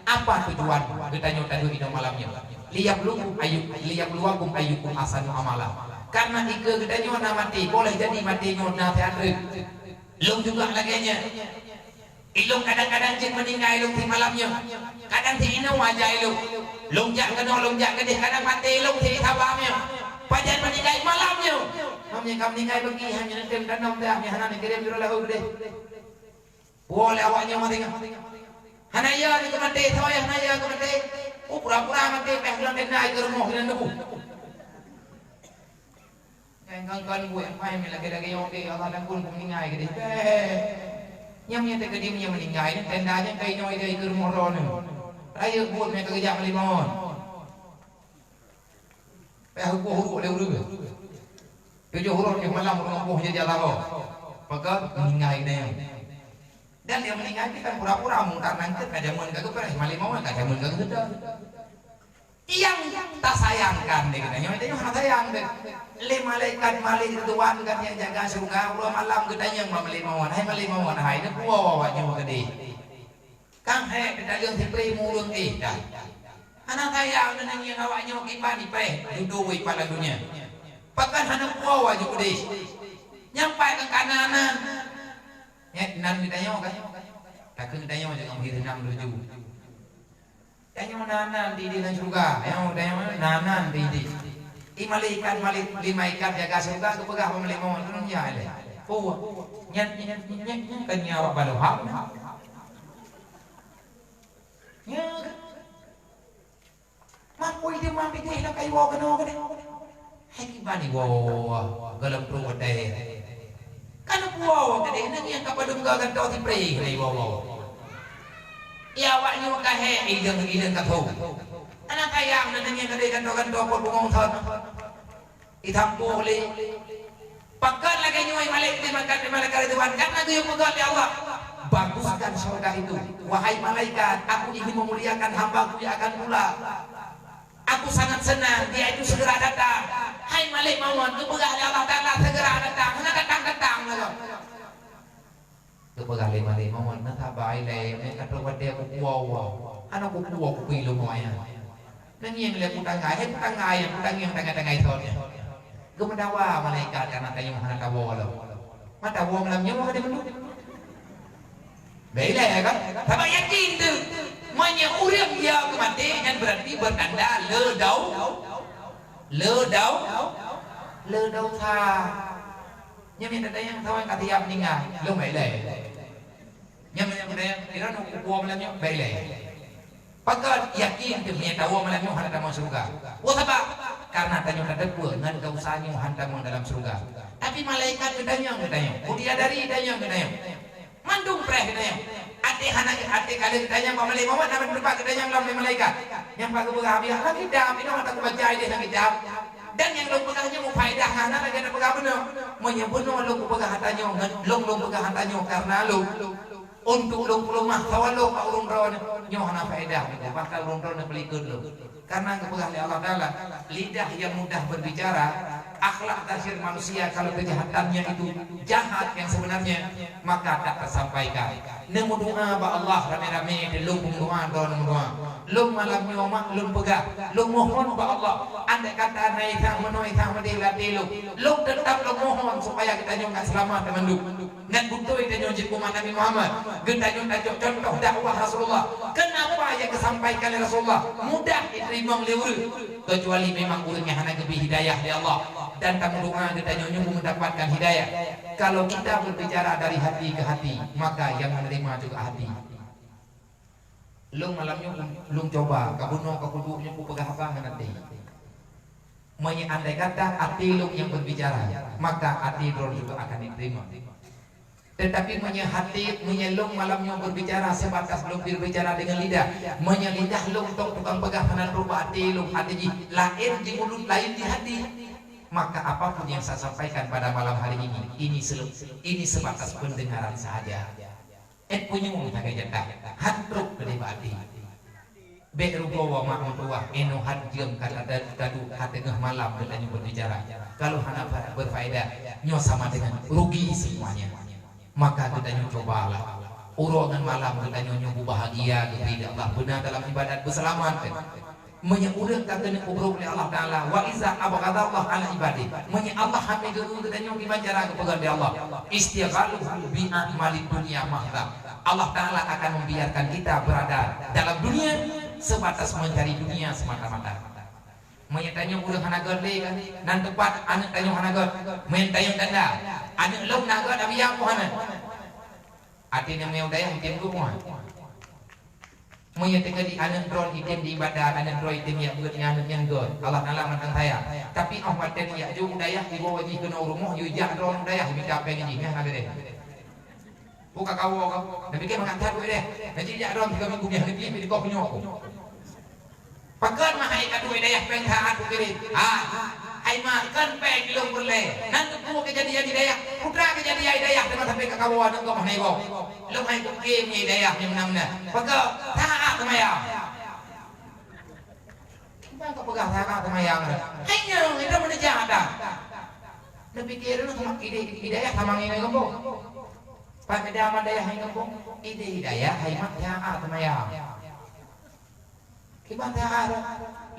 Apa tujuan geutanyoe taduek inoe malam nyoe? Liyabluwakum ayyukum, liyabluwakum ayyukum ahsanu amala. Karena ikeue geutanyoe na maté, boleh jadi maté nyoe na siat rhot. Lôn juga lagée nyan. Ilôn kadang-kadang jeuet meuninggai lôn simalam nyoe. Kadang si inoe aja ilôn. Lôn jak keunoe, lôn jak keudeh, kadang maté lôn si saba nyoe. Pajan meuninggai malam nyoe. Mam nyang ka meuninggai bagi, hanya neutem danau dah, nyang hana neukirém jurah lahô keudeh. Puwoe lé awak nyoe maté nyan. Hana ya ni keu maté, soe hana ya keu maté. Oh, pura-pura maté, peh bulan denda ke rumoh bulan debu. Engkang kan buet mai mi lagée-lagée nyoe, eh, Allah dan kun meuninggai keudeh. Beh. Nyang meunyoe teukeudi meunyoe meuninggai, tenda nyan kai nyoe idai keu rumoh droeneuh. Rayeuk buet meukeujak meulimon. Payah huköm huruk lé ureuëng. Tujoh uroe nyoe malam ureuëng amboh jijak laho. Pakon? Meuninggai nyan. Dan dia meuninggai kan pura-pura mungkar nangkeuet ka jameun ka geupreh, malék mawöt ka jameun ka geuseutôt. Nyang tasayangkan deh geutanyoe, geutanyoe hana sayang deh. Lé malaikat Malik Ridwan kan nyang jaga syeuruga, uroe malam geutanyong bak malék mawöt, "Hai malék mawöt, hai, neupuwoe awak nyoe keudeh?" Kang hék teutajong sipreh mureueng éh dah. Hana sayang neungieng awak nyoe kiban ipreh, dudoe ipat lam donya. Pakon hana puwoe aju keudeh. Nyampai keu kanan nan. Nyang nan geutanyoe kan? Takheun geutanyoe jangan meuhireuem nam laju. Tanyoe nan nan di di lam syeuruga. Tanyoe, tanyoe nan nan di di. I malaikat, malik-, lima ikat jaga syeuruga geupeugah bak malék mawöt, "Turun ya ilée." Puwoe. Nyan, nyan, nyan, nyan, nyan kan nyan awak baloe hak. Nyan kan. Mampu ideh mampu ideh lam kayu woe keunoe keudeh. Hai kiban iwoe goh lom trok watée. Kan puwoe keudeh, neungieng ka padum goe gantoe sipreh lé iwoe-woe. Ya awak nyoe ka hék idong-idong ka tho. Hana sayang neungieng keudeh gantoe-gantoe pot bungong thon. Itampoh lé. Pakon lagée nyoe malaikat, malaikat, malaikat Ridwan, karena geuyue peugah lé Allah, "Baguskan syurga itu. Wahai malaikat, aku ingin memuliakan hamba-Ku yang akan pulang. Aku sangat senang, dia itu segera datang." Hai malék mawöt, geupeugah lé Allah Taala, "Segera datang." Hana datang-datang lagée. Geupeugah lé malék mawöt, "Na saba ilée, meukat watée aku puwoe-woe. Hana kupuwoe kupi lôn woe nyan." Neungieng lé peutanggai, hai peutanggai, peutanggai, peutanggai-tanggai thon nyan. Geumeudawa malaikat karena tanyoe hana tawoe lom. Ma tawoe malam nyoe ka dimeudu. Bèk ilée kan? Sabab yakin teuh, meunyoe ureuëng dia geumaté, nyan berarti bertanda le dau-, le dau-, le dosa. Nyan meunan nyang sawan ka siap ninggai, lôn bèk ilée. Nyan meunan nyang kira nunggu kuwoe malam nyoe, bèk ilée. Pakon yakin teuh meunyoe tawoe malam nyoe hana tamong syeuruga. Peue sabab? Karena tanyoe tateupeue ngon dosa nyoe hana tamong dalam syeuruga. Tapi malaikat geutanyong, geutanyong. Mulia dari tanyong, geutanyong. Mandum preh geutanyong. Até hana, até ka lheueh geutanyong bak malaikat, na meuteumpat geutanyong lom lé malaikat. Nyang pat geupeugah, "Biar lam kitab, inoe hana kubaca ideh lam kitab." Dan nyang lôn peugah nyoe meufaedah, hana lagée na peugah bunoe. Meunyoe bunoe lôn kupeugah hata nyoe, ngon lôn, lôn peugah hata nyoe karena lôn. Untuk lôn peuleumah sawa lôn bak ureuëng droeneuh, nyoe hana faedah, bahkan ureuëng droeneuh peulikot lôn. Karena geupeugah lé Allah Taala, lidah yang mudah berbicara, akhlak zahir manusia kalau kejahatannya itu jahat yang sebenarnya, maka tak tersampaikan. Neumeudoa bak Allah ramé-ramé, lôn meudoa, droeneuh meudoa. Lôn malam nyoe mak lôn peugah, lôn mohon bak Allah, andai kata na isah meunoe isah meudeh lam até lôn, lôn teutap lôn mohon supaya geutanyoe ka seulamat teumandum. Ngon beutôi tanyoe jeuet umat Nabi Muhammad, geutanyoe tajok contoh dakwah Rasulullah. Kenapa nyang geusampaikan lé Rasulullah mudah jiteurimong lé ureuëng, kecuali memang ureuëng nyang hana geubri hidayah lé Allah. Dan tameudoa geutanyoe nyoe mendapatkan hidayah. Kalau kita berbicara dari hati ke hati, maka yang menerima juga hati. Lôn malam nyoe lôn cuba, ka bunoe ka kuduek nyoe kupeugah haba ngon até. Meunyoe andai kata até lôn nyang berbicara, maka até droeneuh juga akan diterima. Tetapi meunyoe até, meunyoe lôn malam nyoe berbicara sebatas lôn berbicara dengan lidah, meunyoe lidah lôn tong tukang peugah hana trok bak até lôn, até jih laén di mulut, laén di hati. Maka apapun yang saya sampaikan pada malam hari ini, ini sel-, ini sebatas pendengaran sahaja. Eh, punyueng sagai jatah, han trok keudeh bak até. Bèk rugoe mak meutuwah, inoe hat jeuem ka ta-, taduek ka teungoh malam geutanyoe berbicara. Kalau hana fa-, berfaedah, nyoe sama dengan rugi semuanya. Maka geutanyoe cobalah uroe ngon malam geutanyoe nyoe beubahagia geubri lé Allah, beuna dalam ibadat, beuseulamat. Meunyoe ureueng ka keuneuk ubrok lé Allah Taala, wa iza abghadallahu ala ibadih. Meunyoe Allah hana geu-, geutanyoe kiban cara geupeugah lé Allah, istighaluhu bi a'malid dunya mahdha. Allah Taala akan membiarkan kita berada dalam dunia sebatas mencari dunia semata-mata. Meunyoe tanyoe ureueng hana gèt lé kan, nan teumpat aneuk tanyoe hana gèt. Meunyoe tanyoe tanda, aneuk lôn na gèt, abi yah hana. Até nyang meunyoe dayah item geuh muat. Meunyoe teuka di aneuk droe item di ibadat, aneuk droe item jak beuet nyan, aneuk nyan gèt. Allah Taala mantong sayang. Tapi 'oh watèe jak jok u dayah, iwoe jih keunoe rumoh, yue jak droe u dayah, mita péng jih, nyan hana gèt. Buka kawoe ka. Tapi kan mangat that gèt. Jadi jak droe tiga minggu biasa lagi, di kau punya aku. Pakon mah hai ka duek dayah péng saát kukirém. Ah, hai mak, kon péng lôn peureulèe. Nan teupeu keujadian di dayah, putra keujadian di dayah teuma sampai ka kawoe aneuk gob hai gob. Lôn hai kukirém di dayah nyang meunan-meunan. Pakon saát seumayang. Kiban ka peugah saát seumayang dah. Hai nyoe, itu meuneuja dah. Neupike lôn sama ide, di dayah sama ngon gampông. Pat beda sama dayah ngon gampông. Ide di dayah hai mak saát seumayang. Kiban saát,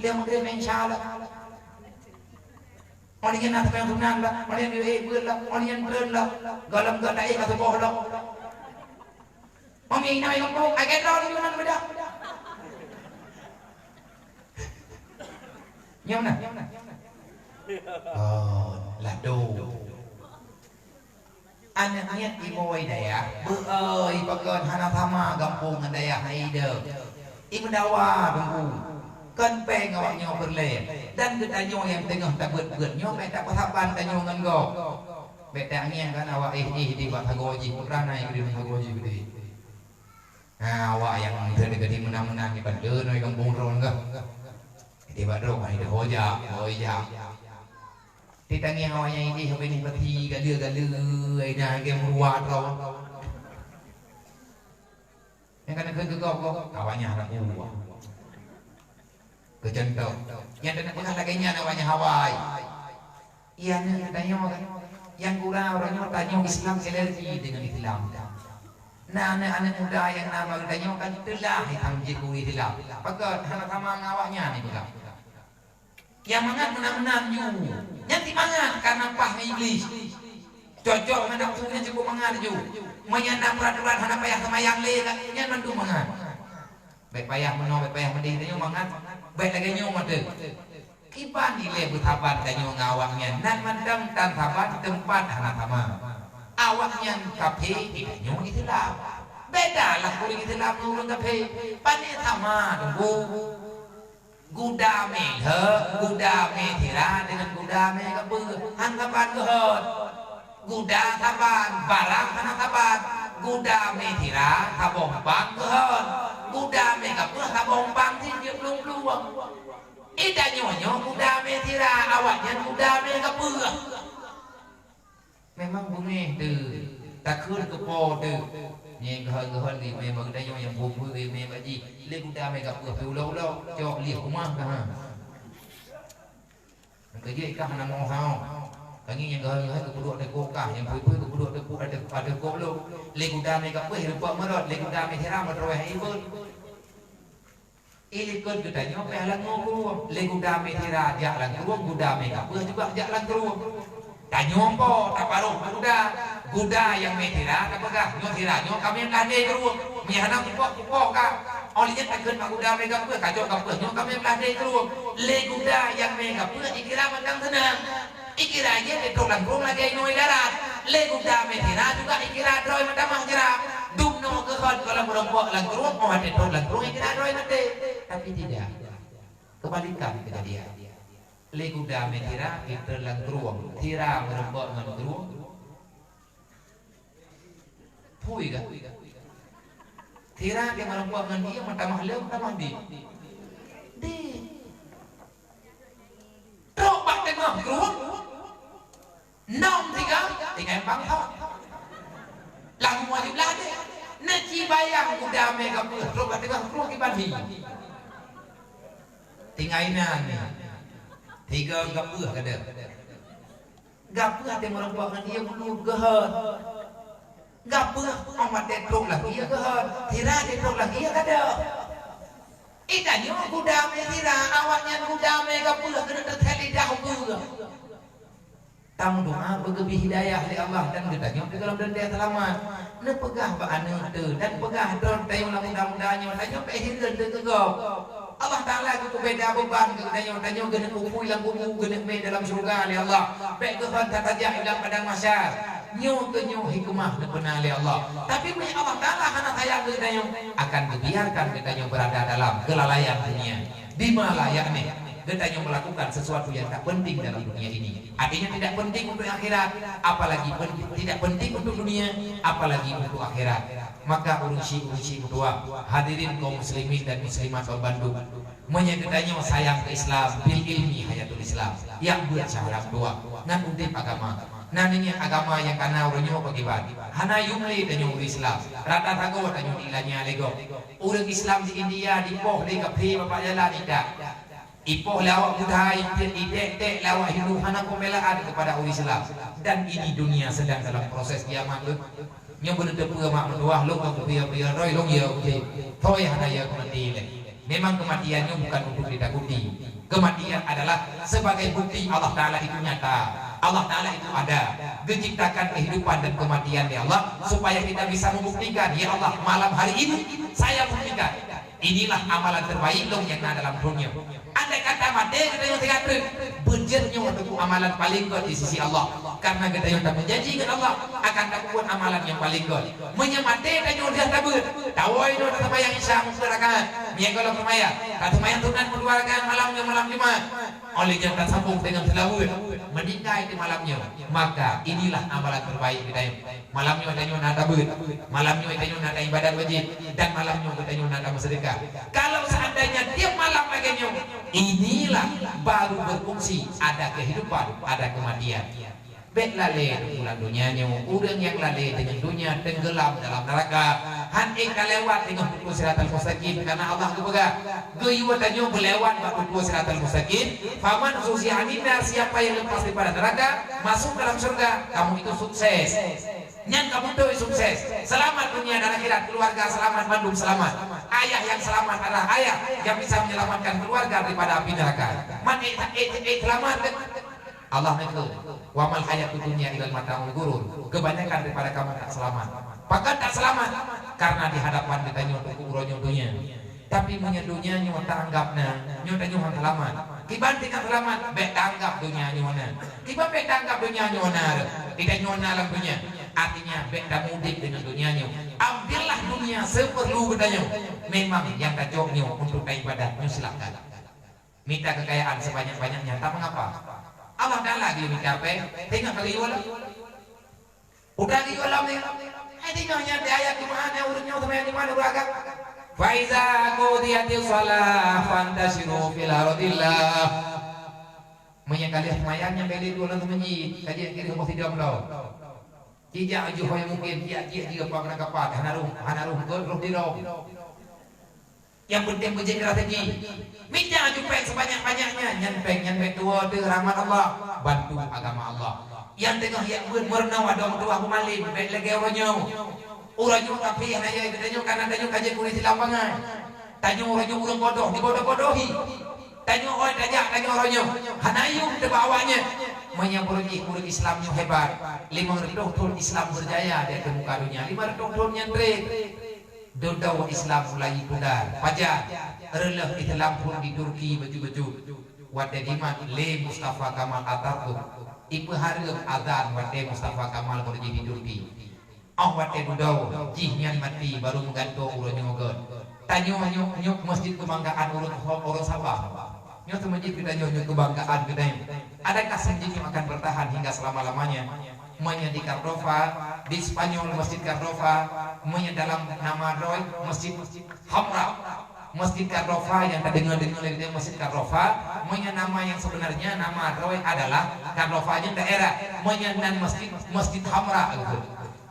lheuh meugrib insya Allah. Ôn nyan na teumanyong sunat lah, ôn nyan beuet lah, ôn nyan treun lah, gohlom gèt dayah ka suboh lah. Mami ina yang mau, agak droe di mana beda. Nyam na? Oh, lado. Aneuk miet iwoe dayah, beuoi pakon hana sama gampông ngon dayah hai ideuh. Imeudawa teungku, kon péng awak nyoe peureulèe. Dan geutanyoe nyang teungoh tabeuet-beuet nyoe bèk tapeusaban tanyoe ngon gob. Bèk tangieng kan awak éh-éh di bak sagoe jih, putra na nyang di sagoe jih geude. Ha, awak nyang miseue teuka di meunan-meunan di Banten, oi gampông droe nyoe. Di bak droe kan ideuh ho jak, ho jak. Ditangieng awak nyan idéh, habéh nibak si galeue-galeue, ai na lagèe meuruwa droe. Nyang ka neukheun keu gob, gob, awak nyan hana meuruwa. Keu cuntoh, nyang taneuk peugah lagèe nyan awak nyan hawai. Iya, aneuk tanyoe kan. Nyang gura uroe nyoe tanyoe Islam alergi deungon Islam. Na aneuk-aneuk muda nyang na bak geutanyoe kan teulah hitam jih keu Islam. Pakon hana sama ngon awak nyan ipeugah. Nyang mangat meunan-meunan ju. Nyan ti mangat karena paih ngon Iblih. Cocok ngon nafsu nyan cukôp mangat ju. Meunyo na peraturan hana payah seumayang lé, nyan mandum mangat. Bèk payah meunoe, bèk payah meudéh, tanyoe mangat. Bèk lagèe nyoe mantong. Kiban ilèe beusaban tanyoe ngon awak nyan. Nan mantong tan saban teumpat hana sama. Awak nyan kafé, tanyoe Islam. Beda lah ureueng Islam ngon ureueng kafé. Pane sama teungku. Guda mè lheueh, guda mè sira deungon guda mè gapeueh, han saban geuhon. Guda saban, barang hana saban. Guda mè sira, saboh bang geuhon. Guda mè gapeueh, saboh bang cit jeuet plueng-plueng. Di tanyoe nyoe guda mè sira, awak nyan guda mè gapeueh. Memang beungéh teuh, takheun keu po teuh. Nyang geuhon-geuhon di mé bak geutanyoe nyang buet-buet di mé bak jih, lé guda mé gapeueh pih ulo-ulo, cok lieh keumah ka ha. Nyang keujeuet ka hana mo saho. Tangieng nyang geuhon-geuhon geupeuduek teuko kah, nyang pui-pui geupeuduek teuko, teuko, teuko lom. Lé guda mé gapeueh rumpok meurot, lé guda mé sira meuteureueh ibeuet. Ilikot geutanyoe pih lam krueng. Lé guda mé sira jak lam krueng, guda mé gapeueh juga jak lam krueng. Tanyoe po taparoh guda, guda nyang mé sira tapeugah, "Nyoe sira nyoe ka mé blah dé krueng." Mé hana kupoh-kupoh ka. Óh lheueh nyan takheun bak guda mé gapeueh, ka jok gapeueh nyoe ka mé blah dé krueng. Lé guda nyang mé gapeueh jikira mantong seunang. Ikira jih teutrok lam krueng lagèe inoe darat. Lé guda mé sira juga ikira droe meutamah jira. Dumnoe geuhon goh lom meurumpok lam krueng, óh watèe trok lam krueng ikira droe maté. Tapi tidak. Kebalikan kejadian. Lé guda mé sira, trok lam krueng. Sira meurumpok ngon krueng. Phui ka? Sira nyang meurumpok ngon ie meutamah lé, meutamah di. Di. Trok bak teungoh krueng, Bang Hok. Lam mua jumlah deh. Neuci bayang guda mé gapeuh, trok ka teungoh trok iban hi. Tinggai nan. Tiga gapeuh ka deuh. Gapeuh até meureumpok ngon ie bulu geuhon. Gapeuh oh maté trok lagi ie geuhon. Tira até trok lagi ie ka deuh. Ih, tanyoe guda mé tira, awaknyan guda mé gapeuh keuneuk teuthét lidah beuh. Tameudoa beugeubri hidayah lé Allah dan geutanyoe keu gohlom dan seulamat. Neupeugah bak aneuk teuh dan peugah droe tanyoe lam muda-muda nyoe, tanyoe bék hireuen teuh keu gob. Allah Taala geupeubeda beuban keu geutanyoe, tanyoe geuneuk peuphôi lam kubu, geuneuk mé dalam syeuruga lé Allah. Bék geuhon that tajak lam padang mahsyar. Nyoe keuh nyoe hikmah neupeuna lé Allah. Tapi meunyoe Allah Taala hana sayang keu geutanyoe, akan geubiarkan geutanyoe beurada dalam keulalaian dunia. Di ma la ya'ni, geutanyoe meulakukan sesuatu nyang tak penting dalam dunia ini. Artinya tidak penting untuk akhirat, apalagi pen-, tidak penting untuk dunia, apalagi untuk akhirat. Maka ureueng syik, ureueng syik meutuah, hadirin kaum muslimin dan muslimat ban bandum, meunyoe geutanyoe sayang keu Islam, bil ilmi hayatul Islam, jak beuet syahada meutuah ngon udeb agama. Na neungieng agama nyang kana uroe nyoe pakriban. Hana yum lé tanyoe ureueng Islam. Rata sagoe tanyoe dilanya lé gob. Ureueng Islam di India dipoh lé kafé bapak jalan intat. Ipoh lé awak Buddha, iték-iték lé awak Hindu, hana pembelaan kepada ureueng Islam. Dan ini dunia sedang dalam proses kiamat tu. Nyoe beuneuteupeu mak meutuah, lôn ka kupiôh-piôh roi lôn yö udeb. Thoi hana yö keumaté lé. Memang kematian nyoe bukan untuk ditakuti. Kematian adalah sebagai bukti Allah Taala itu nyata. Allah Taala itu ada. Geuciptakan kehidupan dan kematian lé Allah supaya kita bisa membuktikan, "Ya Allah, malam hari ini saya buktikan." Inilah amalan terbaik lôn nyang na dalam thôn nyoe. Andai kata maté geutanyoe siat treuk, beujeuet nyoe teungku amalan paleng gét di sisi Allah. Karena geutanyoe tameujanji ngon Allah akan tapeubuet amalan nyang paleng gét. Meunyoe maté tanyoe lheueh tabeuet, tawoe nyoe taseumayang Isya meukeue rakaat. Meunyoe gohlom seumayang, taseumayang sunat meukeue rakaat malam nyoe malam Jumat. Óh lheueh nyan tasambong deungon seulaweuet, meuninggai di malam nyoe. Maka inilah amalan terbaik geutanyoe. Malam nyoe tanyoe na tabeuet, malam nyoe tanyoe na taibadat wajéb, dan malam nyoe geutanyoe na tameuseudeukah. Kalau seandainya tiep malam lagée nyoe, inilah baru berfungsi, ada kehidupan, ada kematian. Bék lalée lam donya nyoe, ureuëng nyang lalée deungon donya teunggeulam dalam neuraka. Han ék ka lewat teungoh tutoe siratal mustaqim, karena Allah geupeugah, geuyue tanyoe beulewat bak tutoe siratal mustaqim. Faman zuhziha 'anin nar, siapa yang lepas daripada neraka, masuk dalam surga, kamu itu sukses. Nyan ka beutôi sukses. Selamat dunia dan akhirat, keluarga selamat, bandum selamat. Ayah yang selamat adalah ayah yang bisa menyelamatkan keluarga daripada api neraka. Man ék, ék, ék selamat, Allah neukheun, "Wa mal hayatud dunya illa mata'ul ghurur." Kebanyakan daripada kamu tak selamat. Pakon tak selamat? Karena di hadapan geutanyoe teungku uroe nyoe donya. Tapi meunyoe donya nyoe taanggab na, nyoe tanyoe han seulamat. Kiban tinggai seulamat, bék taanggab donya nyoe na. Kiban bék taanggab donya nyoe na, geutanyoe na lam donya. Artinya, bék tamudik deungon donya nyoe. Ambillah dunia seperlu geutanyoe. Memang nyang tacok nyoe untuk taibadat, nyoe silakan. Mita kekayaan sebanyak-banyaknya, tak mengapa. Allah Taala geumita péng, teuingat bagi Allah. Udah di Allah ni. Hai, teuingat nyan di ayat Jumaat nyan, ureuëng nyoe sama Jumaat ureuëng agam. "Fa iza qudiyatis shalah fantashiru fil ardillah." Meunyoe ka lheueh seumayang nyan bèk lé dua lam masjid, ka jeuet keu boh sidom lom. Jijak aju hôi mungkin, jijak jih jih apa kena kapat, hana roh, hana roh ke roh di lom. Nyang penting beujeuet keu raseuki. Mita aju péng sebanyak-banyaknya, nyan péng nyan bèk tuwoe teuh rahmat Allah, bantu agama Allah. Nyang teungoh jak beuet meurunoe adoe meutuwah beumalem, bèk lagèe uroe nyoe. Uroe nyoe tapi hana yai geutanyoe, karena tanyoe ka jeuet ureueng Islam bangai. Tanyoe uroe nyoe ureueng bodoh, dibodoh-bodohi. Tanyoe oi tajak tanyoe uroe nyoe, hana yum teuba awaknyan. Meunyoe beureuti ureueng Islam nyoe hebat, limong reutôh thon Islam beurjaya di ateueh muka donya, limong reutôh thon nyan treb. Dudoe Islam mulai pudar. Pajan, reuleuh Islam phon di Turki bacut-bacut. Watèe jimat lé Mustafa Kamal Ataturk, ipeuhareuem azan watèe Mustafa Kamal beureuti di Turki. Óh watèe dudoe, jihnyan maté barô meugantoe uroe nyoe göt. Tanyoe nyoe, nyoe masjid keubanggaan ureueng Hom, ureueng Sabah. Nyoe teuh masjid geutanyoe, nyoe keubanggaan geutanyoe. Adakah masjid nyoe akan bertahan hingga selama-lamanya? Meunyoe di Cordova, di Spanyol, Masjid Cordova, meunyoe dalam nama droe, Masjid Hamra. Masjid Kardofa nyang tadeungoe-deungoe lé geutanyoe Masjid Kardofa, meunyoe nama nyang sebenarnya, nama droe adalah Kardofa nyan daerah. Meunyoe nan masjid, Masjid Hamra geuh.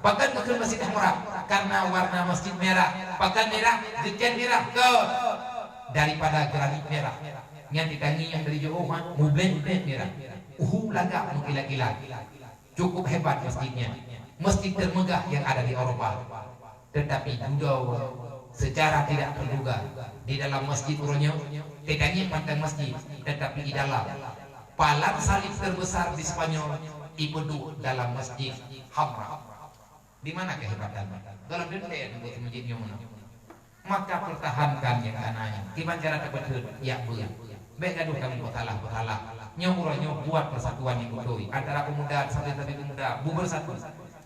Pakon geukheun Masjid Hamra? Karena warna masjid merah. Pakon merah? Geucen mirah, kon. Daripada granit merah. Nyan ditangieng dari jiôh, ha, mubleng-bleng mirah. Uhu lagak meukilat-kilat. Cukup hebat masjidnya. Masjid termegah yang ada di Eropa. Tetapi dudoe secara tidak terduga di dalam masjid uroe nyoe, teutangieng mantong masjid, tetapi di dalam palang salib terbesar di Spanyol ipeuduek dalam Masjid Hamra. Di mana kehebatan? Dalam detail buat masjid nyoe meunan. Maka pertahankan nyang ka na nyoe. Kiban cara tapeutreun, yak beuet. Bék gadoh tameupeutalah-peutalah. Nyoe uroe nyoe buat persatuan nyang beutôi antara pemuda, sabe-sabe pemuda, bubersatu.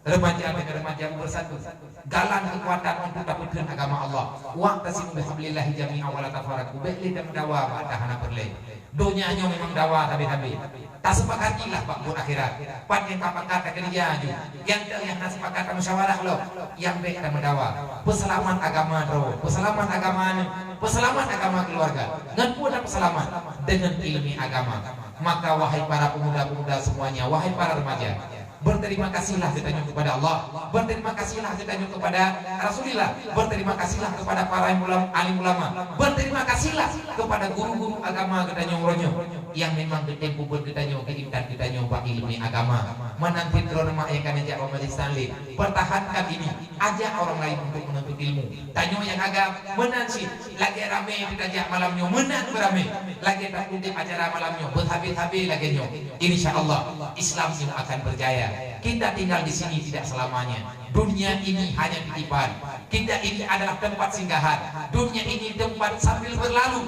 Remaja dengan remaja bubersatu. Galang kekuatan untuk tapeutreun agama Allah. Wa'tasimu bihablillahi jami'an wa la tafarraqu. Bék lé tameudawa bak hana peureulée. Donya nyoe memang dawa sabe-sabe. Tasepakatilah bak buet akhirat. Pat nyang ka pakat takeureuja ju. Nyang teuh nyang hana sepakat tamusyawarah lom. Nyang bék tameudawa. Peuseulamat agama droe, peuseulamat agama aneuk, peuseulamat agama keuluwarga. Ngon peue tapeuseulamat? Deungon ileumèe agama. Maka wahai para pemuda-pemuda semuanya, wahai para remaja, berterima kasihlah geutanyoe kepada Allah, berterima kasihlah geutanyoe kepada Rasulullah, berterima kasihlah kepada para ulam-, alim ulama, berterima kasihlah kepada guru-guru agama geutanyoe uroe nyoe. Nyang memang geutem peubuet geutanyoe, geuintat geutanyoe bak ileumèe agama. Meunan cit droeneuh mak nyang ka neujak bak majlis taklim, pertahankan ini, ajak orang lain untuk menuntut ilmu. Tanyoe nyang agam, meunan cit lagèe ramè teutajak malam nyoe, meunan beuramè. Lagèe tapeudeh acara malam nyoe, beusabe-sabe lagèe nyoe. Insya Allah, Islam nyoe akan berjaya. Kita tinggal di sini tidak selamanya. Dunia ini hanya titipan. Kita ini adalah tempat singgahan. Dunia ini tempat sambil berlalu.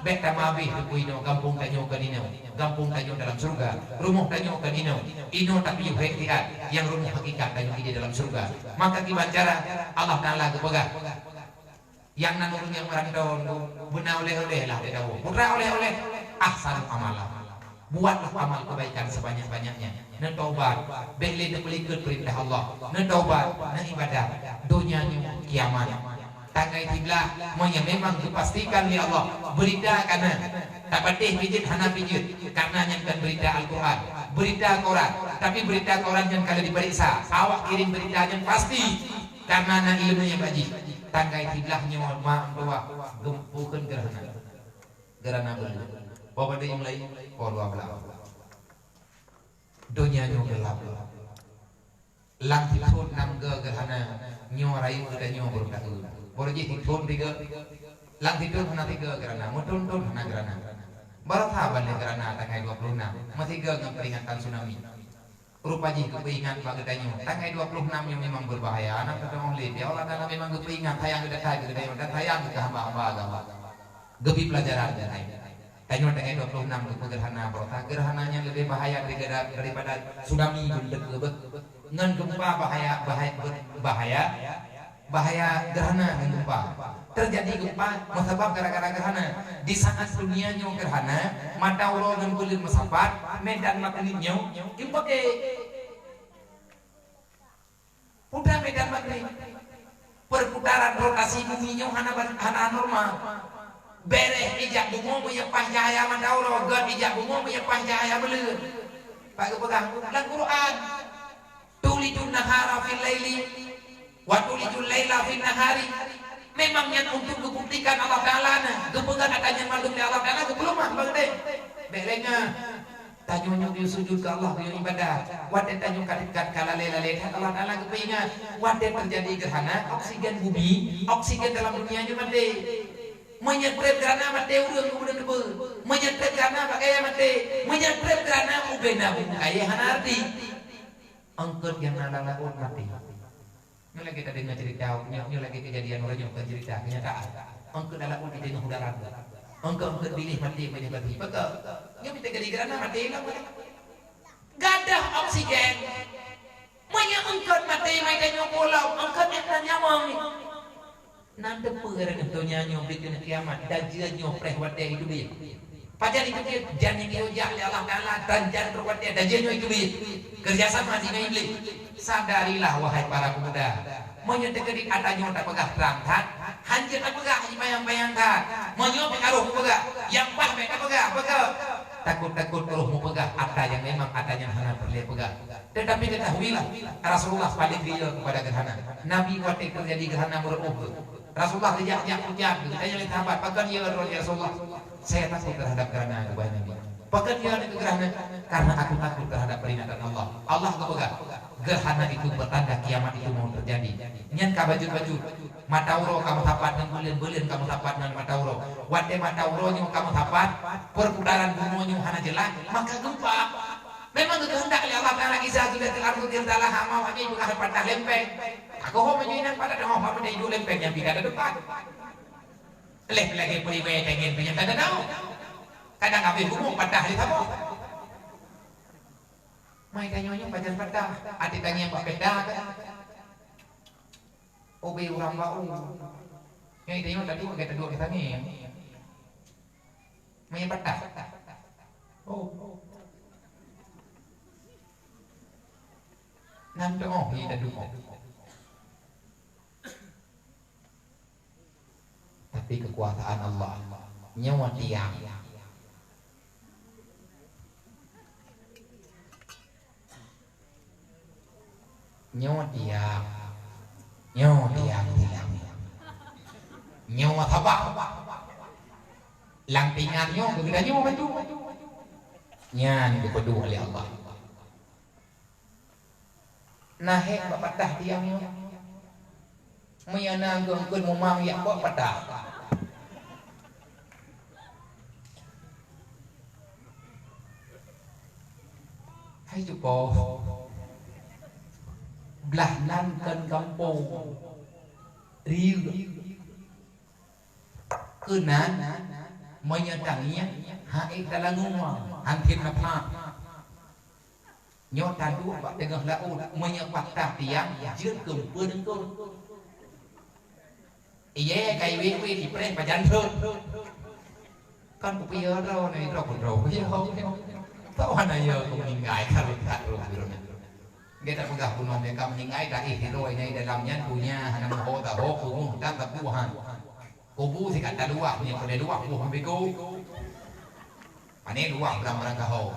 Bék tameuabéh teupeu inoe, gampông tanyoe kon inoe. Gampông tanyoe dalam syeuruga. Rumoh tanyoe kon inoe. Inoe tapi hék siat, nyang rumoh hakikat tanyoe di dalam syeuruga. Maka kiban cara Allah Taala geupeugah, nyang nan ureueng nyang meuranto beuna oleh-oleh lah di dawa. Peue teuma oleh-oleh? Ahsanu amala. Buatlah amal kebaikan sebanyak-banyaknya. Neutobat, bék lé neupeulikot peurintah Allah. Neutobat, neuibadat. Donya nyoe kiamat. Tanggai siblaih, meunyoe memang geupastikan lé Allah, beurita ka na. Tapatéh pijeut hana pijeut, karena nyan kon beurita Al-Quran, beurita koran. Tapi beurita koran nyan ka lheueh dipeuriksa, awak kirém beurita nyan pasti, karena na ileumèe nyang bak jih. Tanggai siblaih nyoe ma meutuwah geumpukon geurhana. Geurhana beuleueh. Poh padum mulai? Poh dua blaih. Donya nyoe geulap. Lam sithon nam geu geurhana, nyoe rayeuk geutanyoe baru taeu. Baru jih sithon tiga. Lam sithon hana tiga geurhana, meuthon-thon hana geurhana. Baru saban lé geurhana tanggai dua puluh enam, meusigoe ngon peuringatan tsunami. Rupa jih geupeuingat bak geutanyoe, tanggai dua puluh enam nyoe memang beubahaya. Aneuk geutanyoe lé, ya Allah Taala memang geupeuingat sayang geutanyoe dan sayang keu hamba-hamba agama. Geubri peulajaran geutanyoe. Tanyoe tanggai dua puluh enam geupeugeurhana baroesa. Geurhana nyan leubeh bahaya daripada, daripada tsunami beunteuk geubeuet. Ngon gempa bahaya, bahaya, bahaya, bahaya geurhana ngon gempa. Teujadi gempa meusabab gara-gara geurhana. Di saat dunia nyoe geurhana, mata uroe ngon buleuen meusapat, medan magnit nyoe, impaké. Putar medan magnit. Perputaran rotasi bumi nyoe hana ban-, hana normal. Béréh ijak bumoe meunyeupah cahaya mata uroe, gét ijak bumoe meunyeupah cahaya buleuen. Pak geupeugah lam Quran, "Tulijun nahara fil laili, wa tulijul laila fin nahari." Memang nyan untuk geubuktikan Allah Taala na, geupeugah ata nyan mandum lé Allah Taala, geupeuleumah bak geutanyoe. Bék lé nyan. Tanyoe nyoe geusujut keu Allah, geuyue ibadat. Watée tanyoe ka dekat, ka lalée-lalée that, Allah Taala geupeuingat. Watée teujadi geurhana, oksigen bumi, oksigen dalam dunia nyoe maté. Meunyoe treb geurhana maté ureuëng, ureuëng teubeu. Meunyoe treb geurhana bak gaya maté. Meunyoe treb geurhana ubena buku kayée hana arti. Eungkôt nyang na lam laôt maté. Nyoe lagée tadeungoe ceurita, nyoe, nyoe lagée keujadian uroe nyoe, bukan ceurita, keunyataan. Eungkôt lam laôt di teungoh udara. Eungkôt, eungkôt biléh maté meunyoe babi. Pakon? Nyoe mita gari geurana maté lom. Gadôh oksigen. Meunyoe eungkôt maté, mai tanyoe pulang, eungkôt nyang tan nyawöng. Nan teupeue ureuëng donya nyoe bri keu kiamat, dan jeuet nyoe preh watée itu dia. Pajan itu dia, jan nyang geuyue jak lé Allah Taala, dan jan trok watée, dan jeuet nyoe itu dia. Kerjasama dengan iblis. Sadarilah, wahai para pemuda. Meunyoe teukeudit ata nyoe tapeugah trang that, hanjeuet tapeugah jibayang-bayang that. Nyoe peukaroh mupeugah, nyang paih bèk tapeugah, peugah. Takot-takot roh mupeugah ata nyang memang ata nyan hana peureulèe peugah. Tetapi ketahuilah, Rasulullah paling ria kepada gerhana. Nabi watèe teujadi gerhana meureu'oh geuh, Rasulullah geujak-jak pucat geuh, geutanyong lé sahabat, "Pakon ya, ya Rasulullah?" "Saya takut terhadap gerhana," geupeugah Nabi. "Pakon ya keu gerhana?" "Karena aku takut terhadap peringatan Allah." Allah geupeugah, gerhana itu pertanda kiamat itu mau terjadi. Nyan ka bacut-bacut. Mata uroe ka meusapat ngon buleuen, buleuen ka meusapat ngon mata uroe. Watèe mata uroe nyoe ka meusapat, perputaran bumoe nyoe hana jeulaih, maka gempa. Memang geukeuheundak lé Allah Taala, "Iza zulzilatil ardu zilzalaha," mau hana peugah patah lempeng. Aku ho meunyoe inan patah, teuh ho meunyoe iduek lempeng nyang pih ka teudepan. Leh lagèe peuriwèe tangieng pih nyang ka teunauk. Kadang habéh gumong patah lé saboh. Mai tanyoe nyoe pajan patah, até tangieng bak peta kan. Ubé urang bak u. Nyoe tanyoe tadi pakai taduek di tangieng. Mai patah. Oh. Nan teuh hi taduek. Tapi kekuasaan Allah, nyoe tiang. Nyoe tiang. Nyoe tiang, tiang. Nyoe sabab. Lam pingan nyoe, geutanyoe bantu. Nyan geupeuduek lé Allah. Na hék bak patah tiang nyoe. Meunyoe na geungkeuen mumang yak bak patah. Hai cupo. Blah nan kon gampông. Rieu. Keunan, meunyoe tangieng, hai talangue, han tem na plat. Nyoe taduek bak teungoh laôt, meunyoe patah tiang, jeuet keu peue deungon. Ié kai wék-wék ipreh pajan rhot. Kan kupiôh droe nyoe, droe kudroe. Yo, tau hana yo keu meuninggai ka rhot that rhot. Gata peugah bunoe meuka meuninggai, taéh sidroe nyang dalam nyan donya hana meuho taho, peungeuh dan tapuhan. Kubu sikat taluwah, nyan peudeh luwah boh meubigo. Pane luwah blang-blang kaho.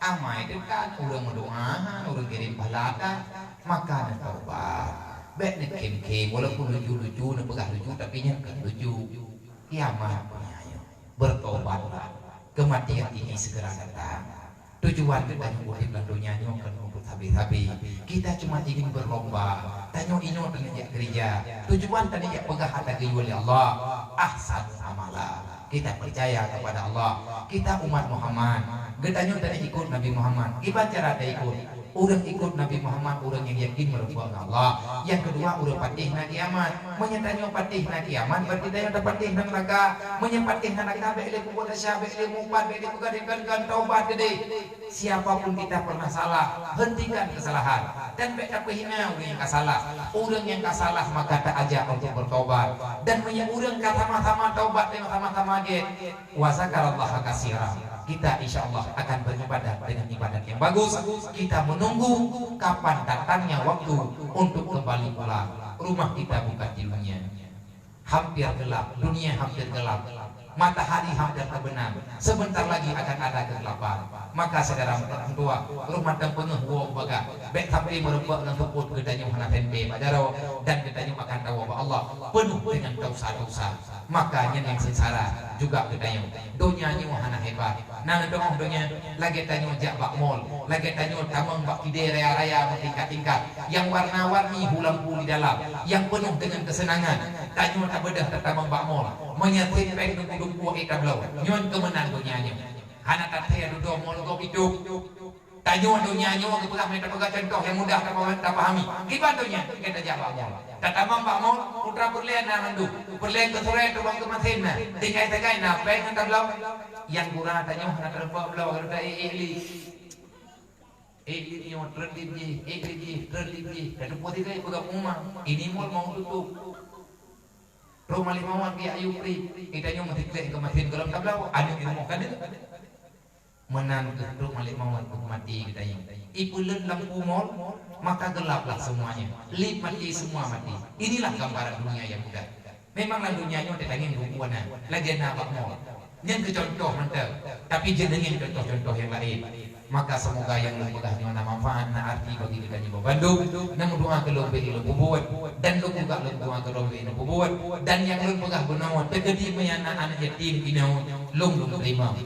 Amai teuka ureuëng meudoá, ureuëng kirém pahala, maka neutaubat. Bék neukém-kém, walaupun lucu-lucu, neupeugah lucu, tapi nyan kon lucu. Kiamat punya ayo. Bertobatlah. Kematian ini segera datang. Tujuan geutanyoe udép lam donya nyoe kon untuk habéh-habéh. Kita cuma ingin berlomba. Tanyoe inoe tanyoe jak keurija. Tujuan tanyoe jak peugah ata geuyue lé Allah. Ahsanu amala. Kita percaya kepada Allah. Kita umat Muhammad. Geutanyoe tanyoe ikut Nabi Muhammad. Kiban cara taikut? Ureuëng ikut Nabi Muhammad, ureuëng nyang yakin meureumpok ngon Allah. Nyang keudua, ureuëng patéh na kiamat. Meunyoe tanyoe patéh na kiamat, berarti tanyoe tapatéh na neuraka. Meunyoe patéh na neuraka, bék lé peubuet desya, bék lé meuupat, bék lé peugadang-gadang, taubat keudéh. Siapa pun kita pernah salah, hentikan kesalahan dan bék tapeuhina ureuëng nyang ka salah. Ureuëng nyang ka salah maka taajak untuk bertobat. Dan meunyoe ureuëng ka sama-sama taubat dan sama-sama gét, wa zakarallaha katsira, kita insya Allah akan beribadah dengan ibadat yang bagus. Kita menunggu kapan datangnya waktu untuk kembali pulang. Rumah kita bukan di dunia. Hampir gelap, dunia hampir gelap. Matahari hampir terbenam. Sebentar lagi akan ada kegelapan. Maka saudara meutuah, rumah tangga penuh woe bagah. Bék sampai meureumpok ngon seupôt geutanyoe hana tempe bak jaroe dan geutanyoe akan tawoe bak Allah penuh dengan dosa-dosa. Maka nyan nyang seungsara juga geutanyoe. Donya nyoe hana hebat. Na neudeungoe donya, lagée tanyoe jak bak mall, lagée tanyoe tamong bak kidée raya-raya meutingkat-tingkat, nyang warna-warni hu lampu di dalam, nyang peunoh deungon keuseunangan. Tanyoe tabeudôh tatamong bak mall, meunyoe sép péng dumpeue-dumpeue ék tabloe, nyan keuh meunan donya nyoe. Hana tathée dudoe mall gob idôb. Tanyoe donya nyoe geupeugah, meunan tapeugah cuntoh nyang mudah tapa-, tapahami. Kiban donya, gata jak bak mall. Tatamong bak mall, putra peureulée na mandum. Peureulée keu surée tubang keu masen na. Tinggai sagai na péng ngon tabloe. Nyang gura tanyoe hana teureupok bloe, gata ék-ék li. Ék li nyoe, treuk li jih, ék li jih, treuk li jih. Tateupeue sigai peugah uma, ini mall mau tutup. Trok malée mawat geujak yue pri. Geutanyoe meusiklét keu masen gohlom tabloe, aneuk di rumoh ka deuek. Meunan keuh trok malée mawat keuh maté geutanyoe. Ipeuleuet lampu mall, maka gelaplah semuanya. Lip maté, semua maté. Inilah gambaran dunia yang mudah. Memang lam dunia nyoe teutangieng dua buah na, lagée na bak mo. Nyan keu contoh mantong, tapi jeuet deungon contoh-contoh nyang laén. Maka semoga nyang lôn peugah nyoe na manfaat, na arti bagi geutanyoe bandum. Na meudoa keu lôn bèk lôn peubuet, dan lôn juga lôn doa keu lôn bèk lôn peubuet. Dan nyang lôn peugah bunoe teukeudi meunan na aneuk yatim inoe, lôn lôn teurimong.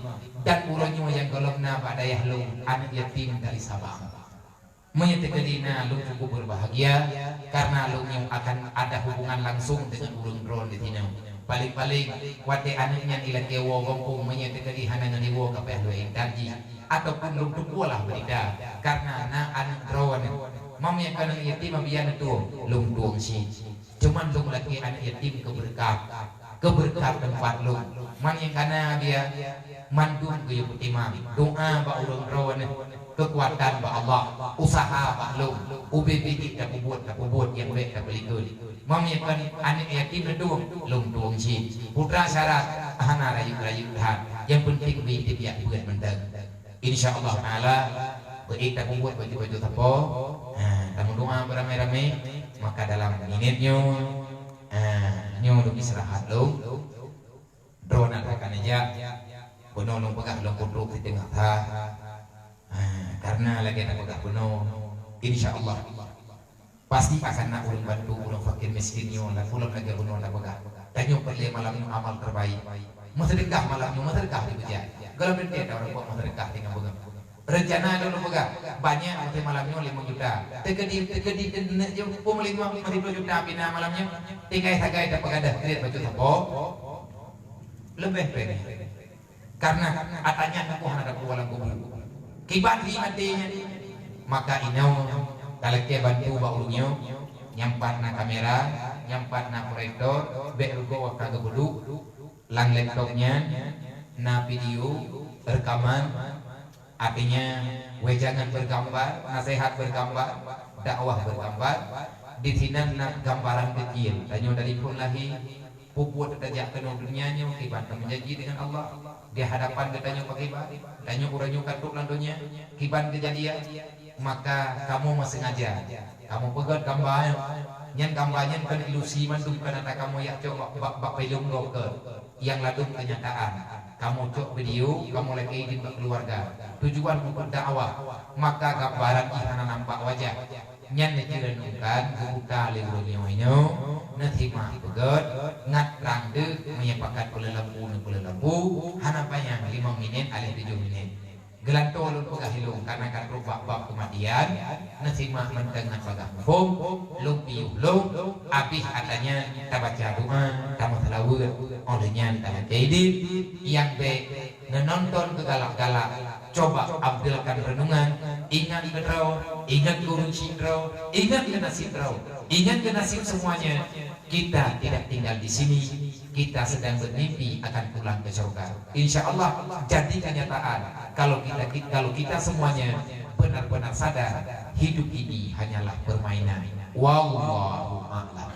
Dan uroe nyoe nyang gohlom na bak dayah lôn aneuk yatim dari Sabang. Meunyoe teukeudi na, lôn cukup berbahagia karena lôn nyoe akan ada hubungan langsung dengan ureuëng droen di sinoe. Paling-paling watée aneuk nyan ilakée woe gampông, meunyoe teukeudi hana ngon iwoe ka payah lôn intat jih, ataupun lôn teupeue lah beurita karena na aneuk droen. Meunyoe ka aneuk yatim, biar neutueng, lôn tueng cit. Cuman lôn lakée aneuk yatim keu beureukat, keu beureukat teumpat lôn. Man nyang kana biar mandum geuyue peutimang. Doa bak ureuëng droeneuh, keukuatan bak Allah, usaha bak lôn, ubé biet tapeubuet, tapeubuet nyang bèk tapeulikot. Meunyoe kon aneuk yatim neutueng, lôn tueng cit. Putra syarat hana rayeuk-rayeuk that. Nyang penting beuitem jak beuet mantong. Insya Allah Taala, beuitem tapeubuet baju-baju sapo. Ha, tameudoa beuramé-ramé. Maka dalam minét nyoe, ha, nyoe lôn istirahat lôn. Droeneuh akan neujak. Bunoe lôn peugah lôn peutrok siteungoh that. Ha, karena lagée tapeugah bunoe, insya Allah pasti akan na ureuëng bantu ureuëng fakir miskin nyoe, lam buleuen lagée bunoe tapeugah. Tanyoe peureulée malam nyoe amal terbaik. Meuseudeukah malam nyoe, meuseudeukah dipeujak. Gohlom teuntée ureuëng buet meuseudeukah tinggai beungoh. Rencana lôn peugah, banyak watée malam nyoe limong juta. Teukeudi, teukeudi, teukeudi, peumeulima lima puluh juta pih na malam nyoe. Tinggai sagai tapeugadôh krédit bacut sapo. Leubeh pih. Karena ata nyan teungku hana tapeue lam kubu. Kiban hi maté nyan. Maka inoe, talakée bantu bak ureuëng nyoe, nyang pat na kamera, nyang pat na proyektor, bèk rugoe ka geupeuduek, lam laptop nyan na video rekaman, artinya wejangan bergambar, nasihat bergambar, dakwah bergambar, di sinan na gambaran keucil. Tanyoe dari phon lahé, peubuet tajak keunoe dunia nyoe kiban tameujanji dengan Allah. Di hadapan geutanyoe pakriban, tanyoe uroe nyoe ka trok lam donya, kiban keujadian, maka kamoe meusengaja kamoe peugét gamba nyoe. Nyan gamba nyan kon ilusi mandum, kon ata kamoe jak cok bak, bak, bak filem goh, kon nyang ladôm keunyataan. Kamoe cok video, kamoe lakée idin bak keuluwarga. Tujuan untuk dakwah, maka gambaran jih hana nampak wajah. Nyan neuceureunungkan geubuta lé ureuëng nyoe nyoe, neusimak peugét, ngat trang deuh, meunyoe pakat peuleulampu neupeuleulampu, hana panyang limong minét aléh tujoh minét. Geulantoe lôn peugah ilong, karena ka trok bak bab keumatian, neusimak mantong ngat bagaih muphom, lôn piôh lôn, abéh ata nyan tabaca doa, tameuseulaweuet, óh lheueh nyan talakée idin, nyang bèk neunonton keu galak-galak, coba ambilkan renungan, ingat keudroe, ingat guru cit droe, ingat keu nasib droe, ingat keu nasib semuanya. Kita tidak tinggal di sini, kita sedang bermimpi akan pulang ke surga. Insya Allah, jadi kenyataan kalau kita, kalau kita semuanya benar-benar sadar hidup ini hanyalah permainan. Wallahu a'lam.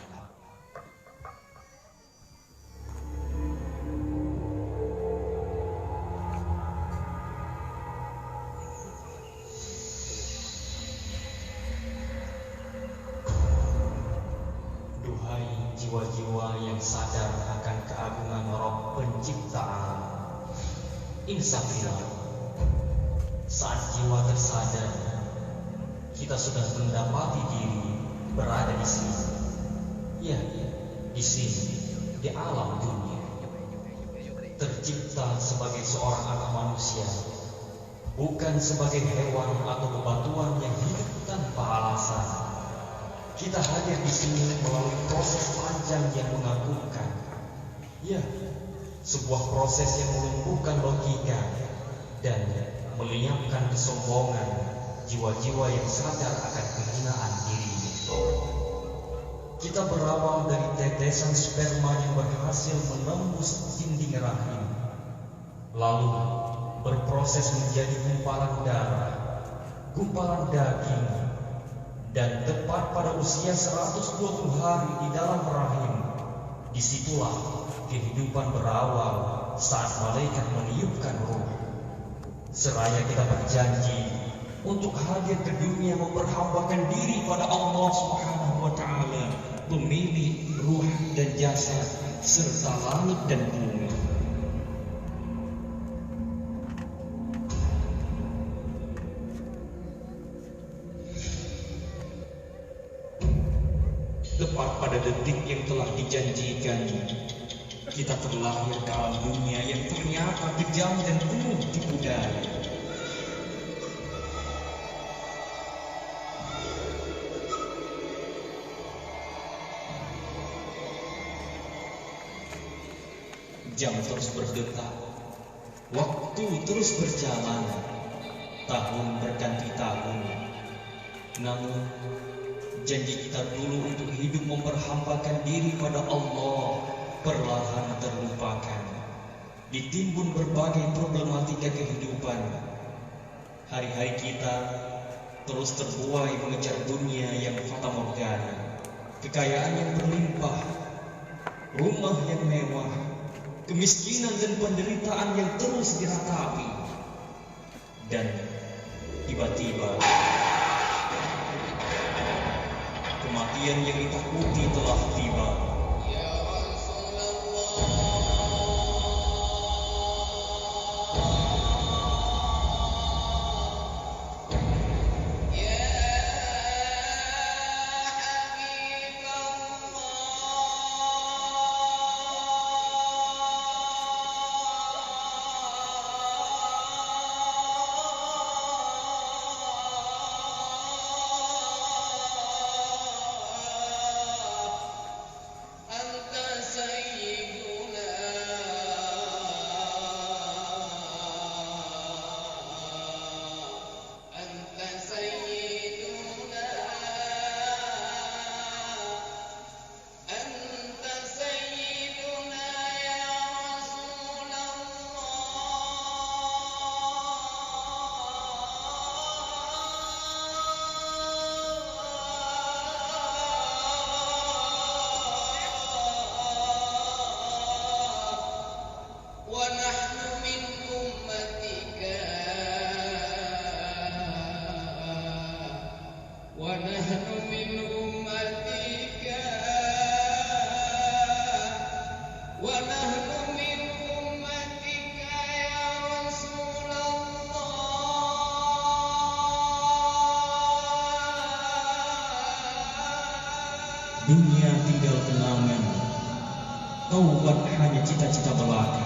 Duhai jiwa-jiwa yang sadar akan keagungan Rabb Pencipta alam, insafilah. Saat jiwa tersadar, kita sudah mendapati diri berada di sini. Ya, di sini, di alam dunia. Tercipta sebagai seorang anak manusia, bukan sebagai hewan atau bebatuan yang hidup tanpa alasan. Kita hadir di sini melalui proses panjang yang mengagumkan. Ya, sebuah proses yang melumpuhkan logika dan melenyapkan kesombongan jiwa-jiwa yang sadar akan kehinaan dirinya. Kita berawal dari tetesan sperma yang berhasil menembus dinding rahim, lalu berproses menjadi gumpalan darah, gumpalan daging, dan tepat pada usia seratus dua puluh hari di dalam rahim, disitulah kehidupan berawal saat malaikat meniupkan ruh. Seraya kita berjanji untuk hadir ke dunia memperhambakan diri pada Allah Subhanahu wa Ta'ala Pemilik ruh dan jasad, serta langit dan bumi. Tepat pada detik yang telah dijanjikan, kita terlahir ke alam dunia yang ternyata kejam dan penuh tipu daya. Jam terus berdetak, waktu terus berjalan, tahun berganti tahun. Namun, janji kita dulu untuk hidup memperhambakan diri pada Allah perlahan terlupakan, ditimbun berbagai problematika kehidupan. Hari-hari kita terus terbuai mengejar dunia yang fatamorgana, kekayaan yang berlimpah, rumah yang mewah, kemiskinan dan penderitaan yang terus diratapi. Dan tiba-tiba, kematian yang ditakuti telah tiba. أنت سيدنا، أنت سيدنا، أنت سيدنا يا رسول الله. ونحن من أمتك، ونحن من أمتك، ونحن من أمتك يا رسول الله. Dunia tinggal kenangan, taubat hanya cita-cita belaka.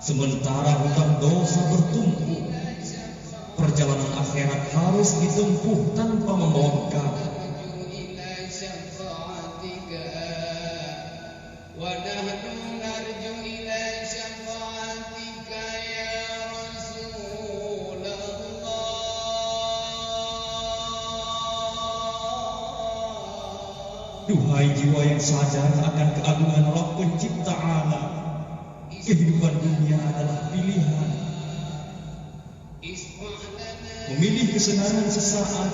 Sementara hutang dosa bertumpuk, perjalanan akhirat harus ditempuh tanpa membawa bekal. ونحن نرجو إلى شفاعتك يا رسول الله. Duhai jiwa yang sadar akan keagungan Rabb Pencipta alam, kehidupan dunia adalah pilihan. Memilih kesenangan sesaat,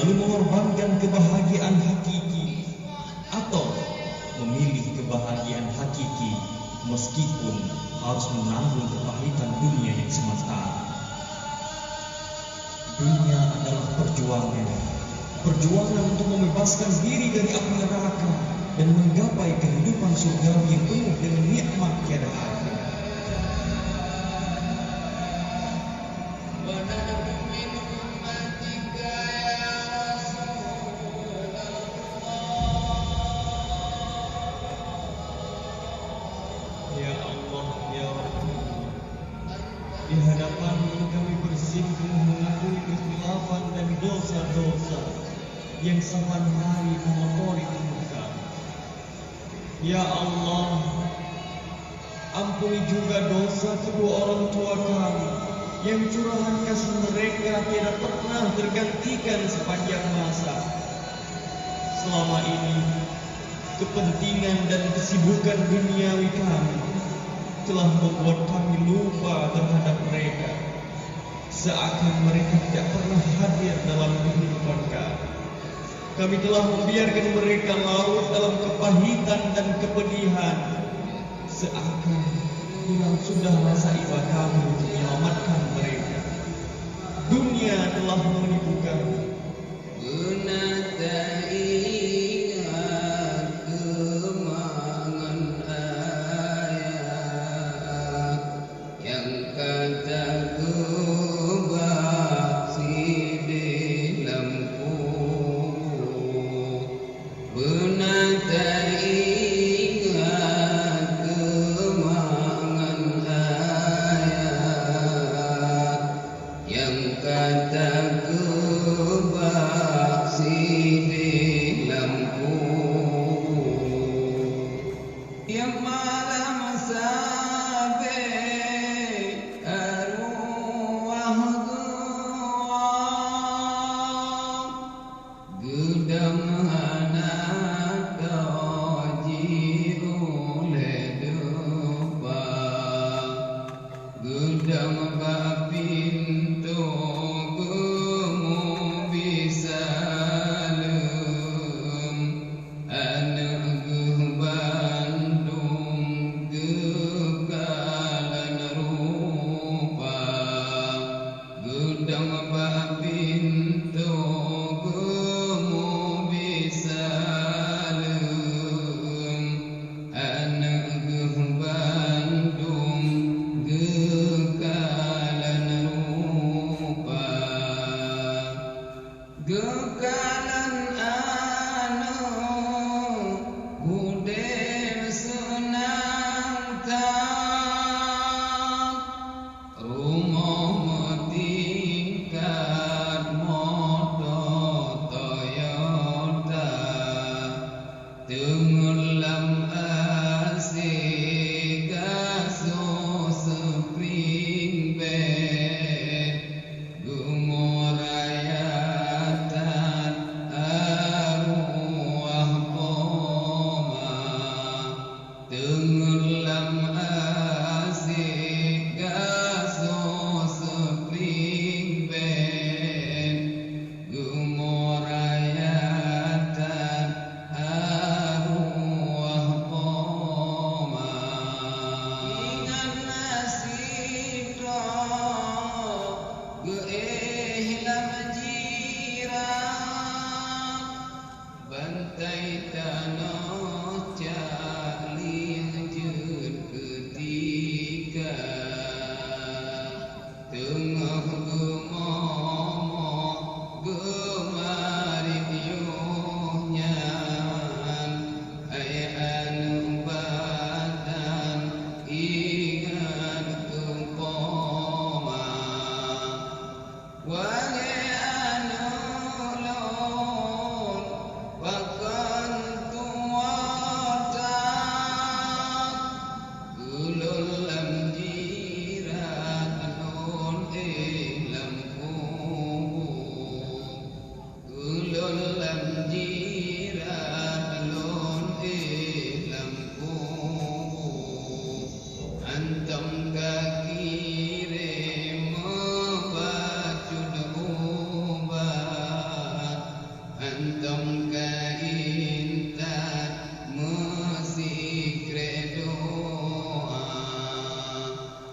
lalu mengorbankan kebahagiaan hakiki, atau memilih kebahagiaan hakiki meskipun harus menanggung kepahitan dunia yang sementara. Dunia adalah perjuangan, perjuangan untuk membebaskan diri dari api neraka dan menggapai kehidupan surgawi yang penuh dengan nikmat tiada akhir. ونحن من أمتك يا رسول الله. Ya Allah, ya Rabb, di hadapan-Mu kami bersinggung mengakui kekhilafan dan dosa-dosa yang saban hari mengotori tubuh kami. Ya Allah, ampuni juga dosa kedua orang tua kami yang curahan kasih mereka tiada pernah tergantikan sepanjang masa. Selama ini, kepentingan dan kesibukan duniawi kami telah membuat kami lupa terhadap mereka, seakan mereka tidak pernah hadir dalam kehidupan kami. Kami telah membiarkan mereka larut dalam kepahitan dan kepedihan, seakan hilang sudah rasa iba kami untuk menyelamatkan mereka. Dunia telah menipu kami. Beuna teuingat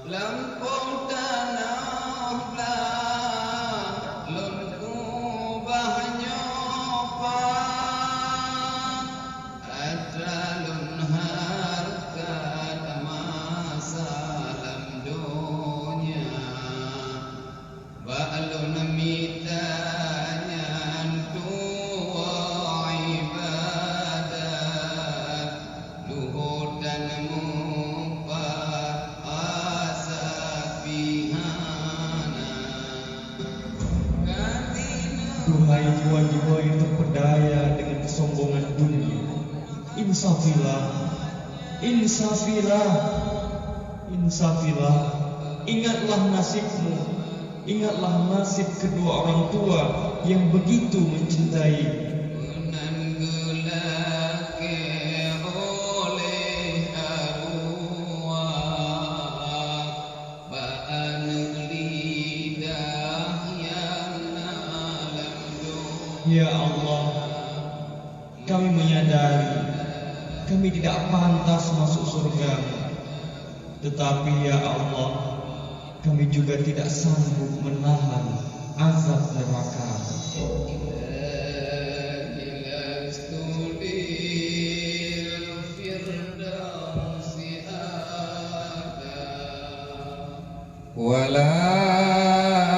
Lampôh tanoh blah lôn keubah nyoe pat, atra lôn hareukat masa lam donya. Bak lôn mita nyan tuwoe iébadat, luhô tan meupat asa pih hana. Duhai jiwa-jiwa yang terpedaya dengan kesombongan dunia, insafilah, insafilah, insafilah, ingatlah nasibmu. Ingatlah nasib kedua orang tua yang begitu mencintai. Meunan geulakée oleh arwah bak aneuëk lidah nyang na lam donya. Ya Allah, kami menyadari kami tidak pantas masuk surga-Mu. Tetapi, ya Allah, kami juga tidak sanggup menahan azab neraka. ولا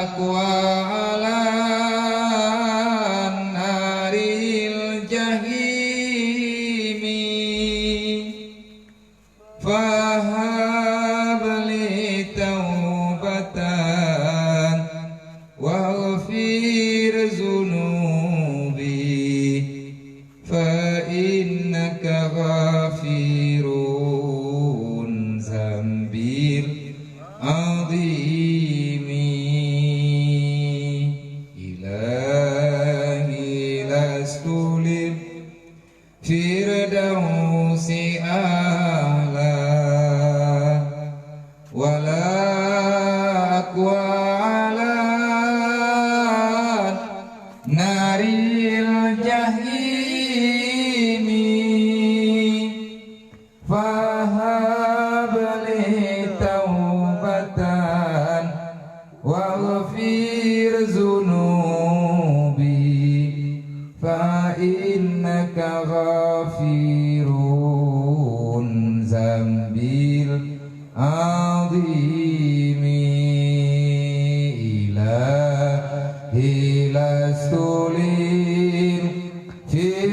أقوى على نار الجحيم. فهب لي توبة واغفر ذنوبي، فإنك غفور ذنبي العظيم. إلهي لست لل الفردوس أعلى، ولا أقوى على نار الجحيم. فهب لي توبة واغفر ذنوبي، فإنك غفور ذنبي العظيم. إلهي لست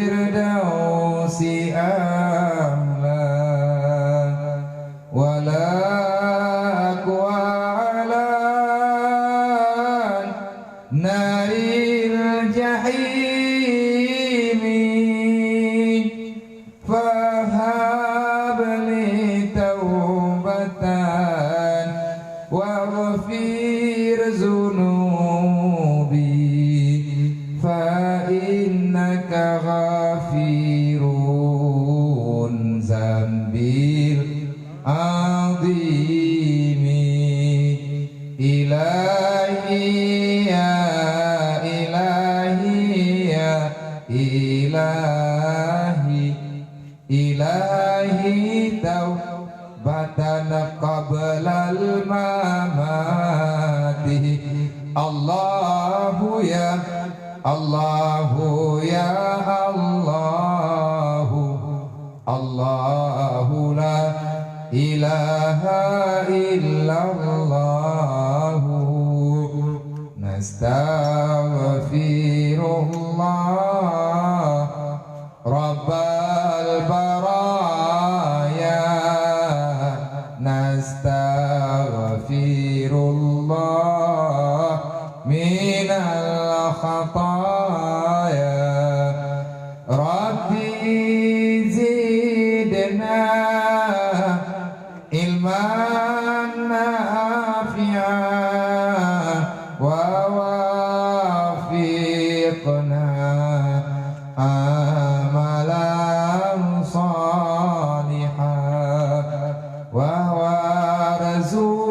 للفردوس أعلى، ولا أقوى على نار الجحيم. فهب لي توبة واغفر ذنوبي، فإنك غفور ذنبي العظيم. إلهي يا إلهي يا إلهي، إلهي توبة قبل الممات. الله يا الله يا الله، الله لا إله إلا الله. نستغفر الله رب البرايا، نستغفر الله من الخطايا. ربي زدنا علما نافعا ووفقنا عملا صالحا وارزقنا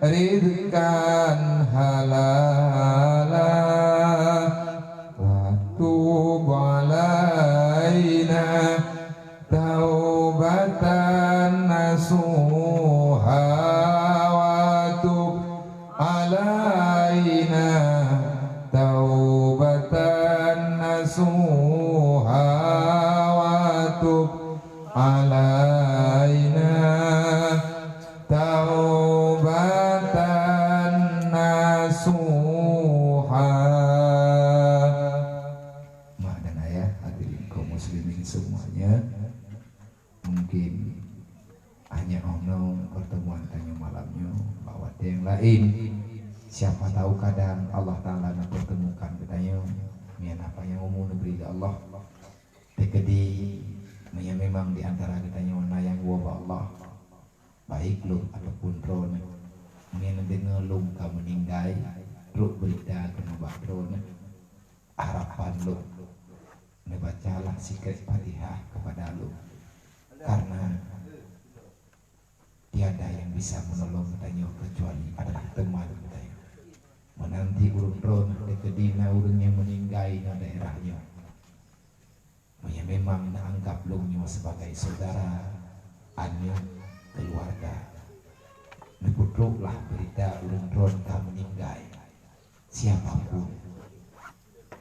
رزقا حلالا وتب علينا توبة نصوحا. alaina taubatan nasuha. Mak dan ayah, hadirin kaum muslimin semuanya, mungkin hanya ono pertemuan tanyoe malam nyoe, bak watée nyang laén. Siapa tahu kadang Allah Taala neupertemukan geutanyoe, meunyo na panyang umu neubri lé Allah. Teukeudi, meunyo memang di antara geutanyoe na nyang woe bak Allah, baik lôn ataupun droeneuh, meunyo neudeungoe lôn ka meuninggai, trok beurita keunoe bak droeneuh, harapan lôn, neubacalah sikrek Fatihah keupada lôn, karena tiada yang bisa menolong geutanyoe kecuali adalah teman geutanyoe. Meunanti ureuëng droeneuh teukeudi na ureuëng nyang meuninggai na daerah nyoe. Meunyo memang neuanggab lôn nyoe sebagai saudara, aneuk, keuluwarga, neupeutroklah beurita ureuëng droeneuh ka meuninggai. Siapa pun,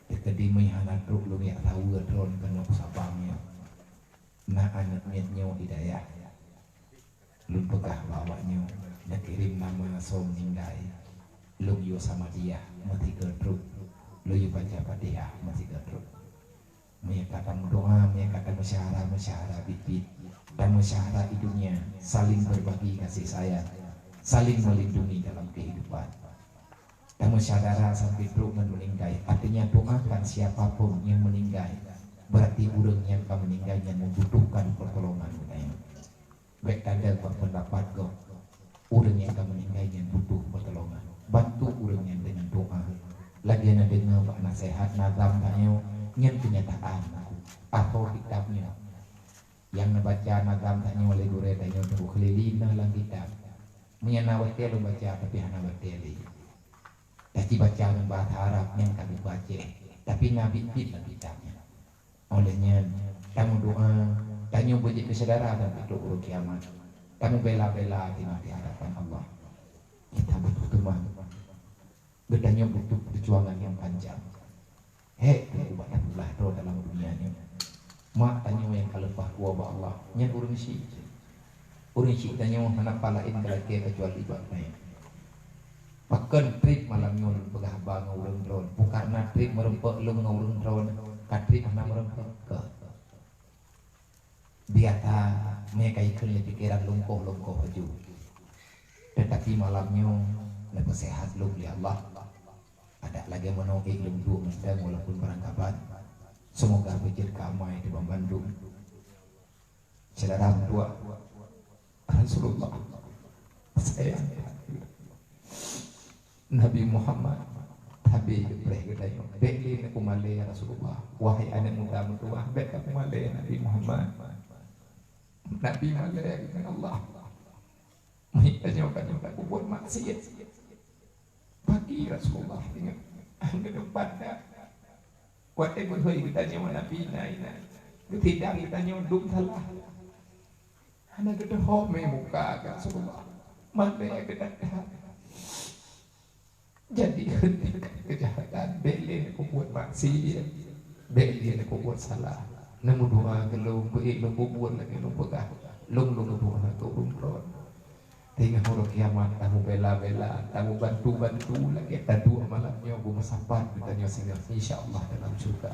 teukeudi meunyo hana trok lôn jak saweue droeneuh keunoe Sabang nyoe, na aneuk miet nyoe Hidayah. Lôn peugah bak awaknyoe, neukirém nama soe meuninggai. Lôn yue samadiyah meusigoe trok, lôn yue baca Fatihah meusigoe trok. Meunyo ka tameudoa, meunyo ka tameusyahara-meusyahara biet-biet, tameusyahara di dunia, saling berbagi kasih sayang, saling melindungi dalam kehidupan. Tameusyahara sampai trok ngon meuninggai, artinya doakan siapa pun nyang meuninggai, berarti ureuëng nyang ka meuninggai nyan membutuhkan pertolongan geutanyoe. Bék tanda bak peundapat gob. Ureuëng nyang ka meuninggai nyan butuh peutulongan. Bantu ureuëng nyan deungon doá. Lagée na deungoe bak naseuhat nazam tanyoe, nyan keunyataan. Asoe kitab nyoe. Nyang neubaca nazam tanyoe lé gurée tanyoe Teungku Khalili na lam kitab. Meunyo na watée lôn baca, tapi hana watée lé. Taci baca ngon bahasa Arab nyan ka geubaca, tapi na biet-biet lam kitab nyan. Óh lheueh nyan, tameudoá, tanyoe beujeuet keu syedara dan peutrok uroe kiamat. Tameubela-bela di hadapan Allah. Kita butuh teman. Geutanyoe butuh perjuangan nyang panjang. Hék keuh ubat tapeugah droe dalam dunia nyoe. Mak tanyoe nyang ka leupah kuwoe bak Allah, nyan ureuëng syik. Ureuëng syik tanyoe hana pah laén geulakée keucuali bak nyan. Pakon treb malam nyoe lôn peugah haba ngon ureuëng droen, bukon na treb meureumpok lôn ngon ureuëng droen, ka treb hana meureumpok keu. Biasa meukaikheun lé pikeran lungkoh-lungkoh laju. Teutapi malam nyoe, neupeuseuhat lôn lé Allah. Adak lagée meunoe ék lôn duek mantong walaupun barangkaban. Seumoga beujeuet keu amai di banmandum. Syedara meutuah, Rasulullah sayang Nabi Muhammad, tapi geupreh geutanyoe. Bék lé neupeumalée ya Rasulullah. Wahai aneuk muda meutuah, bék kapeue malée Nabi Muhammad. Nabi malée ya Allah. Meuhina nyoe ka nyoe ka peubuet maksiat. Bagi Rasulullah ingat, hana geuteupat dah. Watée meuhôi geutanyoe Nabi na inan, geusidang geutanyoe dum salah. Hana geuteuhom muka keu Rasulullah. Mandé geudatang. Jadi hentikan kejahatan, bék lé neupeubuet maksiat, bék lé neupeubuet salah. Neumeudoa keu lôn, beuék lôn peubuet lagée lôn peugah. Lôn lôn meudoa keu ureuëng droen. Teungoh uroe kiamat, tameubela-bela, tameubantu-bantu lagée taduek malam nyoe beumeusapat geutanyoe singoh, insya Allah dalam syurga.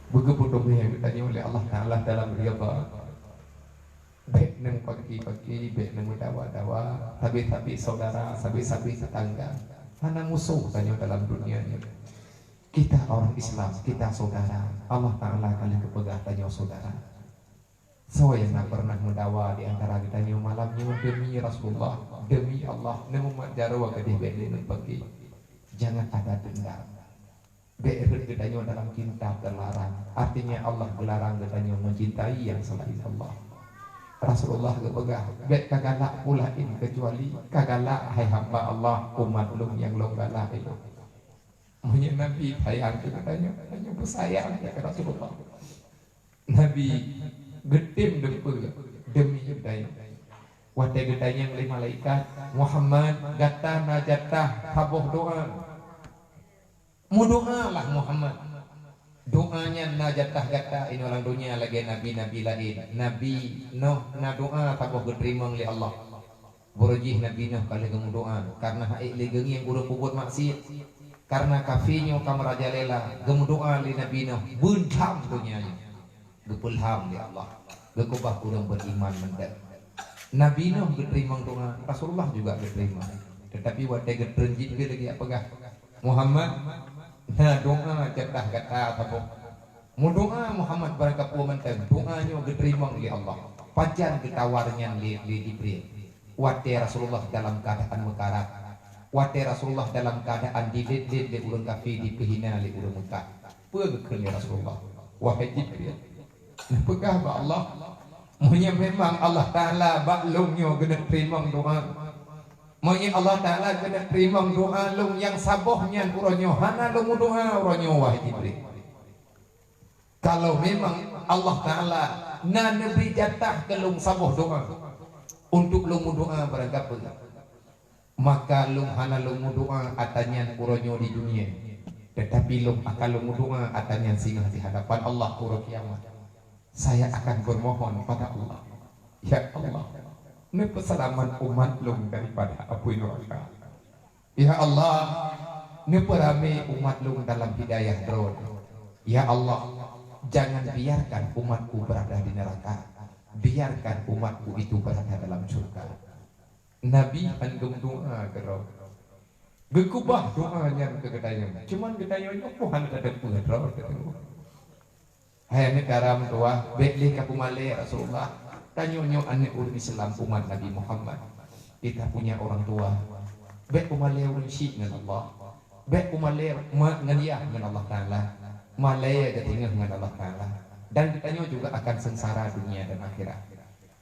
Beugeupeuteumé geutanyoe lé Allah Taala dalam ridha. Bék neumeupaké-paké, bék neumeudawa-dawa, sabe-sabe saudara, sabe-sabe tetangga. Hana musoh tanyoe dalam dunia nyoe. Kita orang Islam, kita saudara. Allah Taala ka lheueh geupeugah tanyoe saudara. Soe nyang na pernah meudawa di antara geutanyoe malam nyoe demi Rasulullah, demi Allah, neumumat jaroe keudeh bék lé neupeupaké. Jangan ada dendam. Bék rhot geutanyoe dalam cinta terlarang. Artinya Allah geularang geutanyoe mencintai yang selain Allah. Rasulullah geupeugah, "Bék kagalak peue laén keucuali kagalak hai hamba Allah, umat lôn nyang lôn galak ilôn." Meunyoe Nabi sayang keu geutanyoe, tanyoe pun sayang keu Rasulullah. Nabi geutem deupe demi geutanyoe. Watée geutanyong lé malaikat, "Muhammad, gata na jatah saboh doa." Meudoalah Muhammad. Doa nyan na jatah gata inoe lam donya lagée nabi-nabi laén. Nabi Nuh na doa saboh geuteurimong lé Allah. Beurujih Nabi Nuh ka lheueh geumeudoa, kareuna ha'ék lé geungieng ureuëng peubuet maksiet. Kareuna kafé nyoe ka meurajalela, geumeudoa lé Nabi Nuh, beuntam donya nyoe. Geupeulham lé Allah, geukeubah ureuëng beriman mantong. Nabi Nuh geuteurimong doa, Rasulullah juga geuteurimong. Tetapi watée geutreun Jibril lagée peugah, Muhammad, na doa jatah gata saboh. Meudoa Muhammad barangkapeue mantong, doa nyoe geuteurimong lé Allah. Pajan geutawar nyan lé, lé Jibril. Watée Rasulullah dalam keuadaan meukarat, watée Rasulullah dalam keuadaan dilét-lét lé ureuëng kafé, dipeuhina lé ureuëng Mekah, peue geukheun lé Rasulullah? Wahai Jibril, neupeugah bak Allah, meunyoe memang Allah Taala bak lôn nyoe geuneuk teurimong doa, meunyoe Allah Taala geuneuk teurimong doa lôn nyang saboh nyan uroe nyoe hana lôn meudoa uroe nyoe, wahai Jibril. Kalau memang Allah Taala na neubri jatah keu lôn saboh doa untuk lôn meudoa barangkapeue, maka lôn hana lôn meudoa ata nyan uroe nyoe di dunia, tetapi lôn akan lôn meudoa ata nyan singoh di hadapan Allah uroe kiamat. Saya akan bermohon pada Allah, "Ya Allah, neupeuseulamat umat lôn daripada apui neuraka. Ya Allah, neupeuramé umat lôn dalam hidayah Droe. Ya Allah, jangan biarkan umatku berada di neraka. Biarkan umatku itu berada dalam surga." Nabi han geumeudoa keudroe. Geukeubah doa nyan keu geutanyoe. Cuman geutanyoe nyoe peue hana tateupeue droe teuh. Hai aneuk dara meutuwah, bék lé ka peumalée Rasulullah. Tanyoe nyoe aneuk ureuëng Islam umat Nabi Muhammad. Kita punya orang tua. Bék peumalée ureuëng syik ngon Allah. Bék peumalée ma-, ngon yah ngon Allah Taala. Malée geutanyoe ngon Allah Taala. Dan geutanyoe juga akan sengsara dunia dan akhirat.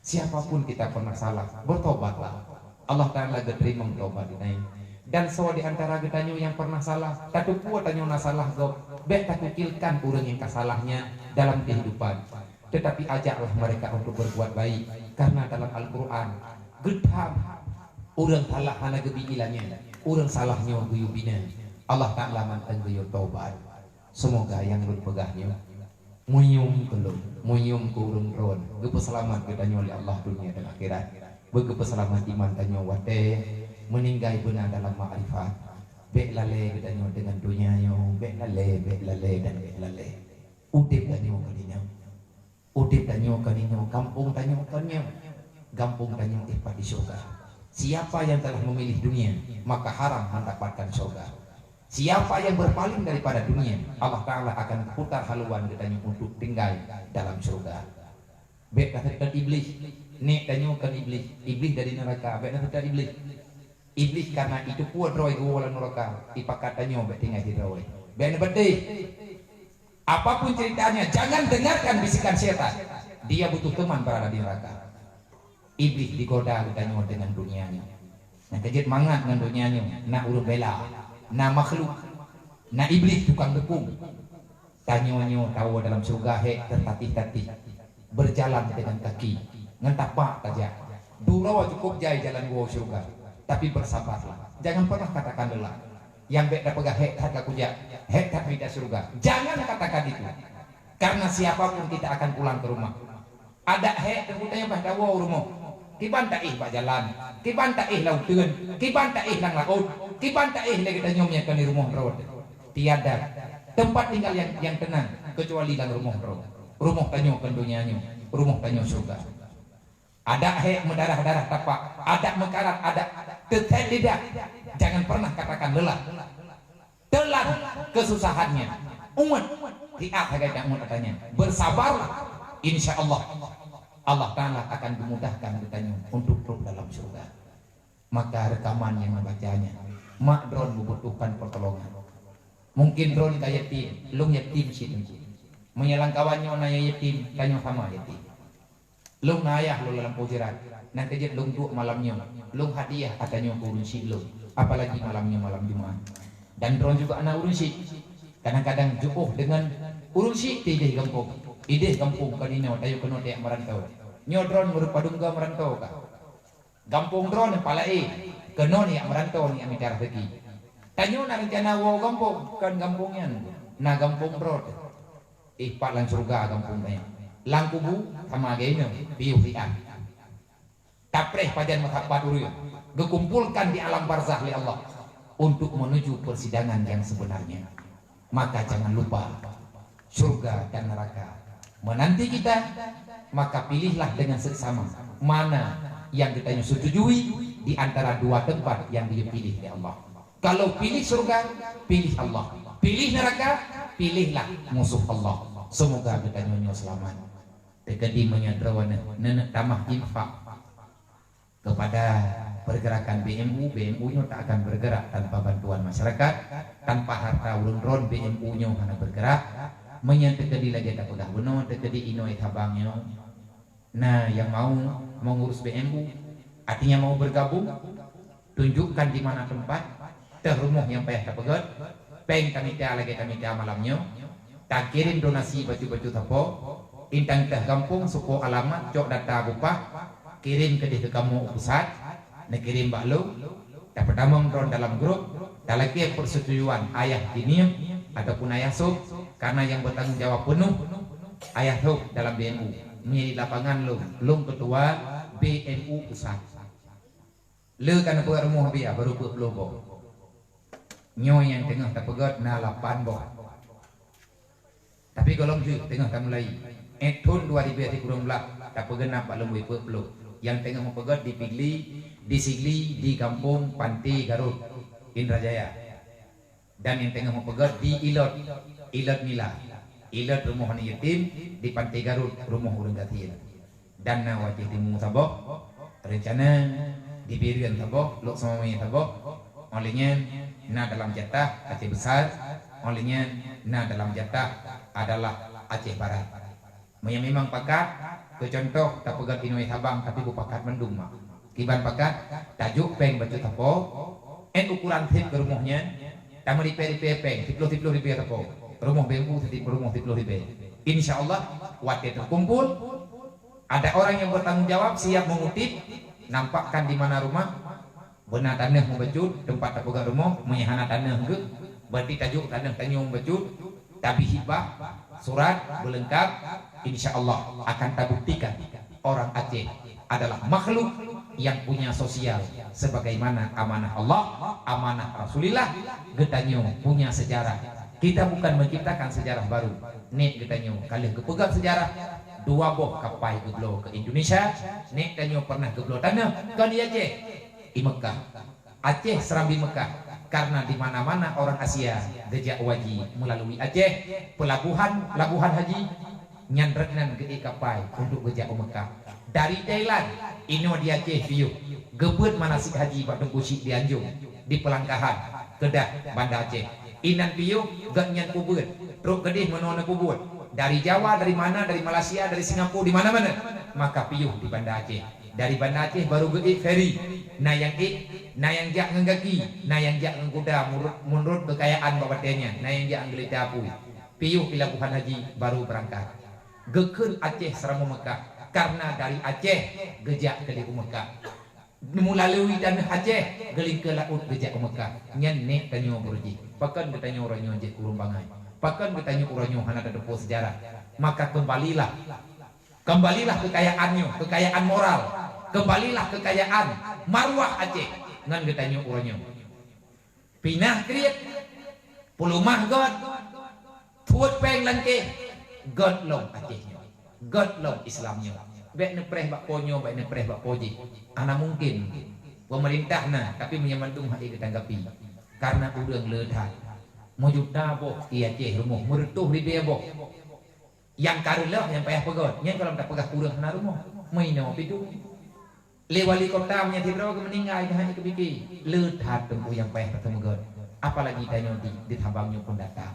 Siapapun kita pernah salah, bertobatlah. Allah Taala geuteurimong tobat geutanyoe. Dan soe di antara geutanyoe nyang pernah salah, tateupeue tanyoe na salah gob, bék takukilkan ureuëng nyang ka salah nyan dalam kehidupan. Tetapi ajaklah mereka untuk berbuat baik, karena dalam Al-Quran geutham ureuëng salah hana geubi ilanyan, ureuëng salah nyoe geuyue bina. Allah Taala mantong geuyue tobat. Seumoga nyang lôn peugah nyoe meuyuem keu lôn, meuyuem keu ureuëng droen, geupeuseulamat geutanyoe lé Allah dunia dan akhirat. Beugeupeuseulamat iman tanyoe watée meuninggai beuna dalam makrifat. Bék lalée geutanyoe deungon dunia nyoe, bék lalée, bék lalée dan bék lalée. Udeb tanyoe keu nyoe. Udeb tanyoe keu nyoe, gampông tanyoe keu nyoe. Gampông tanyoe éh pat di syurga. Siapa yang telah memilih dunia, maka haram mendapatkan syurga. Siapa yang berpaling daripada dunia, Allah Taala akan putar haluan geutanyoe untuk tinggai dalam syurga. Bék taseutôt Iblih. Nek tanyoe kon Iblih. Iblih dari neraka. Bék taseutôt Iblih. Iblih karena itu kuat droe geuwoe lam neraka. Ipakat tanyoe bék tinggai sidroe. Bék neubeudeh. Apapun ceritanya, jangan dengarkan bisikan setan. Dia butuh teman berada di neraka. Iblih digoda geutanyoe deungon dunia nyoe. Nyang keujeuet mangat ngon dunia nyoe, na ureuëng bela, na makhluk, na iblih tukang dukung. Tanyoe nyoe tawoe dalam syeuruga hék teutatih-tatih, berjalan dengan kaki, ngon tapak tajak. Duroe cukup jai jalan woe syeuruga, tapi bersabarlah. Jangan pernah katakan lelah. Nyang bék tapeugah hék that ka kujak, hék that mita syeuruga. Jangan katakan itu. Karena siapapun kita akan pulang ke rumah. Adak hék teungku tanyoe bah tawoe u rumoh. Kiban taéh bak jalan, kiban taéh lam uteuen, kiban taéh lam laôt, kiban taéh lé geutanyoe meunyo kon di rumoh droe. Tiada tempat tinggal yang, yang tenang kecuali lam rumoh droe. Rumoh tanyoe kon donya nyoe, rumoh tanyoe syeuruga. Adak hék meudarah-darah tapak, adak meukarat, adak teuthét lidah. Jangan pernah katakan lelah. Telan kesusahannya. Umat, tiap sagai dan umat katanya. Bersabarlah. Insya Allah, Allah Ta'ala akan memudahkan geutanyoe untuk trok dalam syurga. Maka rekaman nyang neubacanya, mak droen membutuhkan pertolongan. Mungkin droen ka yatim, lôn yatim cit teungku. Meunyo lam kawan nyoe na nyang yatim, tanyoe sama yatim. Lôn na ayah lôn lam pojeurat, nyang keujeuet lôn duek malam nyoe, lôn hadiah ata nyoe keu ureueng syik lôn, apalagi malam nyoe malam Jumat. Dan droen juga na ureueng syik. Kadang-kadang jiôh deungon ureueng syik di idéh gampông. Idéh gampông kon inoe tayue keunoe tajak meurantau. Nyoe droen meureupadum goe meurantau ka. Gampông droen palai, keunoe neujak meurantau neujak mita raseuki. Tanyoe na reuncana woe gampông, kon gampông nyan, na gampông droe. Eh, pat lam syurga gampông tanyoe. Lam kubu sama lagèe nyoe, piôh siat. Tapreh pajan meusapat ureueng, geukumpolkan di alam barzakh lé Allah untuk menuju persidangan yang sebenarnya. Maka jangan lupa, syurga dan neraka menanti kita. Maka pilihlah dengan seksama mana yang geutanyoe setujui di antara dua tempat yang dipilih lé Allah. Kalau pilih syurga, pilih Allah. Pilih neraka, pilihlah musuh Allah. Semoga geutanyoe nyoe seulamat. Teukeudi meunyoe droeneuh neuneuk tamah infak kepada pergerakan B M U, B M U nyoe tak akan bergerak tanpa bantuan masyarakat, tanpa harta ureueng droen B M U nyoe hana bergerak. Meunyoe teukeudi lagèe tapeugah bunoe, teukeudi inoe Sabang nyoe na nyang mau mengurus B M U, artinya mau bergabung, tunjukkan di mana tempat, teuh rumoh nyang payah tapeugèt, péng tamita lagèe tamita malam nyoe, takirém donasi bacut-bacut sapo, intang teuh gampông, sapo alamat, cok data bupah, kirém keudéh keu kamoe u pusat, neukirém bak lôn, tapeutamong droen dalam grup, talakèe persetujuan ayah Jinim ataupun ayah Sob, karena yang bertanggung jawab penuh ayah Sob dalam B M U. Meunyoe di lapangan lôn, lôn ketua B M U pusat. Le ka neupeugèt rumoh biasa baru peuet ploh boh. Nyoe nyang teungoh tapeugèt na lapan boh. Tapi gohlom jeuet teungoh tamulai. Eh, thôn dua ribèe sikureueng blah, tapeugeunap bak lôn peuet ploh. Nyang teungoh meupeugèt di Sigli, di Sigli, di gampông Panté Garut, Indrajaya. Dan nyang teungoh meupeugèt di Ilot, Ilot Mila. Ilot rumoh aneuk yatim, di Panté Garut rumoh ureueng gasien. Dan na u Aceh Timu saboh, reuncana di Bireuen saboh, Lhokseumawe saboh, óh lheueh nyan na dalam jatah Aceh Besar, óh lheueh nyan na dalam jatah adalah Aceh Barat. Meunyoe memang pakat, keu cuntoh, tapeugèt inoe Sabang, tapi beupakat mandum mak. Kiban pakat, tajok péng bacut sapo, eh, ukuran sép keu rumoh nyan, tameuripèe-ripèe péng, siploh-siploh ribèe sapo. Rumoh B M U siti-, rumoh siploh ribèe. Insya Allah, watèe teukumpul, ada orang yang bertanggung jawab siap mengutip, nampakkan di mana rumah, beuna taneuh meubacut, teumpat tapeugèt rumoh, meunyoe hana taneuh geuh, berarti tajok taneuh tanyoe meubacut, tabi hibah, surat, beuleungkab, insya Allah akan tabuktikan orang Aceh adalah makhluk yang punya sosial sebagaimana amanah Allah, amanah Rasulillah. Geutanyoe punya sejarah. Kita bukan menciptakan sejarah baru. Nèk geutanyoe ka lheueh geupeugah sejarah, dua boh kapai geubloe keu Indonesia, nèk tanyoe pernah geubloe taneuh, kon di Aceh, di Mekah. Aceh Serambi Mekah, karena di mana-mana orang Asia geujak u haji melalui Aceh, pelabuhan, labuhan haji, nyan rot nan geuék kapai untuk geujak u Mekah. Dari Thailand, inoe di Aceh piôh, geubeuet manasik haji bak Teungku Chik di Anjong, di Peulangkahan, Keudah, Banda Aceh. Inan piôh, gobnyan peubeuet, trok keudéh meunoe neupeubuet. Dari Jawa, dari mana, dari Malaysia, dari Singapura, di mana-mana, maka piôh di Banda Aceh. Dari Banda Aceh baru geuék feri. Na nyang ék, na nyang jak ngon gaki, na nyang jak ngon kuda, meunurot, meunurot keukayaan bak watèe nyan, na nyang jak ngon geulita apui. Piôh di labuhan haji baru beurangkat. Geukheun Aceh Serambi Mekah, karena dari Aceh geujak keu u Mekah. Meulalui taneuh Aceh, geulingkeu laôt geujak u Mekah. Nyan nèk tanyoe beureuji. Pakon geutanyoe uroe nyoe jeuet ureueng bangai? Pakon geutanyoe uroe nyoe hana tateupeue sejarah? Maka kembalilah. Kembalilah keukayaan nyoe, keukayaan moral. Kembalilah keukayaan marwah Aceh ngon geutanyoe uroe nyoe. Pinah kriet, peuleumah göt, peuet péng lam kéh, göt lom Aceh nyoe, göt lom Islam nyoe. Bèk neupreh bak po nyoe, bèk neupreh bak po jih. Hana mungkin. Peumeurintah na, tapi meunyoe mandum hana geutanggapi. Karena ureueng le that. Meujuta boh i Aceh rumoh, meureutôh ribèe boh. Nyang ka reuloh nyang payah peugöt, nyan gohlom tapeugah ureueng hana rumoh. Meuinoe pih tu. Lé wali kota meunyoe sidroe geumeuninggai, nyan hana geupike. Le that teungku nyang payah tapeugöt. Apalagi tanyoe di, di Sabang nyoe pun datang.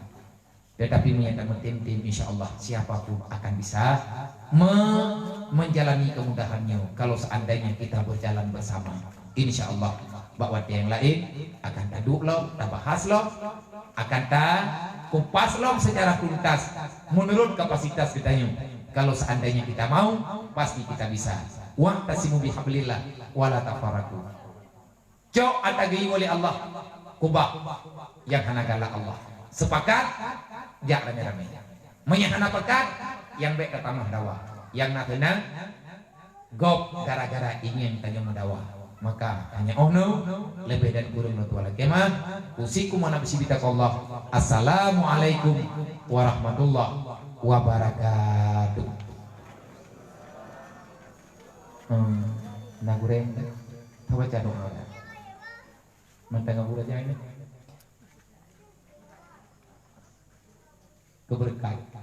Tetapi meunyoe tameutem-tem, insya Allah siapa pun akan bisa me-, menjalani kemudahan nyoe kalau seandainya kita berjalan bersama. Insya Allah, bak watèe nyang laén akan taduek lom, tabahas lom, akan takupas lom secara tuntas menurut kapasitas geutanyoe. Kalau seandainya kita mau, pasti kita bisa. Wa'tasimu bihablillah wala tafarraqu. Cok ata geuyue lé Allah, kubah nyang hana galak Allah. Sepakat, jak ramé-ramé. Meunyoe hana pakat, nyang bék tatamah dawa. Nyang na teunang, gob gara-gara ingin tanyoe meudawa. Maka hanya oh no, lebih dan kurang leutuah lakemah. Usikum wa nafsi bitaqwallah. Assalamualaikum warahmatullahi wabarakatuh. Hmm, na gureng, tabaca doa. Mantang Abu Raja ini. Keberkahan.